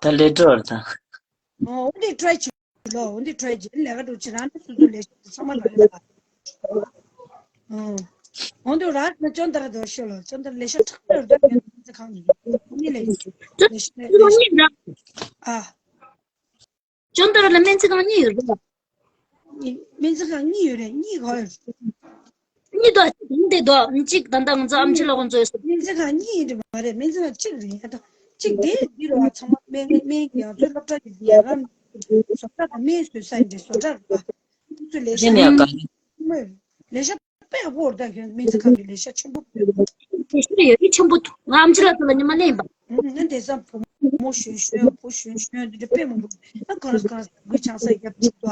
ད་ལས་འགྲོ་བར་དང་། འོ་འདི་ཊི་རའི་བྱེད་ལོ། འོ་འདི་ཊི་རའི་བྱེད་ལས་ཀ་འགྲོ་བྱེད་རང་ནི་སོ་སོ་ལས་ཤོག་ཚང་མ་རང་ལས་ཀ་འོ་འདི་རང་ནི་ཅོན་ཏ་ར་དོ་ཤོ་ལོ། ཅོན་ཏ་ར་ལས་ཤོག་ཁྲག་ཏོར་ད་ཡོད་ཚེ་གང་ཡིན་ནི་ལས་ལས་ཤོག་ལས་ཤོག་ཨ། ཅོན་ཏ་ར་ལ་སྨན་རྩིས་ཁང་གཉིས་ཡོད་རེད། སྨན་རྩིས་ཁང་གཉིས་ཡོད་རེད། གཉིས་ག་ཡོད། གཉིས་དོ་གཅིག་འདི་དོ་གཅིག་ད་ལྟ་ང་ཚོ་ཨམ་ཆི་ལོ་ཁོང་ཚོས། སྨན་རྩིས་ཁང་གཉིས་ཡིན་རེད་མ་རེད། སྨན་རྩིས་ཁང་གཅིག་རེད་ཡ། ད་གཅིག་དེ་འདི་རུ་བ་ཚང་མ་སྨན་སྨན་གྱི་ང་ཚོའི་སློབ་གྲྭ་གི་ཡ་ར་བཟོ་གྲྭ་དང་སྨན་བཟོ་ས་ཡིན་རེད། བཟོ་གྲྭ་རེད་པ། ཁོང་ཚོས་ལས་ཤོག་ལས་ཤོག་དཔེ་ཡག་པོ་རེད། ད་ཁྱོད་སྨན་རྩིས་ཁང་གི་ལས་ཤོག་ཆེན་པོ། དེ་ཤི་རེ་ཡོད་ཀྱི་ཆེན་པོ་འདུག་ང་ཨམ་ཆི་ལགས་དེ་ལ་ཉི་མ་ལེན་པ། ང་དེང་སང་བུ་མོ་གཞོན་གཞོན་བུ་གཞོན་གཞོན་འདི་འདྲ་དཔེ་མང་པོ་ཨ་གང་ལ་གང་ལ་གུས་ཆང་ས་རྒྱབ་ཅིག་ཏོ།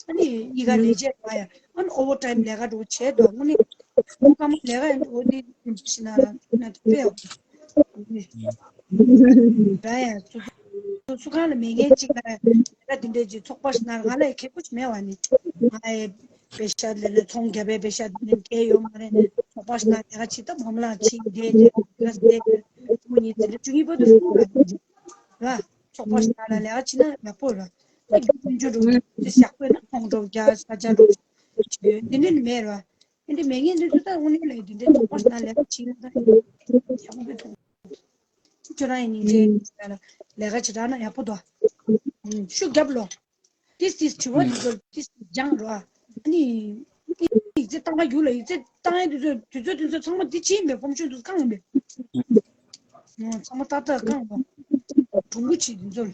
ཨ་ནི་ཡི་ག་ལས་བྱེད་མ་ཡ་ཨ་ནི་ཨོ་བར་ཊའིམ་ལས་ཀ་འགྲོ་བྱས་ཏོ་དངོས་གནས་ཁོ་ཀ་མ་ལས་ཀ་ཡང་འགྲོ་འདི་ཞིག་ན་ན་དཔེ་ཡོད། ར་ཡ་སུ་སུ་སུ་གང་ལ་མེད་མཁན་ཅིག་ལ་ལས་ཀ་འདི་འདྲའི་ཅིག་ཚོགས་པ་ཞིག་ན་ང་ལ་ཁེ་པོ་ཞིག་མེད་བ་ནི་ང་ཡི་པེ་ཤ་ལས་ལས་ཚོང་རྒྱབ་པའི་པེ་ཤ་འདི་འདྲ་སྐྱེལ་ཡོད་མ་རེད། ཚོགས་པ་ཞིག་ན་ལས་ཀ་བྱེད་སྟབས་ཧོམ་ལ་ཕྱིན་བསྡད་བསྡད་བསྡད་ཁོ་གཉིས་འཛིན་གྲྭ་བཅུ་གཉིས་བར་དུ་སོང་བ་རེད། ར་ཚོགས་པ་ཞིག་ན་ལས་ཀ་བྱེད་ན་ཡག་པོ་ར། ད་རྒྱུ་ཀུན་སྤྱོད་རུ་དེ་ཞག་པོ་ན་ཚོང་འགྲོ་རྒྱ་ས་ཆ་འགྲོ་བྱེད་ཡོད་འདི་འདྲ་ནི་མེད་ར། འདི་འདྲ་མེད་མཁན་འདི་ཚོ་ད་དངོས་གནས་ལས་འདི་འདྲའི་ཚོགས་པ་ཞིག་ན་ལས་ཀ་བྱེད་ན་ད་ཡག་པོ་མཐོང་། ཁྱོད་རང་ཡིན་ནི་རེད་ལ་ལས་ཀ་བྱེད་རག་ན་ཡག་པོ་འདུག་ཨ། ཤུགས་རྒྱབ་ལོ། ཏིས་ཏིས་དྲི་བ་འདི་ཚོ་ཏིས་ཏིས་སྦྱང་རོགས་ཨ། ཨ་ནི་ཡིག་ཚད་བཏང་ག་རྒྱུག་ལ་ཡིག་ཚད་བཏང་ཡས་འདི་ཚོ་དུས་ཚོད་དེ་ཚོ་ཚང་མ་འདི་ཕྱིན་པའི་ཕོམ་ཆུང་དུ་བཀང་པས། ཨོ་ཚང་མ་ཏག་ཏག་བཀང་བ། གྲུང་པོ་བྱེད་འདི་ཚོ་ལ།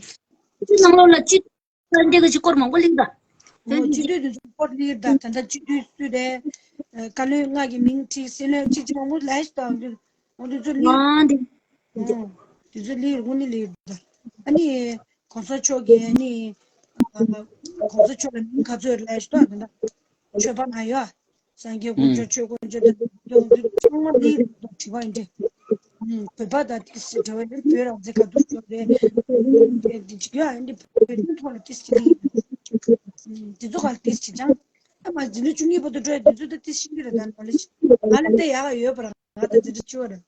ནང་ལོགས་ལ་ཅི་ས་འདི་ག་ཅི་སྐོར་མང་པོ་གླེང་ད། ཨོ་སྤྱི་འཐུས་དེ་ཚོ་སྐོར་གླེང་ད་ད་ལྟ་སྤྱི་འཐུས་སུ་རེད། བཀའ་བློན་ལྔ་གི་མིང་བྲིས་སྲིད་བློན་གཅིག་གཅིག་མང་པོ་ལས་ཤི་ད་འདི་འོ་འདི་ཚོ་གླེང་། ཨང་འདི། ཨོ་དེ་ཚོ་གླེང་དངོས་གནས་གླེང་ད། ཨ་ནི་གོང་ས་མཆོག་གིས་ཨ་ནི་གོང་ས་མཆོག་ལ་མིང་ག་ཚོད་ལས་ཤི་ད་ད་ལྟ་ཆོས་པ་ན་ཡོད། སངས་རྒྱས་དཀོན་མཆོག་ཆོས་དཀོན་མཆོག་དང་ཡོང་དུས་ཚང་མ་ལི་དྲི་བ་ཡིན་ཏེ། བོད་པ་དང་ཏིས་ཅི་འབྲེལ་བ་ཡོད། བོད་རང་བཙན་ག་དུས་བྱུང་རེད། འདི་ཅི་ཡོད་ཨ་འདི་བོད་དོན་ཐོག་ལ་ཏིས་ཅི་ལི་ཡིན། འདི་ཚོ་ག་ལ་ཏིས་ཅི་ཅང་ཨ་མ་འཛིན་གྲྭ་བཅུ་གཉིས་བར་དུ་འགྲོ་ཡ་འདི་ཚོ་ད་ཏིས་ཤིང་གི་རེད། ད་ནོ་ལེ་ཅི་ང་ལ་ད་ཡག་ག་ཡོད་པ་ར་ང་ད་འཛིན་གྲྭ་བཅུ་བ་རེད།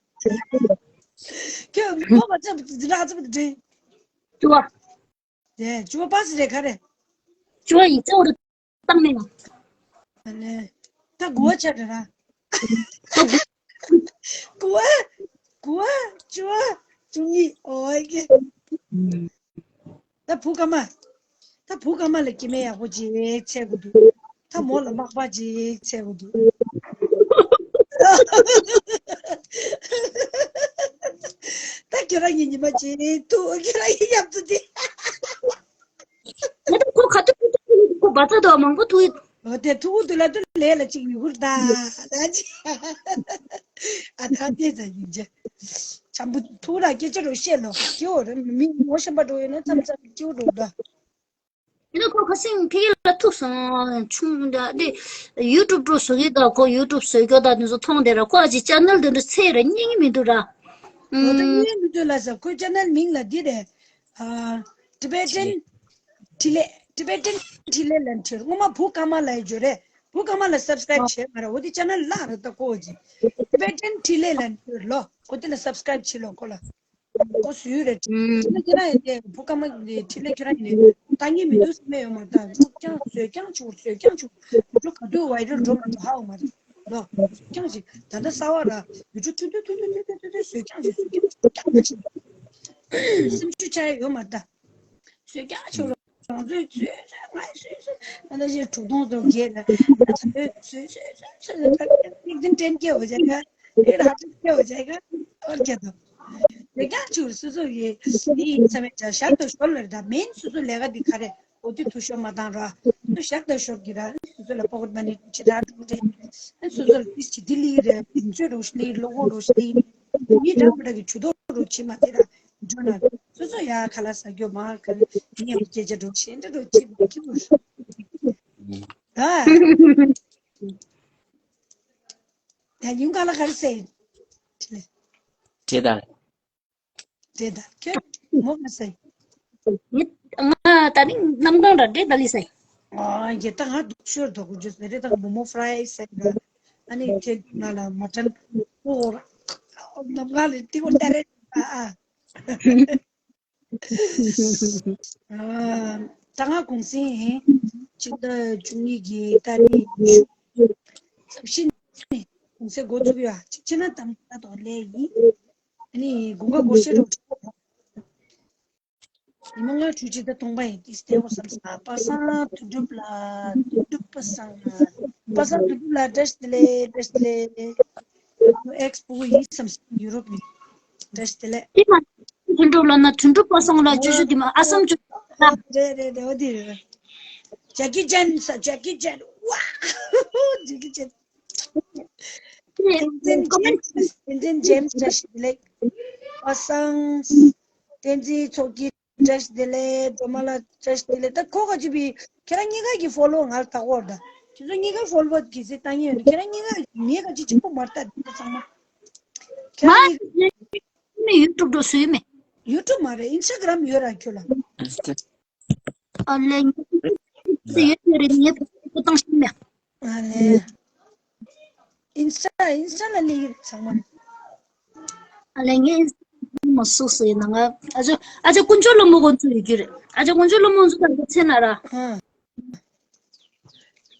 ཁྱོད་མོ་མ་ཚད་འཛིན་གྲྭ་ཨ་ཚ་བ་དུ་འདྲེ་བཅུ་བ། དེ་བཅུ་པ་པ་སི་རེད་ག་རེ། བཅུ་པ་ཡིག་ཚད་འོ་རེ་བཏང་མེད་ལ། ཨ་ནི། ད་དགུ་པ་ཆགས་རེད་ར། དགུ་པ། དགུ་པ། བཅུ་པ། བཅུ་གཉིས་ཨོ་ཨེ་ཀེ། ད་བུ་ཀ་མ། ད་བུ་ཀ་མ་ལ་སྐྱེ་དམན་ཡག་པོ་ཅིག་འཚོལ་དགོས་འདུག་ད་མོ་ལ་མག་པ་ཅིག་འཚོལ་དགོས་འདུག་ད་ཁྱོད་རང་གི་ཉི་མ་ཅིག་ཐུག་ཁྱོད་རང་གི་ཡབ་ཏུ་དེ། ང་ད་ཁོ་ག་ཐུག་ཐུག་ཐུག་ཁོ་བ་ཚ་དོ་མང་པོ་ཐུག་ཡོད། ཨོ་དེ་ཐུག་དུ་ལ་དུ་ལས་ལ་ཅིག་ཡུ་གུར་ད་ད་ཅི། ཨ་ད་དེ་ད་ཡིན་ཅེ། ཆམ་བུ་ཐུག་ལ་སྐད་ཆ་རུ་བཤད་ལོ་སྐྱེ་བོ་རེ་མི་ངོ་ཤེས་པ་འགྲོ་ཡོད་ན་མཚམས་མཚམས་སྐྱེ་བོ་འགྲོ་ད། ཡིན་ན་ཁོ་ཁ་སེང་ཕ་གི་ལ་ཐུག་སོང་ཆུང་འདྲ་དེ་ཡུ་ཊུབ་འགྲོ་བཟོ་གི་ད་ཁོ་ཡུ་ཊུབ་བཟོ་རྒྱུ་ད་དེ་ཚོ་མཐོང་དེ་ར་ཁོ་ཨ་ཅི་ཅེ་ནལ་དེ་འདྲ་ཚེ་ར་རྙེད་ཀྱི་མི་འདུག་ར། ཨོ་ད་ཨུམ། རྙེད་མི་འདུག་ལ་ཟེར་ཁོའི་ཅེ་ནལ་མིང་ལ་འདི་རེད། ཨ། Tibetan ཁྲི་ལས། Tibetan ཁྲི་ལས་ལན་ཁྲིར་སྔོན་མ་བུ་ཀ་མ་ལ་ཡི་ཇོ་རེད། བུ་ཀ་མ་ལ་སབ་སི་ཀ་རེབ་བྱས་མ་རེད། འོ་དེ་ཅེ་ནལ་བརླག་རེད་ད་ཀོ་ཅི། Tibetan ཁྲི་ལས་ལན་ཁྲིར་ལོ། འོ་དེ་ལ་སབ་སི་ཀ་རེབ་བྱེད་ལོ་ཁོ་ལ། ཀོ་སུ་ཡུ་རེད། ཨུམ། ཁྱེད་རང་ཡིན་ཏེ་བུ་ཀ་མ་ལི་ཁྲི་ལས་ཁྱེད་རང་ཡིན་ནས་ལྟ་ངེས་མི་འདུག་སེམས་ཡོད་མ་ད་བཟོད་ཀྱང་བཟོད་ཀྱང་ཆུག་བཟོད་ཀྱང་ཆུག་བུ་ཆུ་ག་དུས་བའི་རལ་འགྲོ་མ་ཐུབ་ཧ་འོ་མ་རེད་ལོ། བཟོད་ཀྱང་ཞིག་ད་ལྟ་གསར་བ་ར་བུ་ཆུ་ཐུ་ཐུ་ཐུ་ཐུ་ཐུ་ཐུ་ཐུ་བཟོད་ཀྱང་ཞིག་བཟོད་ཀྱང་ཞིག་བཟོད་ཀྱང་ཞིག་སེམས་ཤུགས་ཆག་ཡ་ཡོད་མ་རེད་ད། བཟོད་ཀྱང་ཆོག་རོགས་ཚོས་བཟོས་བཟོས་ང་བཟོས་བཟོས་ང་ད་ཞེས་དྲུག་སྟོང་སྟོང་བརྒྱད་ལ་ང་ཚོས་བཟོས་བཟོས་བཟོས་བཟོས་ད་ཏིག་ཏིག་ཏིག་ཏིག་སྐྱེ་བ་བྱ་ག་ཨེ་ར་ཏིག་སྐྱེ་བ་བྱ་ག་ཨོར་སྐྱེ་དོ། བཟོད་ཀྱང་ཆོག་སོ་སོ་ཡི་ནི་ཡིན་ཚ་མེད་ཅག་ཞར་དང་ཞོར་ལ་རེད་ད་མིན་སོ་སོ་ལས་ཀ་འདི་ག་རེ་འོ་དེ་ཐུ་ཤོར་མ་བཏང་ར་སོ་ཞར་དང་ཞོར་གྱི་ར་སོ་སོ་ལ་པོ་ཀེཊ་མ་ནི་ཅི་ར་འགྲོ་རེད། སོ་སོ་ལ་ཏིག་ཅི་ལྡི་ལི་རེད་ཕུན་ཚོད་རོ་ཤི་ལི་ལོ་གོ་རོ་ཤི་ལི་མི་འདྲ་མི་འདྲ་གི་ཇུས་གཏོགས་རོ་ཆི་མ་དེ་ར། འཇོ་ན། སོ་སོ་ཡ་ཁ་ལག་ཟ་རྒྱུ་མ་ཁ་ལག་ཉེ་བ་སྐད་ཆ་འགྲོ་ཤེས་འདྲ་འགྲོ་ཅི་མ་ཁྱི་མོ། ད། ད་ཡུང་ཁ་ལག་ག་རེ་ཟེར། དྲི་ལེ། དྲི་ད། དྲི་ད་ཁྱོད་མོ་ག་ཟེར། ངས་ང་ད་ནི་གནམ་གང་ར་དྲི་ད་ལི་ཟེར། ཨ་ཡེ་ད་ང་སྡུག་ཤོར་དོག་གུ་ཇུ་ཟེར་རེ་ད་མོ་མོ་ཕ་རའི་ཟེར་ར། ཨ་ནི་ཁྱེད་ང་ལ་མ་ཏྲན་ཨོ་ར། གནམ་གང་ལི་ཏི་གོ་ཏ་རེ་ཨ་ཨ། ད་ང་གུང་སེང་ཕྱི་ཟླ་བཅུ་གཉིས་ཀྱི་ཏ་རིག་བཅུ་བཞི་ནས་གུང་སེང་འགོ་ཚུགས་ཡོད། ཕྱི་ཕྱི་ན་དམ་ད་དོ་ལེ་ཡིན། ཨ་ནི་དགུན་ཁ་སྒོར་གཞས་རོགས་ཉི་མ་ལྔ་དྲུག་ཅིག་ད་སྟོང་པ་ཡིན་ཏིས་ཏེ་འོ་བསམ་ས་པ་སངས་དོན་གྲུབ་ལ་དོན་གྲུབ་པ་སངས་པ་སངས་དོན་གྲུབ་ལ་བཀྲ་ཤིས་བདེ་ལེགས་བཀྲ་ཤིས་བདེ་ལེགས། ཨེག་སི་པུ་ཡིན་བསམ་སོང་ཡུ་རོབ་ནས་བཀྲ་ཤིས་བདེ་ལེགས། དེ་མ་དོན་གྲུབ་ལ་ན་དོན་གྲུབ་པ་སངས་ལ་ཅོ་ཅོ་དེ་མ་ཨ་སམ་ཅོ་ལ། རེད་རེད་རེད་འོ་དེ་རེད། ཇེ་ཀི་ཅན་ས་ཇེ་ཀི་ཅན་ཝ་ཇེ་ཀི་ཅན། བསྟན་འཛིན་ཇེམ་སི། བསྟན་འཛིན་ཇེམ་སི་བཀྲ་ཤིས་བདེ་ལེགས། པ་སངས། བསྟན་འཛིན་ཚོགས་སྐྱིད་བཀྲ་ཤིས་བདེ་ལེགས། སྒྲོལ་མ་ལགས་བཀྲ་ཤིས་བདེ་ལེགས། ད་ཁོ་ག་ཅི་བི་ཁྱེད་རང་གཉིས་ཀ་གི་ཕོ་ལོ་ང་ལ་ད་གོ་ད། ཁྱེད་ཚོ་གཉིས་ཀ་ཕོ་ལོ་གི་ཟེ་ལྟ་ངེས་ཡོད། ཁྱེད་རང་གཉིས་ཀ་མི་ག་ཅི་གཅིག་པོ་མ་ལྟ་འདི་ཚང་མ། ཁྱེད་རང་གཉིས་ཀ་ཡུ་ཊུབ་འགྲོ་སུས་མེད། ཡུ་ཊུབ་མ་རེད། ཨིན་སི་ཊ་གྷ་རམ་ཡོད་ར་ཁྱོད་ལ། ཨ་ལས། ཡོད་ཡོད་རེད། ངས་ཕོ་བཏང་ཤེས་མེད། ཨ་ལས། ཨིན་སི་ཊ་ཨིན་སི་ཊ་ལ་ལས་ཡོད་ཚང་མ། ཨ་ལས་ངས་ཨིན་སི་ཊ་མ་སུ་སུ་ཡིན་ན་ང་ཨ་ཅོ་ཨ་ཅོ་དཀོན་མཆོག་ལྷ་མོ་ཁོང་ཚོ་ཡོད་རྒྱུ་རེད། ཨ་ཅོ་དཀོན་མཆོག་ལྷ་མོ་ཚོ་དང་མཚན་ན་ར། ཧ།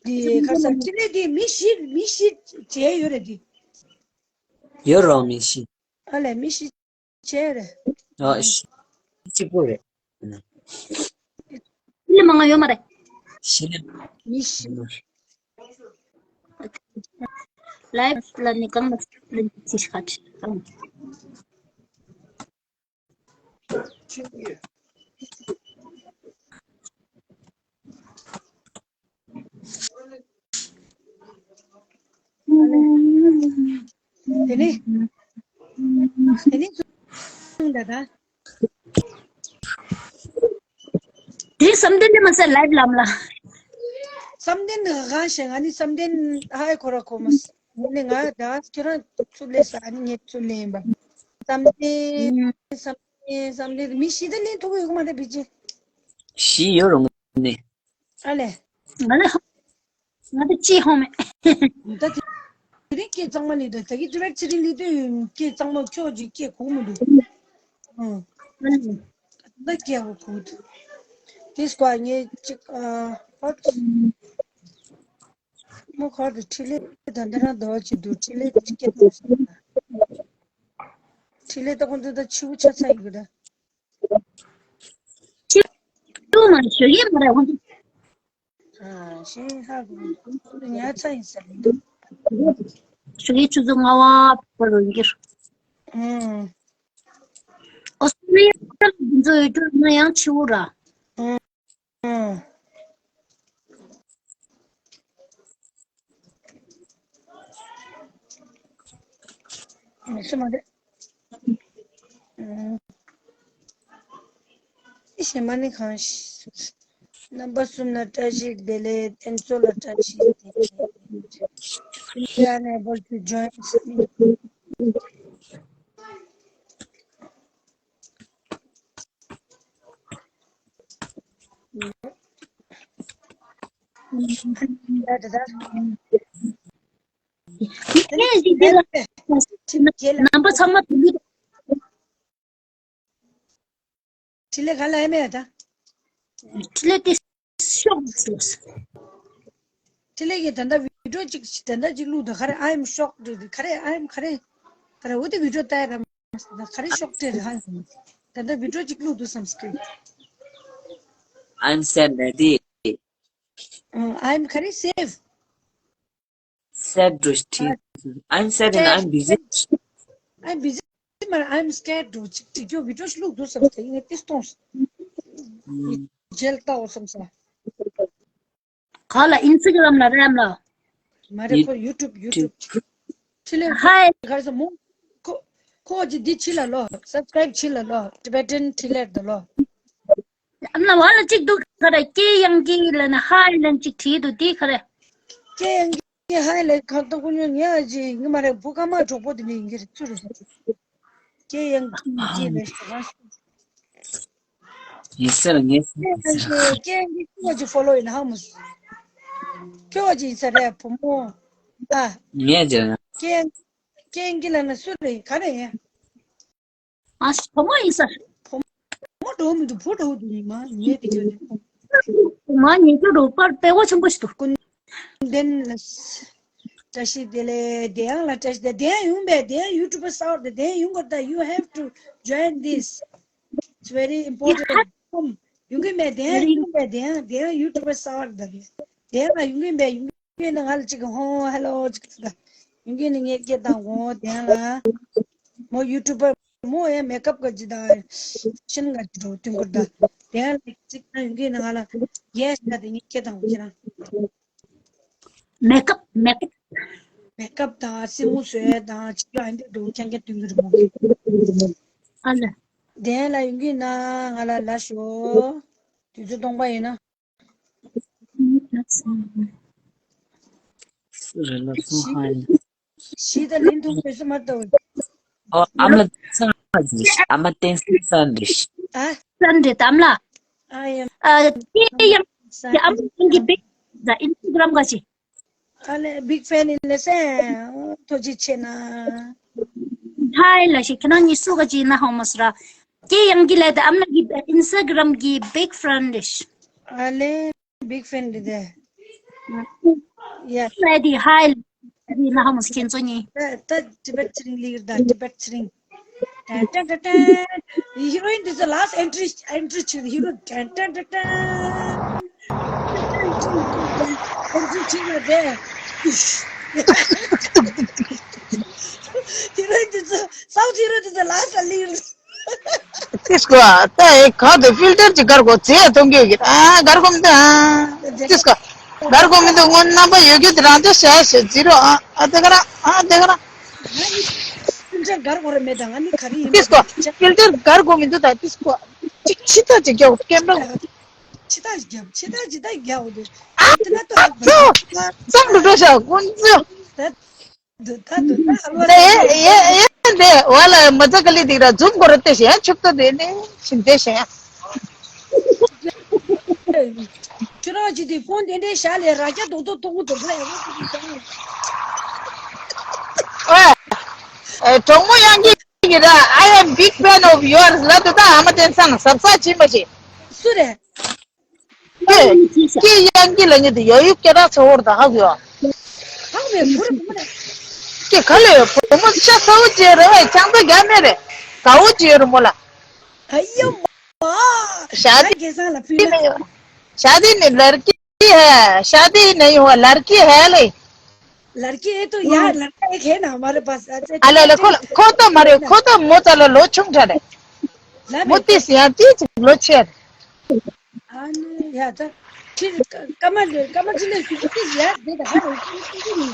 དེ་ཁ་སང་ཁྲི་ལེ་དེ་མི་བཞི་མི་བཞི་བྱས་ཡོད་རེད་དེ། ཡོད་རོགས་མི་བཞི། ཨ་ལས་མི་བཞི་བྱས་རེད། ཨ་ཤི་གཅིག་པོ་རེད། ལི་མང་ང་ཡོད་མ་རེད། ཤི་ལི། མི་ཤི། ལའེབ་ལ་ནི་གང་ལ་ལི་ཅི་ཤ་ཁ་ཁྲི། དེ་ནས། དེ་ནས་གསུངས་ད་ད། དེ་བསམ་གཏན་དེ་མ་ཟད་ལའེབ་ལམ་ལ། བསམ་གཏན་ནི་གང་ཞེ་ང་ནི་བསམ་གཏན་ཧའི་ཁོ་ར་ཁོ་མོ་ནི་ང་ད་ཁྱོད་རང་ཚུར་ལས་ས་ནི་ངས་ཚུར་ལས་ཡིན་པ། བསམ་གཏན་བསམ་གཏན་བསམ་གཏན་མི་ཤི་ད་ལེན་ཐུག་ཡོད་མ་རེད་བི་ཅི། ཤི་ཡོད་རུང་ནི། ཨ་ལས། ང་ལ་ང་ད་ཅི་ཧོ་མེད། ད་དེ་རིང་སྐད་གཙང་མ་ལི་དོ་ད་གི་ཏུ་རེད་ཚེ་རིང་ལི་དོ་སྐད་གཙང་མ་ཁྱོད་ཀྱི་སྐད་གོ་མི་འདུག་ཨང་། ད་སྐད་གོ་གོ་འདུག་དེ་སྐོར་ངས་ཅིག་ཨ་ཧོ། མོ་ཁར་དུ་ཁྲི་ལེ་ད་འདི་རང་དོ་ཅི་འདུག་ཁྲི་ལེ་སྐད་གཏོང་སོང་། ཁྲི་ལེ་ད་ཁོང་ཚོ་ད་ཆུ་བོ་ཆ་ཚ་ཡིན་གི་ད། ཆུ་བོ་མ་ཞོ་ཡིན་མ་རེད་ཁོང་ཚོ། ཨ་ཤེས་ཧ་གོ་ཉ་ཚ་ཡིན་ས་རེད། ཞོ་ཡི་ཆུ་ཚོད་ལྔ་པ་བར་རུ་འགྱུར། ཨང་། ཨོ་སི་ཀྲི་ལི་ཡ་ལ་འདི་ཚོ་ཡོད་དུས་ང་ཡང་ཆེ་བོ་ར། ཨང་། མི་སུ་མ་རེད། ཨང་། ཨེ་གཞན་མ་ནི་གང་ཞིག་རྣམ་པ་གསུམ་ལ་བཀྲ་ཤིས་བདེ་ལེགས། བསྟན་འཛིན་ལ་བཀྲ་ཤིས་བདེ་ལེགས། We are unable to join. རྣམ་པ་ཚང་མ་དུ་ལུ། ཁྲི་ལེ་ག་ལ་ཨེ་མེད་ད། ཁྲི་ལེ་དེ་ཤོག་ཟེར། ཁྲི་ལེ་གི་ད་ལྟ་བི་ཌིའོ་གཅིག་ད་ལྟ་གཅིག་བླུགས་ད་ག་རེ་I am shocked ག་རེ་I am ག་རེ་ག་རེ་འོ་དེ་བི་ཌིའོ་ལྟ་ཡ་ར་མ་ཟེར་ད་ག་རེ་ཤོག་ཊི་རེད་ཧ་ད་ལྟ་བི་ཌིའོ་གཅིག་བླུགས་འདུག་བསམ་སྐྱིད། I am sad daddy. I am ག་རེ་safe. Sad འགྲོ་ཤི། I'm sad and I'm busy. I'm busy མ་I'm scared འགྲོ་ཅིག་ཅིག་ཀྱོ་བི་ཌིའོ་ཤི་ལུག་འདུག་བསམ་སྟེ་ཡིན་ཏིས་གཏོང་སོང་། རྗེས་ལ་ལྟ་འོ་བསམ་སོང་། ག་ལ་ཨིན་སི་ཊ་གྷ་རམ་ལ་རམ་ལ། མ་རེད་ཁོ་ཡུ་ཊུབ་ཡུ་ཊུབ། ཁྲི་ལེ་ཧའི། ག་རེ་ཟེར་མོ། ཁོ་ཁོ་ཅི་འདི་ཕྱི་ལ་ལོ་སབ་སི་ཀ་རེབ་ཕྱི་ལ་ལོ་ཊི་བེ་ཊན་ཕྲིན་ལས་དུ་ལོ། ཨ་ན་བ་ལ་གཅིག་འདུག་ག་རེ་སྐད་ཡང་གི་ལ་ན་ཧའི་ལན་གཅིག་བྲིས་འདུག་དེ་ག་རེ། སྐད་ཡང་གི་ཧའི་ལན་གང་ལྟ་ཀུ་ཉོ་ངས་ཨ་ཅི་ངི་མ་རེད་བུ་ཀ་མ་གྲོགས་པོ་དེ་ནས་ཡིན་གྱི་རེད་ཚུ་རེད། སྐད་ཡང་གི་ལན་ཞུ་ཧ། ཡིན་ཟེར་ངས་སྐད་ཡང་གི་སྐད་ཡང་གི་ཀུ་ཅི་ཕོ་ལོ་ཡིན་ཧ་མོ་སུ། ཁྱོད་ཅི་ཡིན་ས་རེད་བུ་མོ། ཨ། ངས་ཅི། སྐད་ཡང་སྐད་ཡང་གི་ལ་ན་སུ་རེད་ག་རེ་ཡིན། ཨ་བུ་མོ་ཡིན་ས། བུ་མོ་འགྲོ་མི་འདུག་བུ་འགྲོ་འདུག་ཡིན་མ་ངས་དེ་ཁྱོད་ནས། ང་ཉེ་རྒྱུ་རུ་པར་དཔེ་བོ་ཆེན་པོ་ཞིག་འདུག་ཀུན་ལྡན་ལ་བཀྲ་ཤིས་བདེ་ལེགས། བདེ་ཡང་ལ་བཀྲ་ཤིས་བདེ་ལེགས། བདེ་ཡང་ཡོང་པས་བདེ་ཡང་ཡུ་ཊུབ་པར་གསར་བ་དེ་བདེ་ཡང་ཡོང་དགོས་ད། You have to join this. It's very important. ཡོང་གི་མེད་བདེ་ཡང་ཡོང་པས་བདེ་ཡང་བདེ་ཡང་ཡུ་ཊུབ་པར་གསར་བ་དེ་བདེ་ཡང་ལ་ཡོང་གི་མེད་ཡོང་། ཡིན་ན་ང་ལ་ཅིག་ཧོ་ཧེ་ལོ་ཅིག་ཟེར་ད། ཡིན་གྱི་ནི་ངས་སྐད་བཏང་གོ་དེ་ཡང་ལ། མོ་ཡུ་ཊུབ་པར་མོ་ཡང་མེ་ཀབ་ག་ཅི་དང་ཤིན་ག་ཅི་འགྲོ་དུས་འགོར་ད། དེ་ཡང་ལ་ཅིག་ན་ཡིན་གྱི་ནི་ང་ལ་ཡེ་ཤ་དེ་ངས་སྐད་བཏང་གོ་ཁྱེད་རང་། མེ་ཀབ་མེ་ཀབ། མེག་ཨབ་དང་སེན་མོ་བཟོ་ཡས་དང་ཅི་ཡང་འདི་འགྲོ་ཁྱང་ཁྱང་སྟོན་གྱི་རེད་མོ། ཨ་ལ། དེ་ལ་ཡོང་གི་ན་ང་ལ་ལ་ཤོ། དུས་ཚོད་སྟོང་པ་ཡིན་ན། རེ་ལ་སོང་ཧ་ཡིན། ཤི་ད་ལིན་ཐུང་བོད་སུ་མ་ཏོ། ཨོ་ཨམ་ལ་སང་རེད། ཨ་མ་བསྟན་སྲིད་སང་རེད། ཨ། སང་རེད་ཨམ་ལ། ཨ་ཡ། ཨ་དེ་ཡང་ཨམ་ལ་ཡང་གི་བེག་ད་ཨིན་སི་ཊ་གྷ་རམ་ག་ཅི། ཨ་ལེ་བིག་ཕེན་ཡིན་ལེ་སེ། ཐོ་ཅི་ཆེ་ན། ཧའི་ལ་ཤི་ཁྱེད་རང་གཉིས་སུ་ག་ཅི་ན་ཧོ་མ་སུ་ར། དེ་ཡང་གི་ལེ་ད་ཨམ་ལ་གི་ཨིན་སི་ཊ་གྷ་རམ་གི་བེག་ཕེན་རེད། ཨ་ལེ། Big fan དེ་དེ། Yeah. ལ་དེ་ཧའི་ལ་དེ་ན་ཧ་མོ་སི་ཁྱེད་ཚོ་གཉིས། ད་ད་ཊི་བེཊ་ཚེ་རིང་ལིར་ད་ཊི་བེཊ་ཚེ་རིང་། ཏན་ཏན་ཏན་ཏན། ཧི་རོ་ཡིན་དེ་ཚོ་last entry entry ཆེ་ཧི་རོ་ཏན་ཏན་ཏན་ཏན། entry ཆེ་ན་དེ། ཧི་རོ་ཡིན་དེ་ཚོ་སའུ་ཐི་ཧི་རོ་དེ་ཚོ་last ལིར། ཏིས་ཀོ་ད་ཨེ་ཁ་དེ་ཕིལ་ཊར་ཅིག་གར་གོ་ཙེ་ཐོང་གི་ཡོད་གི་ཨ་གར་གོ་མི་འདུག་ཨ་ཏིས་ཀོ་གར་གོ་མི་འདུག་སྔོན་རྣམ་པ་ཡོད་རྒྱུ་དེ་རང་ཚོ་བྱས་ཤེས་ཛི་རོ་ཨ་ཨ་དེ་ག་ར་ཨ་དེ་ག་ར། ཕིལ་ཊར་གར་གོ་ར་མེད་ད་ང་ནི་ག་རེ་ཡིན་པ་ཏིས་ཀོ་ཕིལ་ཊར་གར་གོ་མི་འདུག་ད་ཏིས་ཀོ་ཅིག་ཕྱི་ཐག་ཅིག་རྒྱག་ཀེམ་ར། ཕྱི་ཐག་ཅིག་རྒྱབ་ཕྱི་ཐག་ཅིག་ད་རྒྱག་འོ་དེ་ཨ་དེ་ན་ཏོ་ཨ་ཙོ་ཙམ་དུ་འགྲོ་ཤག་ཀུན་ཙོ། ད་ད་ད་ད་ཧ་ལོ་ད་ཡེ་ཡེ་ཡེ་འདི་བ་ལ་མ་ཚ་ག་ལི་འདི་ར་འཛུམ་སྐོར་ར་བལྟས་ཤེ་ཡ་ཆུབ་ཏོ་དེ་ནི་ཤིན་ཏེ་ཤེ་ཡ། ཁྱོད་རང་ཅི་དེ་ཕོན་དེ་འདྲའི་ཞག་ལས་ར་རྒྱ་རྡོག་རྡོག་ཐོག་མོ་རྡོག་ར་ཡ་ཨོ་གྲོགས་མོ་ཡང་གི་གི་ར། I am big fan of yours ལ་དུ་ད་ཨ་མ་བསྟན་སང་ཟབ་ས་ཕྱིན་པ་ཞིག་སུ་རེད། ཀྱེ། ཀྱེ་ཡང་ཀྱེ་ལ་ཉེ་དུ་ཡ་ཡུ་ཀྱེ་ར་ཚ་བོར་ད་ཧ་གོ། ཧ་གོ་བའི་བུ་རུ་བུ་མ་རེད། ཀྱེ་ག་ལེ་བུ་མོ་ཤ་ཚ་བོ་ཅེ་རེ་བའི་ཆང་ཚ་རྒྱ་མེ་རེ། ག་བོ་ཅེ་རུ་མོ་ལ། ཨ་ཡོ་མ། ཤ་ད་དི་གེ་སང་ལ་ཕུལ་ན། ཤ་ད་ནི་ལར་ཀྱི་ཧ། ཤ་ད་ནི་ཡོ་ལར་ཀྱི་ཧ་ལེ། ལར་ཀྱི་ཨེ་ཏོ་ཡ་ལར་ཀྱི་ཨེ་ཁེ་ན་མ་རེད་པ་ས་ཚེ་ཨ་ལེ་ལེ་ཁོ་ཁོ་ཏོ་མ་རེད་ཁོ་ཏོ་མོ་ཙ་ལ་ལོ་ཆུང་དྲ་རེད། ལ་མོ་ཏི་སི་ཡ་ཏི་ཅིག་ལོ་ཆེར། ཨ་ནི་ཡ་ད། ཁྱི་ཀ་མ་ལེ་ཀ་མ་ཅི་ལེ་ཤུ་ཏི་ཡ་དེ་ད་ཧ་རེ་ཤུ་ཏི་ནི།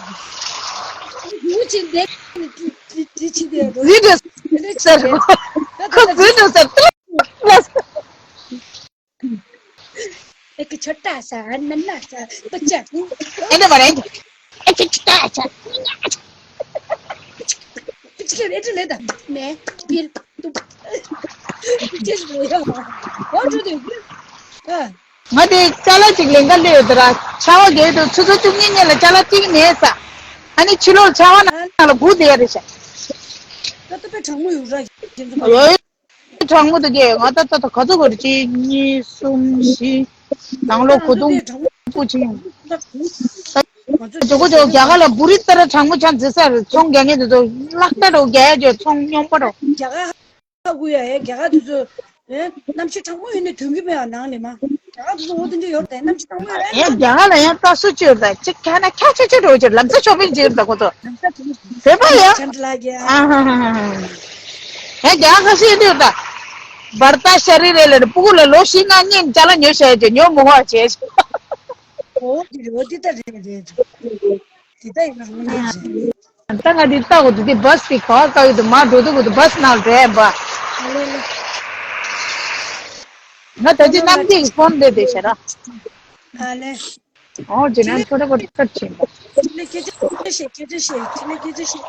ཡུ་ཅི་དེ་ནི་ཏི་ཏི་ཏི་ཅི་དེ་རོ། ཟི་དེ་སར་ཁོ་ཟི་དེ་སར་ཏི་ལ། एक छोटा सा नन्ना सा बच्चा हूँ। एने मारे। एक छोटा सा। पिछले रेट ले दा। मैं पीर तू। चेस बोया। और जो दे। हाँ। ང་དེ་ཅ་ལག་ཅིག་ལེན་ག་སླེབས་ཡོད་དེ་ར། ཆར་པ་རྒྱག་དུས་ཆུ་ཚོད་བཅུ་གཉིས་ཉིན་ལ་ཅ་ལག་གཅིག་མེད་ས། ཨ་ནི་ཕྱི་ལོགས་ཆར་པ་ནང་ལ་སྒུག་བསྡད་ཡ་རེད་ཤག་ད་ལྟ་དཔེ་གྲང་མོ་ཡོད་ར་ཁྱེད་ཚོ་ཡོད། གྲང་མོ་དེ་གས་ང་ད་ལྟ་ད་ག་ཚོད་དགོས་རེད། གཅིག་གཉིས་གསུམ་བཞི། ནང་ལོགས་གོ་ང་ད་དུང་དཔེ་གྲང་མོ་སྤུ་ཆེན། ང་ཚོ་ཇོ་གོ་ཇོ་རྒྱ་གར་ལ་བུ་རི་ལྟར་གྲང་མོ་ཆགས་འཛིན་ས་རེད། ཚོང་རྒྱག་མཁན་དེ་ཚོ་ལག་ལྟ་རོ་རྒྱག་ཡ་ཇོ་ཚོང་སྙོམས་པ་རོ། རྒྱ་གར་ཧ་གོ་ཡ་ཨེ་རྒྱ་གར་དེ་ཚོ་ཨེ་གནམ་གཤིས་གྲང་མོ་ཡོད་ནས་ཐོན་གི་མེད་ཨ་ནང་ནས་མ། རྒྱ་གར་དེ་ཚོ་འོ་དེ་འདྲ་ཡོད་རེད་གནམ་གཤིས་གྲང་མོ་ཡོད་རེད། ཨེ་རྒྱ་གར་ལ་ཡང་ལྟ་སུ་ཅི་ཡོད་རེད། གཅིག་ཁ་ན་ཁྱ་ཆེ་ཆེ་འགྲོ་ཅིག་ལམ་སང་ཤོ་པིང་ཅིག་ཡོད་རེད་ཁོ་ཚོ། ལམ་སང་དེ་ནི་བོད་པ་ཡ། ཆན་ལ་གི་ཨ། ཨ་ཧ་ཧ་ཧ། ཧེ་རྒྱ་ཁ་ཤས་འདུག་ད། བར་ད་ཤ་རི་རེ་ལེ་རེ་སྤུ་གུ་ལ་ལོ་བཞི་ལྔ་གཉིས་ཅ་ལག་ཉོ་བྱས་ཅེ་ཉོ་མི་ཧོ་བྱས། ཨོ་དེ་རེད་ཨོ་དེ་ད་རེད་རེད། དེ་ད་ཡིན་ན་རུང་ཉན་རེད། ད་ང་འདི་ལྟ་གོ་དུ་དེ་བས་དེ་ག་བ་ག་ཡོད་དུ་མ་འགྲོ་དུ་གོ་དུ་བས་ནང་རེད་པ། ང་ད་ཅི་གནམ་ཐིག་ཕོན་དེ་དེ་ཤ་ར། ཨ་ལེ། ཨོ་ཇེ་ནང་ཁྱོད་ར་གོ་ཏི་ཁར་ཕྱིན་པ། ཁྱེད་ལས་སྐད་ཆ་བཤད་སྐད་ཆ་བཤད་ཁྱེད་ལས་སྐད་ཆ་བཤད།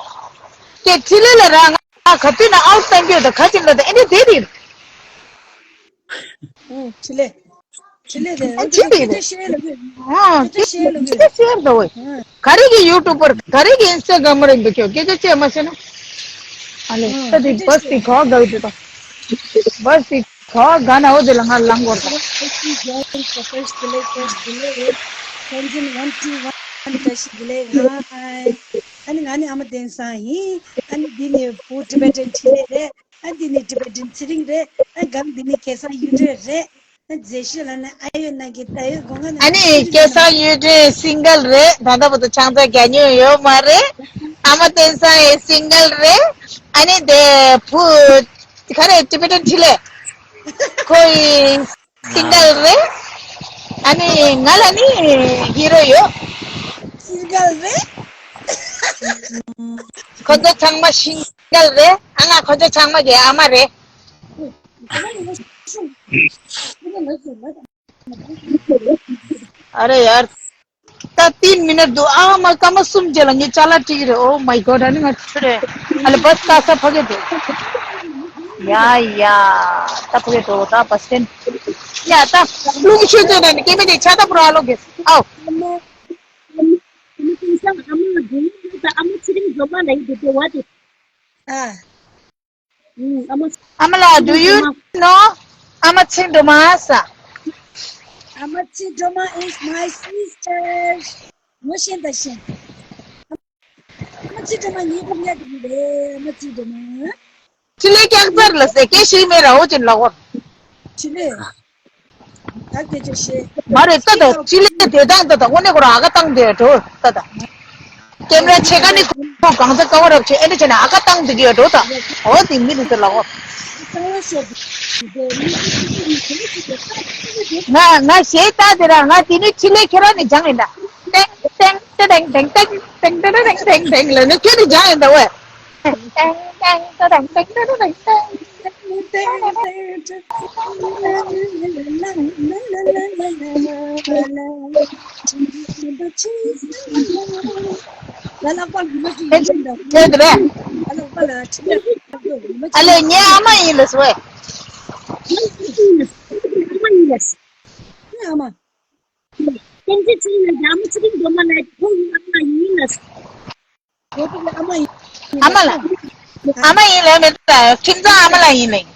ཀྱེ་ཁྲི་ལེ་ལ་ར་ང་ག་དུས་ན་ཨའུ་སྟན་གྱི་ད་ག་ཅིག་ལ་ད་ཨེ་འདྲ་དེ་རེད། ཨུ་ཁྲི་ལེ། ཁྲི་ལེ་རེད་ཨ་ཁྲི་ལེ་རེད། སྐད་ཆ་བཤད་ལ་གི་ཨ་ཁྲི་ལེ་སྐད་ཆ་བཤད་ལ་གི་ཁྲི་ལེ་བཤད་ད་ཝེ། ག་རེ་གི་ཡུ་ཊུབ་པར་ག་རེ་གི་ཨིན་སི་ཊ་གྷ་རམ་རེད་འདུག་ཁྱོད་སྐད་ཆ་བཤད་མ་ཤེས་ན། ཨ་ལེ་ད་དེ་བས་དེ་ག་ག་ཡོད་དུ་ད། བས་དེ། ག་ག་ན་འོ་དེ་ལ་ང་ལང་གོ་ད། First join, first delay, first delay. Tenzin one two one, first delay. Hi. ཨ་ནི་ང་ནི་ཨ་མ་བསྟན་སང་ཡིན། ཨ་ནི་འདི་ནི་བུ་ཊི་བེ་ཊན་ཁྲི་ལེ་རེད། ཨ་འདི་ནི་ཊི་བེ་ཊན་ཚེ་རིང་རེད། ཨ་སྒང་འདི་ནི་སྐལ་བཟང་གཡུ་སྒྲོན་རེད། ཨ་མཛེས་ཤོས་ལ་ནི་ཨ་ཡོད་ན་གི་ད་ཡོད་དགོངས་ང་ན་ཨ་ནི་སྐལ་བཟང་གཡུ་སྒྲོན་སིང་གལ་རེད། ད་ལྟ་བར་དུ་ཆང་ས་རྒྱག་མྱོང་ཡོད་མ་རེད། ཨ་མ་བསྟན་སང་ཡང་སིང་གལ་རེད། ཨ་ནི་དེ་བུ། ག་རེ་ཊི་བེ་ཊན་ཁྲི་ལེ། ཁོ་ཡི་སིང་གལ་རེད། ཨ་ནི་ང་ལ་ནི་ཧི་རོ་ཡོད། སིང་གལ་རེད། ཁོ་ཚོ་ཚང་མ་ཤིང་གལ་རེད། ཨ་ང་ཁོ་ཚོ་ཚང་མ་གི་ཨ་མ་རེད། ཨ་རེ་ཡར། ད་ཏིན་མི་ནེ་འདུག་ཨ་མ་སྐར་མ་གསུམ་རྗེས་ལ་ངས་ཅ་ལག་སྤྲད་ཀྱི་རེད། Oh my God. ཨ་ནི་ང་ཆུ་རེད། ཨ་ལེ་བས་ཀ་ས་ཕ་གི་འདུག་ཡ་ཡ། ད་ཕ་གི་འགྲོ་ད་བས་ཀ་ཡ་ད་རླུང་ཤུགས་ཚོད་ནས་ནི་སྐྱེ་མེད་དེ་ཆ་ད་པུ་ར་ཨ་ལོ་གེ་ཨའོ། ཨ་མ་ལགས། Do you know? ཨ་མ་ཚེ་སྒྲོལ་མ་ས། ཨ་མ་ཚེ་སྒྲོལ་མ is my sister. ངོ་ཤེས་ད་ཤེས། ཨ་མ་ཚེ་སྒྲོལ་མ་ངའི་ཕོ་ཉ་དེ་རེད། ཨ་མ་ཚེ་སྒྲོལ་མ། ཕྱི་ལས་ཀྱག་ཙར་ལ་ཟེར་སྐད་ཤེས་མེད་ར་འོ་ཅན་ལ་འོ། ཕྱི་ལས། ད་སྐད་ཆ་བཤད། མ་རེད་ད་ད་ཕྱི་ལས་དེ་དང་ད་ད་དངོས་གནས་ཁོ་ར་ཨ་ཁ་བཏང་དེ་འགྲོ་ད་ད། ཀེམ་ར་ཆེ་ཁ་ནི་ཁོ་གང་ཚ་ཀ་བ་རབ་ཆེ་ཨེ་འདྲ་བྱས་ན་ཨ་ཁ་བཏང་དེ་གི་འགྲོ་ད། འོ་དེ་མི་རེད་ད་ལ་འོ། ང་ང་ཞེས་ལྟ་དེ་ར་ང་དེ་ནི་ཕྱི་ལས་ཁྱེད་རང་ནི་སྦྱངས་ཡིན་ད། ཏེང་ཏེང་ཏེ་ཏེང་ཏེང་ཏེང་ཏེང་ཏེ་ཏེང་ཏེང་ཏེང་ལ་ནི་ཁྱོད་ནི་སྦྱངས་ཡིན་ད་ཝེ། ཏེང་ཏེང་ཏེ་ཏེང་ཏེང་ཏེ་ཏེང་ཏེང་། ཨ་ལེ་ངའི་ཨ་མ་ཡིན་ལ་སོ་ཝེ། ཨ་མ། ཨ་མ་ལ། ཨ་མ་ཡིན་ལ་མི་འདུག་ཁྱིམ་ཚང་ཨ་མ་ལ་ཡིན་ལ་ཡིན།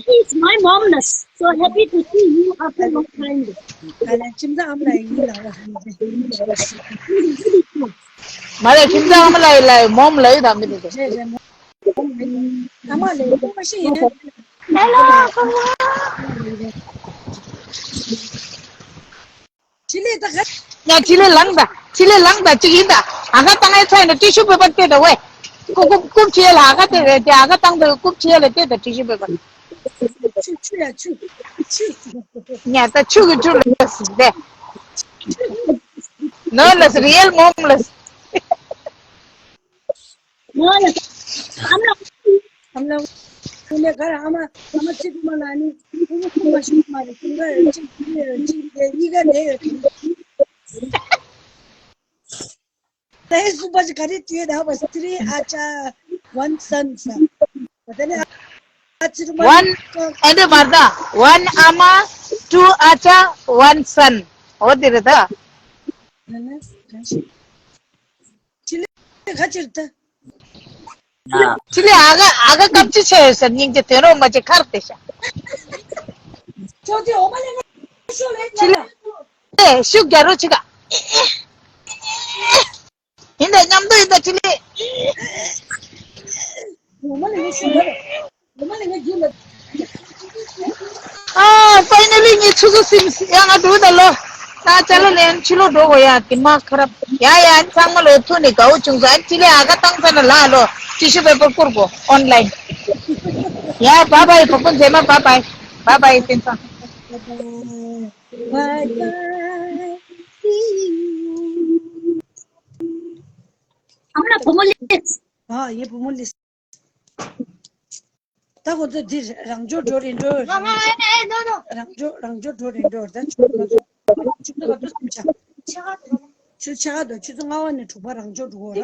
He's my momless. So happy to see you after long time. ཁྱིམ་ཚང་ཨ་མ་ལ་ཡིན་ལ་བ། མ་རེད་ཁྱིམ་ཚང་ཨ་མ་ལ་ཡིན་ལ་མོམ་ལ་ཡིན་ད་མི་འདུག་ཨ་མ་ལ་ཡིན་མ་ཤེས་ཡིན། Hello. ཕྱི་ལས་ད་ག་ཡ་ཕྱི་ལས་ལངས་ད་ཕྱི་ལས་ལངས་ད་ཅིག་ཡིན་ད། ཨ་ཁ་བཏང་ཡ་ཚ་ཡིན་ད་ཏི་ཤུ་པེ་པར་སྟེར་ད་ཝེ། ཀུ་ཀུ་ཀུབ་ཆེ་ལ་ཨ་ཁ་སྟེར་རེད་དེ་ཨ་ཁ་བཏང་ད་ཀུབ་ཆེ་ལ་སྟེར་ད་ཏི་ཤུ་པེ་པར། ཆུ་ཆུ་ཡ་ཆུ་ཆུ། ཉ་ད་ཆུ་གི་ཆུ་ལ་སི་དེ། ནོ་ལ་སི་རི་ཡལ་མོམ་ལ་སི། ཨ་མ་ཨ་མ་ཁུ་ལེ་གར་ཨ་མ་ཨ་མ་ཅི་ཀུ་མ་ལ་ནི་ཀུ་ཀུ་མ་ཤི་མ་རེ་ཀུ་ག་ཅི་ཅི་ཅི་ཡི་ག་ནེ་ཡོད། ད་ཧེ་སུ་པ་ཅི་ག་རེ་ཏུ་ཡོད་ད་བ་སི་ཏི་རི་ཨ་ཅག་ཝན་སན་ས། ད་ནི་ཨ་ཅི་རུ་མ་ཝན་ཨེ་འདྲ་མ་ད་ཝན་ཨ་མ་ཊུ་ཨ་ཅག་ཝན་སན། འོ་དེ་རེད་ད། ཕྱི་ལས་ག་ཅིར་ད། ཕྱི་ལས་ཨ་ག་ཨ་ག་ཀམ་ཅི་ཆེ་ཡོད་ཟེར་སྙིང་རྗེ་དོན་རོགས་མ་བྱེད་ཁར་དེ་ཤ། ཕྱི་ལས་ཨེ་ཤུགས་རྒྱག་རོགས་ཅི་ག་ཡིན་ད་མཉམ་དུ་ཡིན་ད་ཕྱི་ལས། ཨ་ཕའི་ནལ་ལི་ངས་ཆུ་ཚོད་གསུམ་ཡང་ང་འགྲོ་ད་ལོ། ད་ཅ་ལག་ལེན་ཕྱི་ལོགས་འགྲོ་དགོས་ཡ་དེ་མ་ཁ་རབ་ཡ་ཡ་ཨ་ཚང་མ་ལོ་ཐུག་ནས་དགའ་བོ་བྱུང་སོང་ཨ་ཅི་ལས་ཨ་ཁ་བཏང་ཚར་ན་ལ་ལོ་ཏི་ཤུ་པེ་པར་བསྐུར་དགོས་ཨོན་ལན། ཡ་བ་བའི་བ་ཀུན་མཛེས་མ་བ་བའི་བ་བའི་བསྟན་ཚང་། Bye bye. See you. ཨ་མ་ལགས་བུ་མོ་ལེས། ཨ་ཡེ་བུ་མོ་ལེས། ད་ཁོ་ཚོ་འདིར་རང་འཇོག་འགྲོ་རེད་འགྲོ། ང་ང་ཨེ་ཨེ་ནོ་ནོ། རང་འཇོག་རང་འཇོག་འགྲོ་རེད་འགྲོ། ད་ཆུ་ཚོད་ཆུ་ཚོད་ག་ཚོད་སུམ་ཆ། ཆུ་ཚོད་ཆ་ག་དང་ཆུ་ཚོད་ལྔ་པ་ནས་དྲུག་པ་རང་འཇོག་འགྲོ་གོ་ར།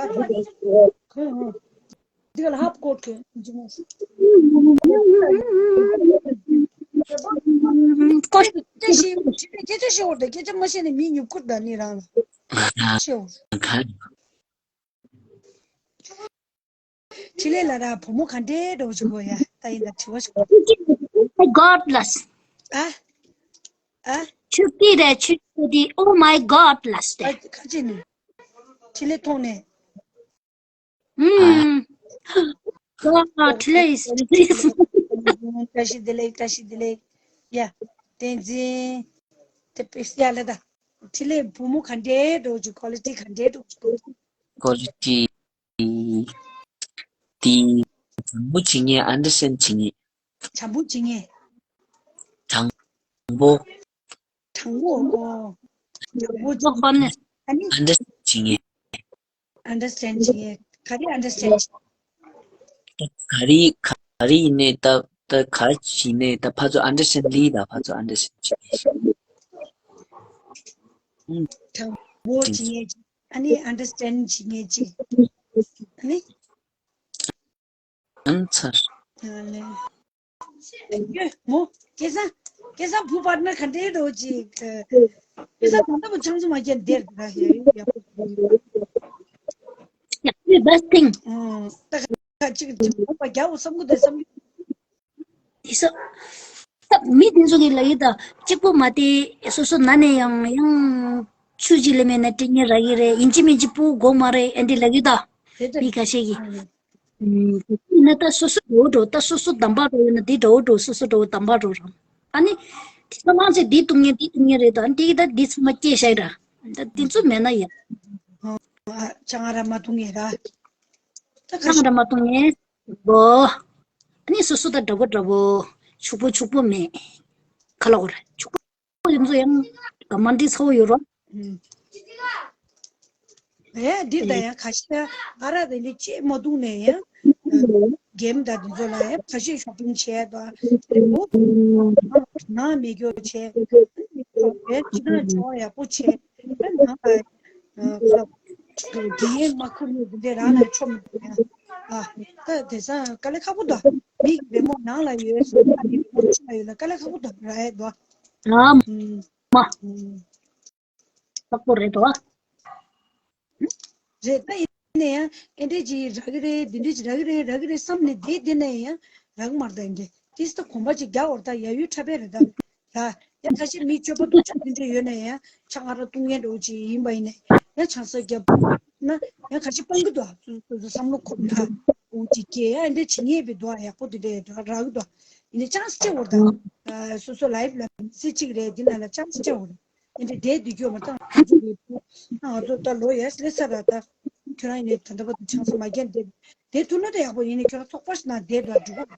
ཁོ་ཧོ། འདི་ག་ལ་ཧབ་ཀོད་ཁེ་འཇི་མོ། ཀོ་ཤི་ཏེ་ཤི་ཏེ་ཤི་འོར་ཏེ་ཀེ་ཅ་མ་ཤེས་ནས་མི་ཉུབ་ཁུར་ད་ནི་རང་ལ་ཤེས་འོར། ཕྲིན་ལས་ལ་ར་བུ་མོ་ག་འདྲའི་འགྲོ་བཅུག་གོ་ཡ་ད་ཡིན་ད་དྲི་བ་ཞིག Oh my God ལ། ཨ། ཨ། ཆུ་ཏི་རེ་ཆུ་ཏི། Oh my God ལ་སྟེ། ཨ་ཁ་ཅིག་ནི། ཕྲིན་ལས་མཐོང་ནས། ཨུམ། God ཕྲིན་ལས་ཡིས། བཀྲ་ཤིས་བདེ་ལེགས་བཀྲ་ཤིས་བདེ་ལེགས། ཡ། བསྟན་འཛིན། དེ་པེ་སི་ཡ་ལ་ད། ཕྲིན་ལས་བུ་མོ་ག་འདྲའི་འགྲོ་བཅུག་ཀོ་ལི་ཊི་ག་འདྲའི་འགྲོ་བཅུག་ཀོ་ལི་ཊི། དེ་དྲང་པོ་བྱེད་ངེས། ཨན་ཌར་སི་ཊེན་ཌི་བྱེད་ངེས། དྲང་པོ་བྱེད་ངེས། དྲང་པོ། དྲང་པོ། ཨོ། དང་པོ་ཅོག་པ་ནི། ཨ་ནི། ཨན་ཌར་སི་ཊེན་ཌ་བྱེད་མཁན། ཨན་ཌར་སི་ཊེན་ཌ་བྱེད་མཁན། ག་རེ་ཨན་ཌར་སི་ཊེན་ཌ་བྱེད། ག་རེ་ག་རེ་ཡིན་ནའི་ད་ད་ག་རེ་ཡིན་ནའི་ད་ཕར་ཚུར་ཨན་ཌར་སི་ཊེན་ཌ་ལི་ད་ཕར་ཚུར་ཨན་ཌར་སི་ཊེན་ཌ་བྱེད་མཁན་ཞིག་དང་པོ་བྱེད་མཁན་ཅིག་ཨ་ནི་ཨན་ཌར་སི་ཊེན་ཌ་བྱེད་མཁན་ཅིག་ཨ་ནི། ཨང་ཚར། ཡ་ལེ། ཡོད་མོ། སྐལ་བཟང་། སྐལ་བཟང་བུ་པར་ནར་ག་འདྲའི་འགྲོ་ཅིག་སྐལ་བཟང་ད་ལྟ་བུ་ཆང་ཚོ་མ་རྒྱག་འདིར་འདུག་ཡ་ཡ་ཡ། ཡ་ཡ་ཡ། ད་ག་ཅིག་ཅིག་བུ་པར་རྒྱག་འོ་བསམ་གི་འདུག་བསམ་གི། དེ་ས། ད་མི་དེ་ཚོ་གི་ལ་ཡི་ད་གཅིག་པོ་མ་དེ་སོ་སོ་ན་ནས་ཡང་ཡང་ཆུ་ཅིག་ལས་མེད་ན་སྤྲིན་ཉེ་ར་གི་རེད། ཡིན་གཅིག་མིན་གཅིག་སྤུ་གུ་དགོས་མ་རེད་ཨེ་འདྲ་ལབ་ཡོད་ད། དེ་ལྟར་མི་ཁ་ཤས་ཀྱིས། ཨུམ། དེ་ན་ད་སོ་སོ་འགྲོ་འགྲོ་ད་སོ་སོ་དམ་པ་འགྲོ་ཡོད་ན་དེ་འདྲ་བོ་འགྲོ་སོ་སོ་འགྲོ་དམ་པ་འགྲོ་རང་། ཨ་ནི། དེ་ཚོ་མང་ཆེ་དེ་བཏུང་ངེས་དེ་བཏུང་ངེས་རེད་ད་འདི་གི་ད་དེ་ཚང་མ་སྐྱེས་ཤག་ར། ད་དེ་ཚོ་མེད་ན་ཡ། ཨ་ཆང་ར་མ་བཏུང་ངེས་ར། ད་ཁ་ཆང་ར་མ་བཏུང་ངེས། གོ། ཨ་ནི་སོ་སོ་ད་འདྲ་བོ་འདྲ་བོ། ཕྱུག་པོ་ཕྱུག་པོ་མེད། ཁ་ལོག་ར་ཕྱུག་པོ། ཡིན་ཚོ་ཡང་ག་མ་འདི་ཚོ་ཡོད་རོ། ཨེ་འདི་ད་ཡང་ཁ་ཤས་ཨ་ར་དེ་འདྲ་ཅེས་མ་བཏུང་ནས་ཡང་གེམ་ད་འདི་ཚོ་ལ་ཡང་ཁ་ཤས་ཤོ་པིང་བྱས་ད་དེ་བོ་ནང་མེད་རྒྱུ་བྱས་ཨེ་ཅི་ན་ཇོ་ཡག་པོ་བྱས་ཨེ་ནང་ལ་གེམ་མ་ཁུར་ནས་འདི་འདྲ་རང་ལ་ཆོ་མི་འདུག་ཡང་ཨ་ད་དེ་སང་དཀའ་ལས་ཁག་པོ་ད་མི་གི་བེ་མོ་ནང་ལ་ཡོད་སོང་ཨ་ནི་བེ་མོ་ཕྱི་ལ་ཡོད་ན་དཀའ་ལས་ཁག་པོ་ད་ར་ཨེ་དོ། ཨ་མ། ཁག་པོ་རེད་དོ། རེད་ད་ཡིན་ན་ཡང་ཨེ་འདྲས་ཅིག་རག་གི་རེད་འདི་འདྲས་ཅིག་རག་གི་རེད་རག་གི་རེད་བསམ་ནས་བསྡད་བསྡད་ན་ཡང་རག་མ་རེད་ད་ཡིན་གྱི་ཏིས་ད་གོམ་པ་ཅིག་རྒྱག་འོར་ད་ཡ་ཡུལ་འཁྲབ་པས་རེད་ད་ད་ཡང་ཁ་ཤས་མི་སྤྱོད་པ་སྡུག་ཅག་འདི་འདྲས་ཡོད་ན་ཡང་ཆང་ཨ་རག་བཏུང་མཁན་འདྲ་བོ་ཅིག་ཡིན་པ་ཡིན་ན་ཡང་ཆང་ས་རྒྱབ་ན་ཡང་ཁ་ཤས་སྤང་གི་འདུག་སོ་སོ་བསམ་བློ་འཁོར་ན་འོ་ཅིག་སྐྱེ་ཡང་ཨེ་འདྲས་བྱེད་ངེས་པའི་འདུག་ཡག་པོ་འདི་འདྲས་རག་གི་འདུག་ཡིན་ན་ཅང་སྐྱེ་འོར་ད་སོ་སོ་ལའིབ་ལ་མི་ཚེ་གཅིག་རེད་འདི་ན་ལ་ཅང་སྐྱེ་འོར། ཨེ་འདྲ་བསྡད་འདུག་ཡོད་མ་རེད་ད། ང་ཚོ་ད་ལོ་ཡས་སླེབས་ཚར་ར་ད། ཁྱོད་རང་ཡིན་ནའི་ད་ལྟ་བར་དུ་ཆང་ས་མ་བརྒྱབ་བསྡད། བསྡད་ཐུབ་ན་ད་ཡག་པོ་ཡིན་ནའི་ཁྱོད་རང་ཚོགས་པ་ཞིག་ནང་བསྡད་འགྲོ་འགྲོ་གི་རེད་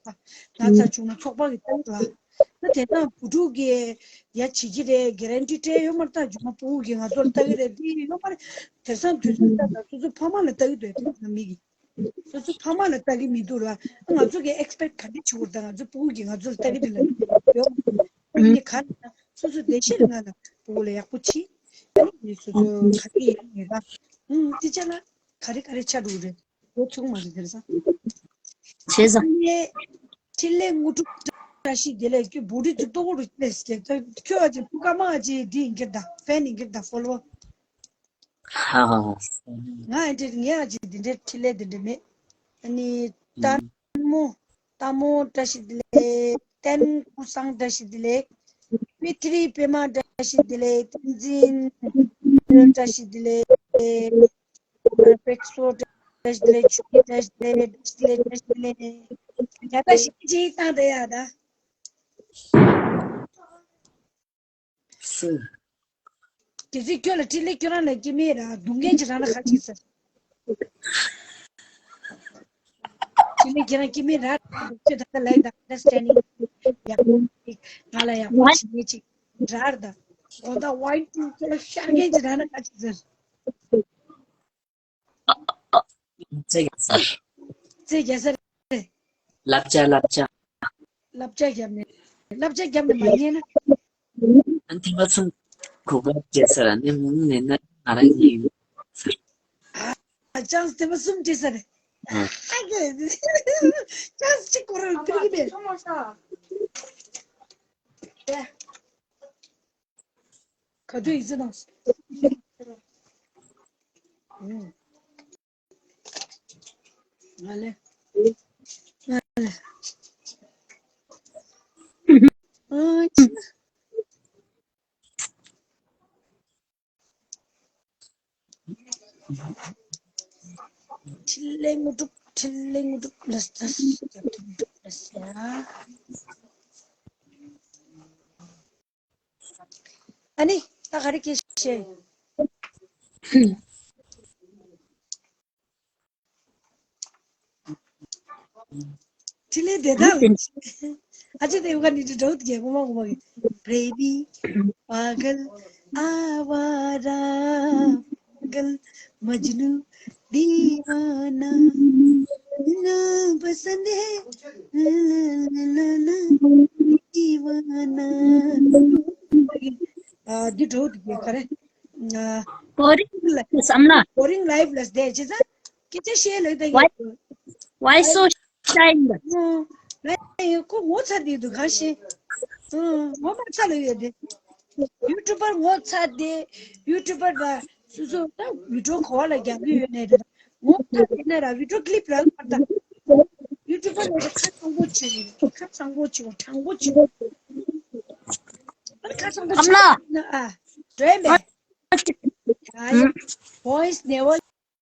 ད། ན་ཚ་བྱུང་ན་ཚོགས་པ་གི་ལྟ་གི་རེད། ད་དེ་དང་བུ་ཕྲུག་གིས་ཡ་བྱེད་ཀྱི་རེད་གེ་རན་ཊི་སྤྲད་ཡོད་མ་རེད་ད་རྒྱུ་མ་ཕྲུ་གུ་གིས་ང་ཚོར་ལྟ་གི་རེད་དེ་ཡོད་མ་རེད། དེང་སང་དུས་ཚོད་ལྟ་ད་སོ་སོ་ཕ་མ་ལ་ལྟ་གི་འདུག་དེ་ཚོ་མི་གིས། སོ་སོ་ཕ་མ་ལ་ལྟ་གི་མི་འདུག་ར། ང་ཚོ་གི་ཨེག་སི་པེག་ག་འདྲ་བྱེད་དགོས་རེད་ད་ང་ཚོ་ཕྲུ་གུ་གིས་ང་ཚོ་ལ་ལྟ་གི་འདུག་ལ་ཡོད། ཨ་ནི་ག་རེ་ན་སོ་སོ་བདེ་ཤེས་ལ་ང་ལ་ཕྲུ་གུ་ལ་ཡག་པོ་བྱེད། ཨ་ནི་སོ་སོ་ག་རེ་ཡིན་ཡིན་ར། ཨུམ་དེ་ཆ་ལ་ག་རེ་ག་རེ་ཆགས་འགྲོ་གི་རེད། ལོ་ཆུང་མ་རེད་དེ་རེད་ས། བྱས་ཙང་། ཨ་ནི་འཕྲིན་ལས་དངོས་གྲུབ་བཀྲ་ཤིས་བདེ་ལེགས་ཁྱོད་བོ་ཌི་ཅིག་ལྟོ་གོ་རུ་ཅི་ལས་ཀྱི་ད་ཁྱོད་ཨ་ཅེ་ཕུ་ཀ་མ་ཨ་ཅེ་འདི་ཡིན་གྱི་ད་ཕེན་ཡིན་གྱི་ད་ཕོ་ལོ་ཧ་ཧ་ཧ། ང་ཨ་ཅེ་ངའི་ཨ་ཅེ་འདི་འདྲའི་འཕྲིན་ལས་འདི་འདྲ་མེད། ཨ་ནི་ལྟད་མོ་ལྟད་མོ་བཀྲ་ཤིས་བདེ་ལེགས། བསྟན་ཀུན་བཟང་བཀྲ་ཤིས་བདེ་ལེགས། དཔེ་ཐི་རི་པད་མ་བཀྲ་ཤིས་བདེ་ལེགས། བསྟན་འཛིན་བཀྲ་ཤིས་བདེ་ལེགས། པེག་སོ་བཀྲ་ཤིས་བདེ་ལེགས། ཆུ་སྐྱིད་བཀྲ་ཤིས་བདེ་ལེགས། བཀྲ་ཤིས་བདེ་ལེགས། བཀྲ་ཤིས་བདེ་ལེགས། ཡ་ད་ཞིག་ཅིག་བཏང་དེ་ཡ་ད། སུ། དེ་ཚོས་ཁྱོད་ལ་འཕྲིན་ལས་ཁྱོད་རང་ལ་སྐྱེ་མེད་ར་སྡུག་བསྔལ་གྱི་རང་ལ་ཁ་ཅིག་ཟེར། འཕྲིན་ལས་ཁྱོད་རང་སྐྱེ་མེད་ར་ཁྱོད་ད་ལྟ་ལའི་དང་ཨན་ཌར་སི་ཊེན་ཌིང་ཡག་པོ་ཅིག་ང་ལ་ཡག་པོ་བྱེད་མཁན་ཅིག་ར་ར་ད། དགོང་དག་ཝའིན་ཁྱོད་ལ་ཤར་མཁན་གྱི་རང་ལ་ཁ་ཅིག་ཟེར། རྩེད་རྒྱག་ས་རེད། རྩེད་རྒྱག་ས་རེད། བསླབ་བྱ་བསླབ་བྱ། བསླབ་བྱ་བརྒྱབ་ནས། བསླབ་བྱ་བརྒྱབ་ནས་མ་ཉན་ན། ཨ་ཐེངས་མ་གསུམ་གུག་པ་བྱས་ས་ར་ནི་མུ་མུ་ནས་ན་ང་རང་ཡིན། ཨ་ཅང་ཐེངས་མ་གསུམ་བྱས་ས་རེད། ཨ། ཨ་ཀེ། ཅང་གཅིག་གོ་ར་ཕིར་གི་མེད། ག་དུས་ཡིན་ཟེར་དང་། ང་ལེ། ང་ལེ། ཨ་ཅི། འཕྲིན་ལས་དངོས་གྲུབ། འཕྲིན་ལས་དངོས་གྲུབ་ལ་ས་ཡ། ཨ་ནི་ད་ག་རེ་སྐད་ཆ་བཤད། འཕྲིན་ལས་དེ་དག་ཨ་ཅེ་དེ་བ་ནི་འདྲ་འདྲ་རྒྱལ་པོ་མ་གོ་མ་གི་བྷེ་བི་པ་གལ། आवारा पागल मजनू दीवाना ना पसंद है ना दीवाना. ཨ་འདི་འགྲོ་འདུག་ག་རེ། ཨ་boring བསམ་ན། Boring life ལ་བསྡད་ཅི་ཙང་སྐད་ཆ་བཤད་ལོས་ད་ཡོད། Why so shy? ལ་ཡོད་ཁོ་ངོ་ཚ་འདི་འདུག་ག་ཤེས། ངོ་མ་ཚ་ལ་ཡོད་དེ། YouTuber ངོ་ཚ་དེ། YouTuber ལ་སུ་སུ་ད་video call ལ་རྒྱག་གི་ཡོད་ནས་རེད། ངོ་ཚ་དེ་ནས་ར་video clip ར་ལ་ད། YouTuber ལ་ཁ་ཚང་པོ་བྱེད་ཁ་ཚང་པོ་བྱེད་དྲང་པོ་བྱེད། ཁ་ཚང་པོ་བྱེད་ཨ་འགྲོ་ཡ་མེད། Boys never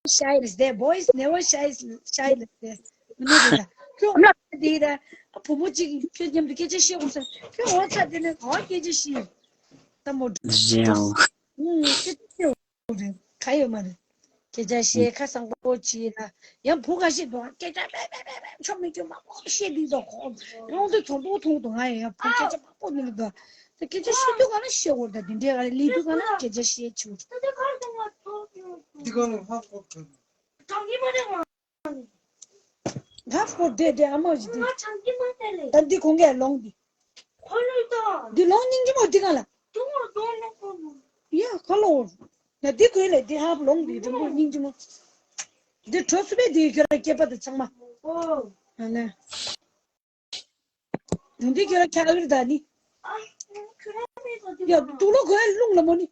shy is there. Boys never shy is shy is there. མི་ནུས་རེད་ད། ཁྱོད་ཨ་མ་དེ་ད། ཨ་བུ་མོ་གཅིག་ཁྱོད་མཉམ་དུ་སྐད་ཆ་བཤད་དགོས་ས། ཁྱོད་ངོ་ཚ་དེ་ནས་ག་བ་སྐད་ཆ་བཤད། ད་མོ། རེད་འོ། ཨུམ་སྐད་ཆ་བཤད་དགོས་རེད། ག་ཡོད་མ་རེད། སྐད་ཆ་བཤད་ཁ་བཟང་པོ་བྱེད་ལ། ཡང་བུ་ག་ཤེད་དོ་སྐད་ཆ་པེ་པེ་པེ་པེ་ཆོ་མི་ཆོ་མང་པོ་བཤད་དུས་དོ་ཁོ། ཡང་དུ་ཐོང་ཐོང་ཐོང་དོ་ང་ཡང་བུ་སྐད་ཆ་མང་པོ་མི་འདུག་ད་སྐད་ཆ་བཤད་དུས་ག་ལ་བཤད་དགོས་རེད་ད། དེ་འདྲའི་ག་ལ་ལས་དུས་ག་ལ་སྐད་ཆ་བཤད་ཆུ། འདི་ག་ལ་ཧ་གོ་གི། ཧ་གོ་དེ་དེ་ཨ་མ་ཞིག་དེ། ད་འདི་གོང་གས་ལོང་འདི། འདི་ལོང་སྙིང་རྗེ་མོ་འདི་ག་ལ། ཡ་ཁ་ལོ། ཡ་འདི་གོས་ལས་འདི་ཧ་ལོང་འདི་འགྲོ་མོ་སྙིང་རྗེ་མོ། འདི་གྲོ་སུ་པའི་འདི་ཁྱོད་ར་སྐྱེས་པ་དེ་ཚང་མ། ཨ་ལེ། འདི་ཁྱོད་ར་ཁྱ་གིར་ད་ནི། ཡ་དུག་ལོ་གོས་རླུང་ལ་མོ་ནི།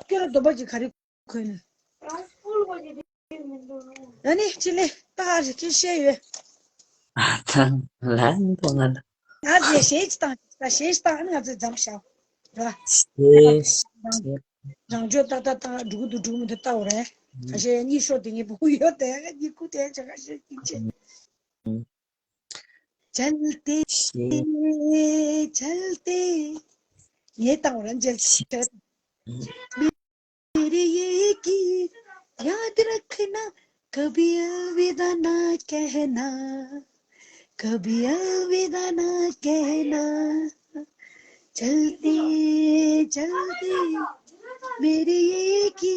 ཁྱོད་ར་འདོད་པ་ཅིག་ག་རེ་གོས་ནི། ཨ་ནི་ཅི་ལེ་ཏག་རི་ཁྱི་བཤད་ཡོད། ཨ་ཐང་ལན་པོ་ང་ལ། ང་ཚོས་གཞས་ཅི་བཏང་ད་གཞས་ཅི་བཏང་ཨ་ནི་ང་ཚོས་འཛམ་ཤག་ར། གཞས། རང་ཆོས་ཏག་ཏག་ཏག་འགྲུག་འདུག་འགྲུག་མི་འདུག་ལྟ་འོ་རེད། ཁ་ཤས་གཉིད་ཤོར་དེ་ངའི་བུ་ཡོད་དེ་གཉིད་ཁུག་དེ་ཆ་ཁ་ཤས་གཉིད་ཆེ། चलते चलते ངས་བཏང་བ་རང་འཇལ་ཆེ། मेरे ये की याद रखना कभी अलविदा ना कहना कभी अलविदा ना कहना चलते चलते मेरे ये की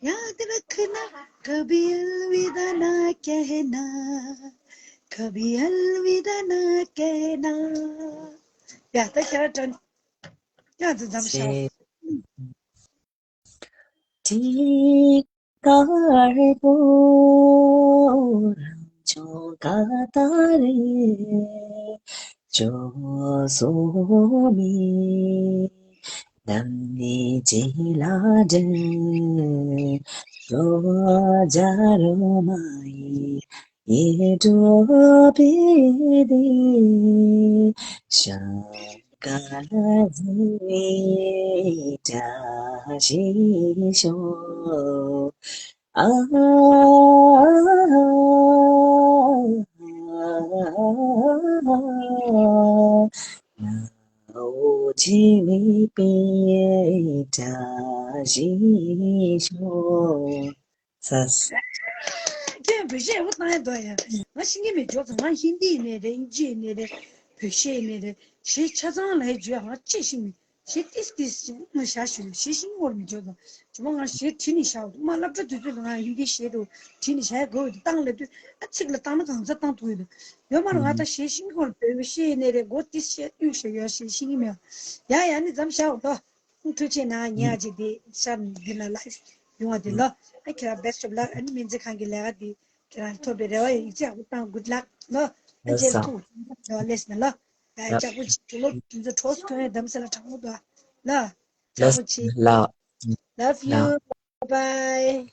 याद रखना कभी अलविदा ना कहना कभी अलविदा ना कहना. ཡ་ད་ཁྱེད་རང་ཡང་འཛམ་ཤག་དཀར་པོ་རང་བྱུང་ཀ་ཏ་རེ་ཅོ་སོ་མི་ནམ་ནི་ཇི་ལ་འདྲེན་རོ་ཇ་རོ་མ་ཡི་ཡེ་ཏོ་པེ་དེ་ཤ། ག་ལ་ཟི་བི་བཀྲ་ཤིས་ཤོག་ཨ་ཨོ་ཇི་མི་པི་བཀྲ་ཤིས་ཤོག་ས། ཁྱོད་བོད་གཞས་འུ་བཏང་ཡ་འདུག་ཡ། ང་ཤེས་ཀྱི་མེད་འཇོག་ཙང་ང་ཧིན་དི་ཡིན་ནའི་རེད་ཨིན་ཇི་ཡིན་ནའི་རེད་བོད་གཞས་ཡིན་ནའི་རེད་གཞས་ཆ་ཚང་ལ་ཡ་བརྗོད་ང་ཅི་ཤེས་མེད་གཞས་ཏིས་ཏིས་ང་བཞག་ཞུ་གཞས་ཤེས་ཀྱི་མེད་འཇོག་ཙང་ཇོ་མོ་ང་གཞས་བྲིས་ནས་བཞག་འདུག་མ་སློབ་གྲྭ་དུས་ཚོད་ལ་ང་ཧིན་དི་གཞས་དུ་བྲིས་ནས་བཞག་ཡ་དགོས་འདུག་བཏང་ལབ་དུས་ཨ་ཚིག་ལ་བཏང་ན་གང་ཚ་བཏང་ཐུབ་ཡོད་འདུག་ཡོད་མ་རེད་ང་ད་གཞས་ཤེས་ཀྱི་མེད་བོད་གཞས་ཡིན་ནའི་རེད་མགོ་ཏིས་གཞས་གཡུག་བཞག་ཡོད་གཞས་ཤེས་ཀྱི་མེད་ཡ་ཡ་ནི་འཛམ་བཞག་འོ་ད། ཐུགས་རྗེ་ཆེ་གནང་ཉེ་ཨ་ཅེ་དེ་ཤར་འདི་ན་ལ་ཡོང་བ་དེ་ལོ། ཨ་ཁྱེད་རང་best of luck ཨ་ནི་སྨན་རྩིས་ཁང་གི་ལས་ཀ་དེ་ཁྱེད་རང་ཐོབ་པའི་རེ་བ་ཡོད་ཡིག་ཚད་ཨ་ཁུ་བཏང་good luck ལོ། ཨ་ཅེ་ཐུགས་ལོ་ལེས་ན་ལོ། ཨ་ཡ་ལྕགས་པོ་ཆེ་ལོ་དེ་ཚོ་གྲོགས་སུ་ཐོན་ཡོད་གདམ་ས་ལ་དྲང་མོ་དོ་ལོ། ལྕགས་པོ་ཆེ། Love you. Bye bye.